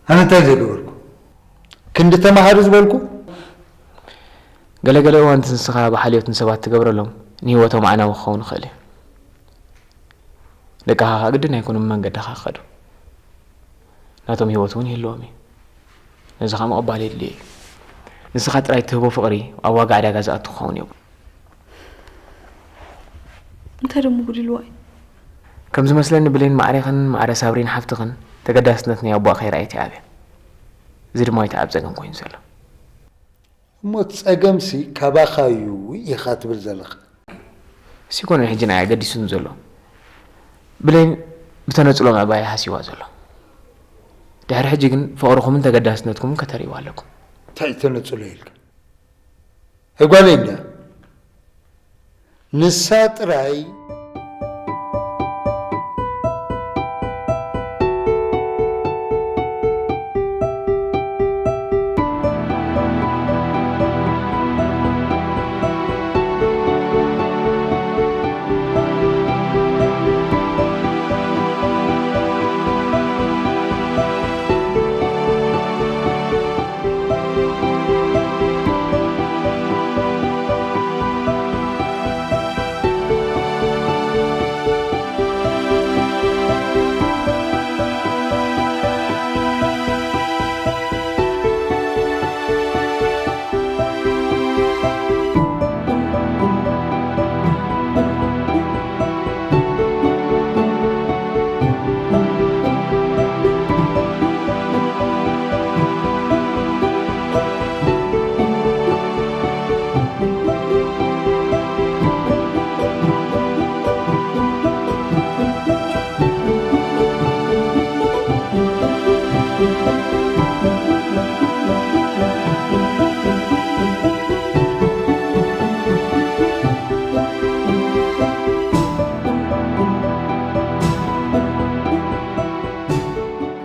ኣነ እንታይ ዘይገበርኩ? ክንዲ ተማሃሩ ዝበልኩ? ገለ ገለ እዋን ንስኻ ብሓልዮት ንሰባት ትገብረሎም፣ ንህይወቶም ኣዕናዊ ክኸውን ይኽእል እዩ። ደቅኻ ኸኣ ግድን ኣይኮኑን ብመንገድኻ ክኸዱ። ናቶም ህይወት እውን ይህልዎም እዩ። ነዚ ኸኣ ምቕባል የድልዮ እዩ። ንስኻ ጥራይ እትህቦ ፍቕሪ ኣብ ዋጋ ዕዳጋ ዝኣቱ ክኸውን የብሉን። እንታይ ደሞ ጉዲልዋ እዩ? ከም ዝመስለኒ ብሌን ማዕሬኽን ማዕረ ሳብሪን ሓፍትኽን ተገዳስነት ናይ ኣቦኣ ከይረኣየት እያ ዓብያ። እዚ ድማ እዩ እቲ ዓቢ ጸገም ኮይኑ ዘሎ። እሞ እቲ ጸገምሲ ካባኻ እዩ ኢኻ ትብል ዘለኻ። እሱ ኣይኮነን ሕጂ ንዓይ ኣገዲሱኒ ዘሎ። ብሌን ብተነጽሎ ምዕባይ እዩ ሃስይዋ ዘሎ። ድሕሪ ሕጂ ግን ፍቕርኹምን ተገዳስነትኩምን ከተርእይዋ ኣለኩም። እንታይ እዩ ተነጽሎ ኢልካ? ኣይ ጓለይ እንድያ። ንሳ ጥራይ።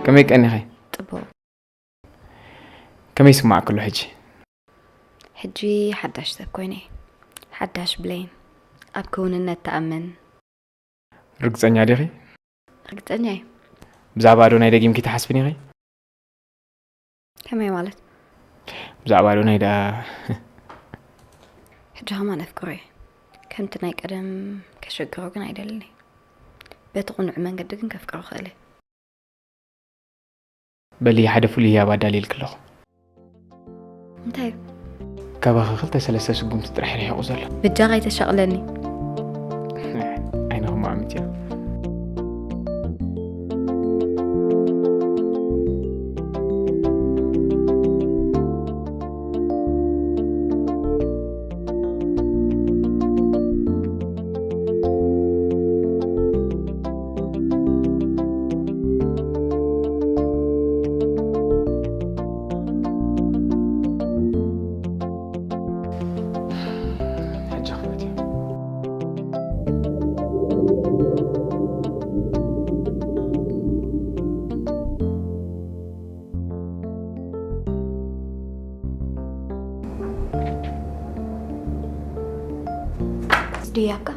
ከመይ ቀኒኺ? ጽቡቕ። ከመይ ይስማዕ ከሎ ሕጂ? ሕጂ ሓዳሽ ሰብ ኮይነ። ሓዳሽ ብሌን። ኣብ ክውንነት ትኣምን። ርግጸኛ ዲኺ? ርግጸኛ እየ። ብዛዕባ ኣዶናይ ደጊምኪ ትሓስብን ኢኺ? ከመይ ማለት? ብዛዕባ ኣዶናይ ደኣ። ሕጂ ኸማን ኣፍቅሮ እየ። ከምቲ ናይ ቀደም ከሸግሮ ግን ኣይደልን እየ። በቲ ቅኑዕ መንገዲ ግን ከፍቅሮ እኽእል እየ። በሊ ሓደ ፍሉይ ህያብ ኣዳልየልኪ ኣለኹ። እንታይ እዩ? ካባኺ ክልተ ሰለስተ ስጉምቲ ጥራሕ ርሒቑ ዘሎ። በጃኻ ኣይተሻቕለኒ። ዓይንኹም ኣዕምትያ። ሕጂ ክፈትዮ። ድያካ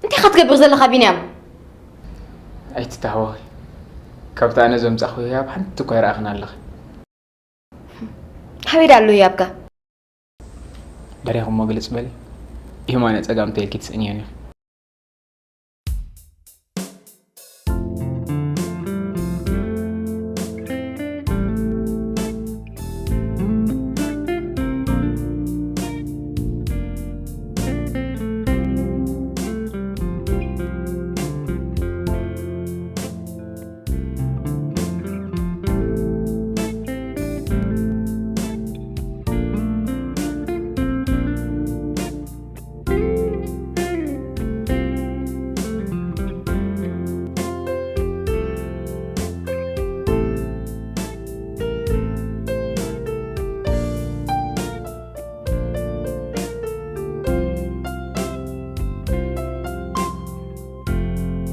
እንታይ ኢኻ ትገብር ዘለኻ ቢንያም? ኣይትተሃወኺ። ካብቲ ኣነ ዘምጻእኹ ህያብ ሓንቲ እኳ ኣይረኣኽን ኣለኺ። ኣበይ ደኣ ኣሎ ህያብካ? በሪኽሞ ግልጽ በሊ። የማነ ጸጋም ተይልኪ ትስእንዮ ኔርኪ።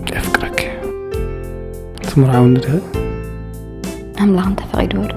የፍቅረክ ትምርዓውኒ ድኸ? ኣምላኽ እንተፈቒድዎ ዶ?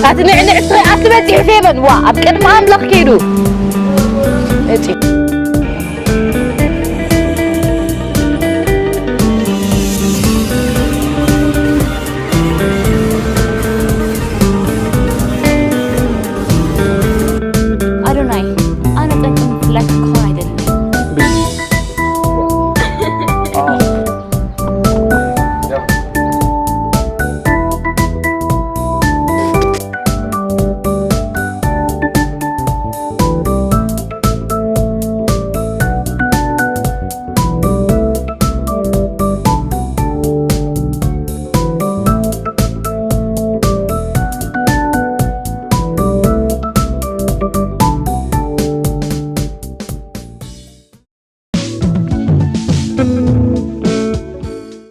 ኣቲ ንዕንዕ ትሪኣስ በፂሑ ፌቨን ዋ ኣብ ቅድሚ ኣምላኽ ከይዱ መፂ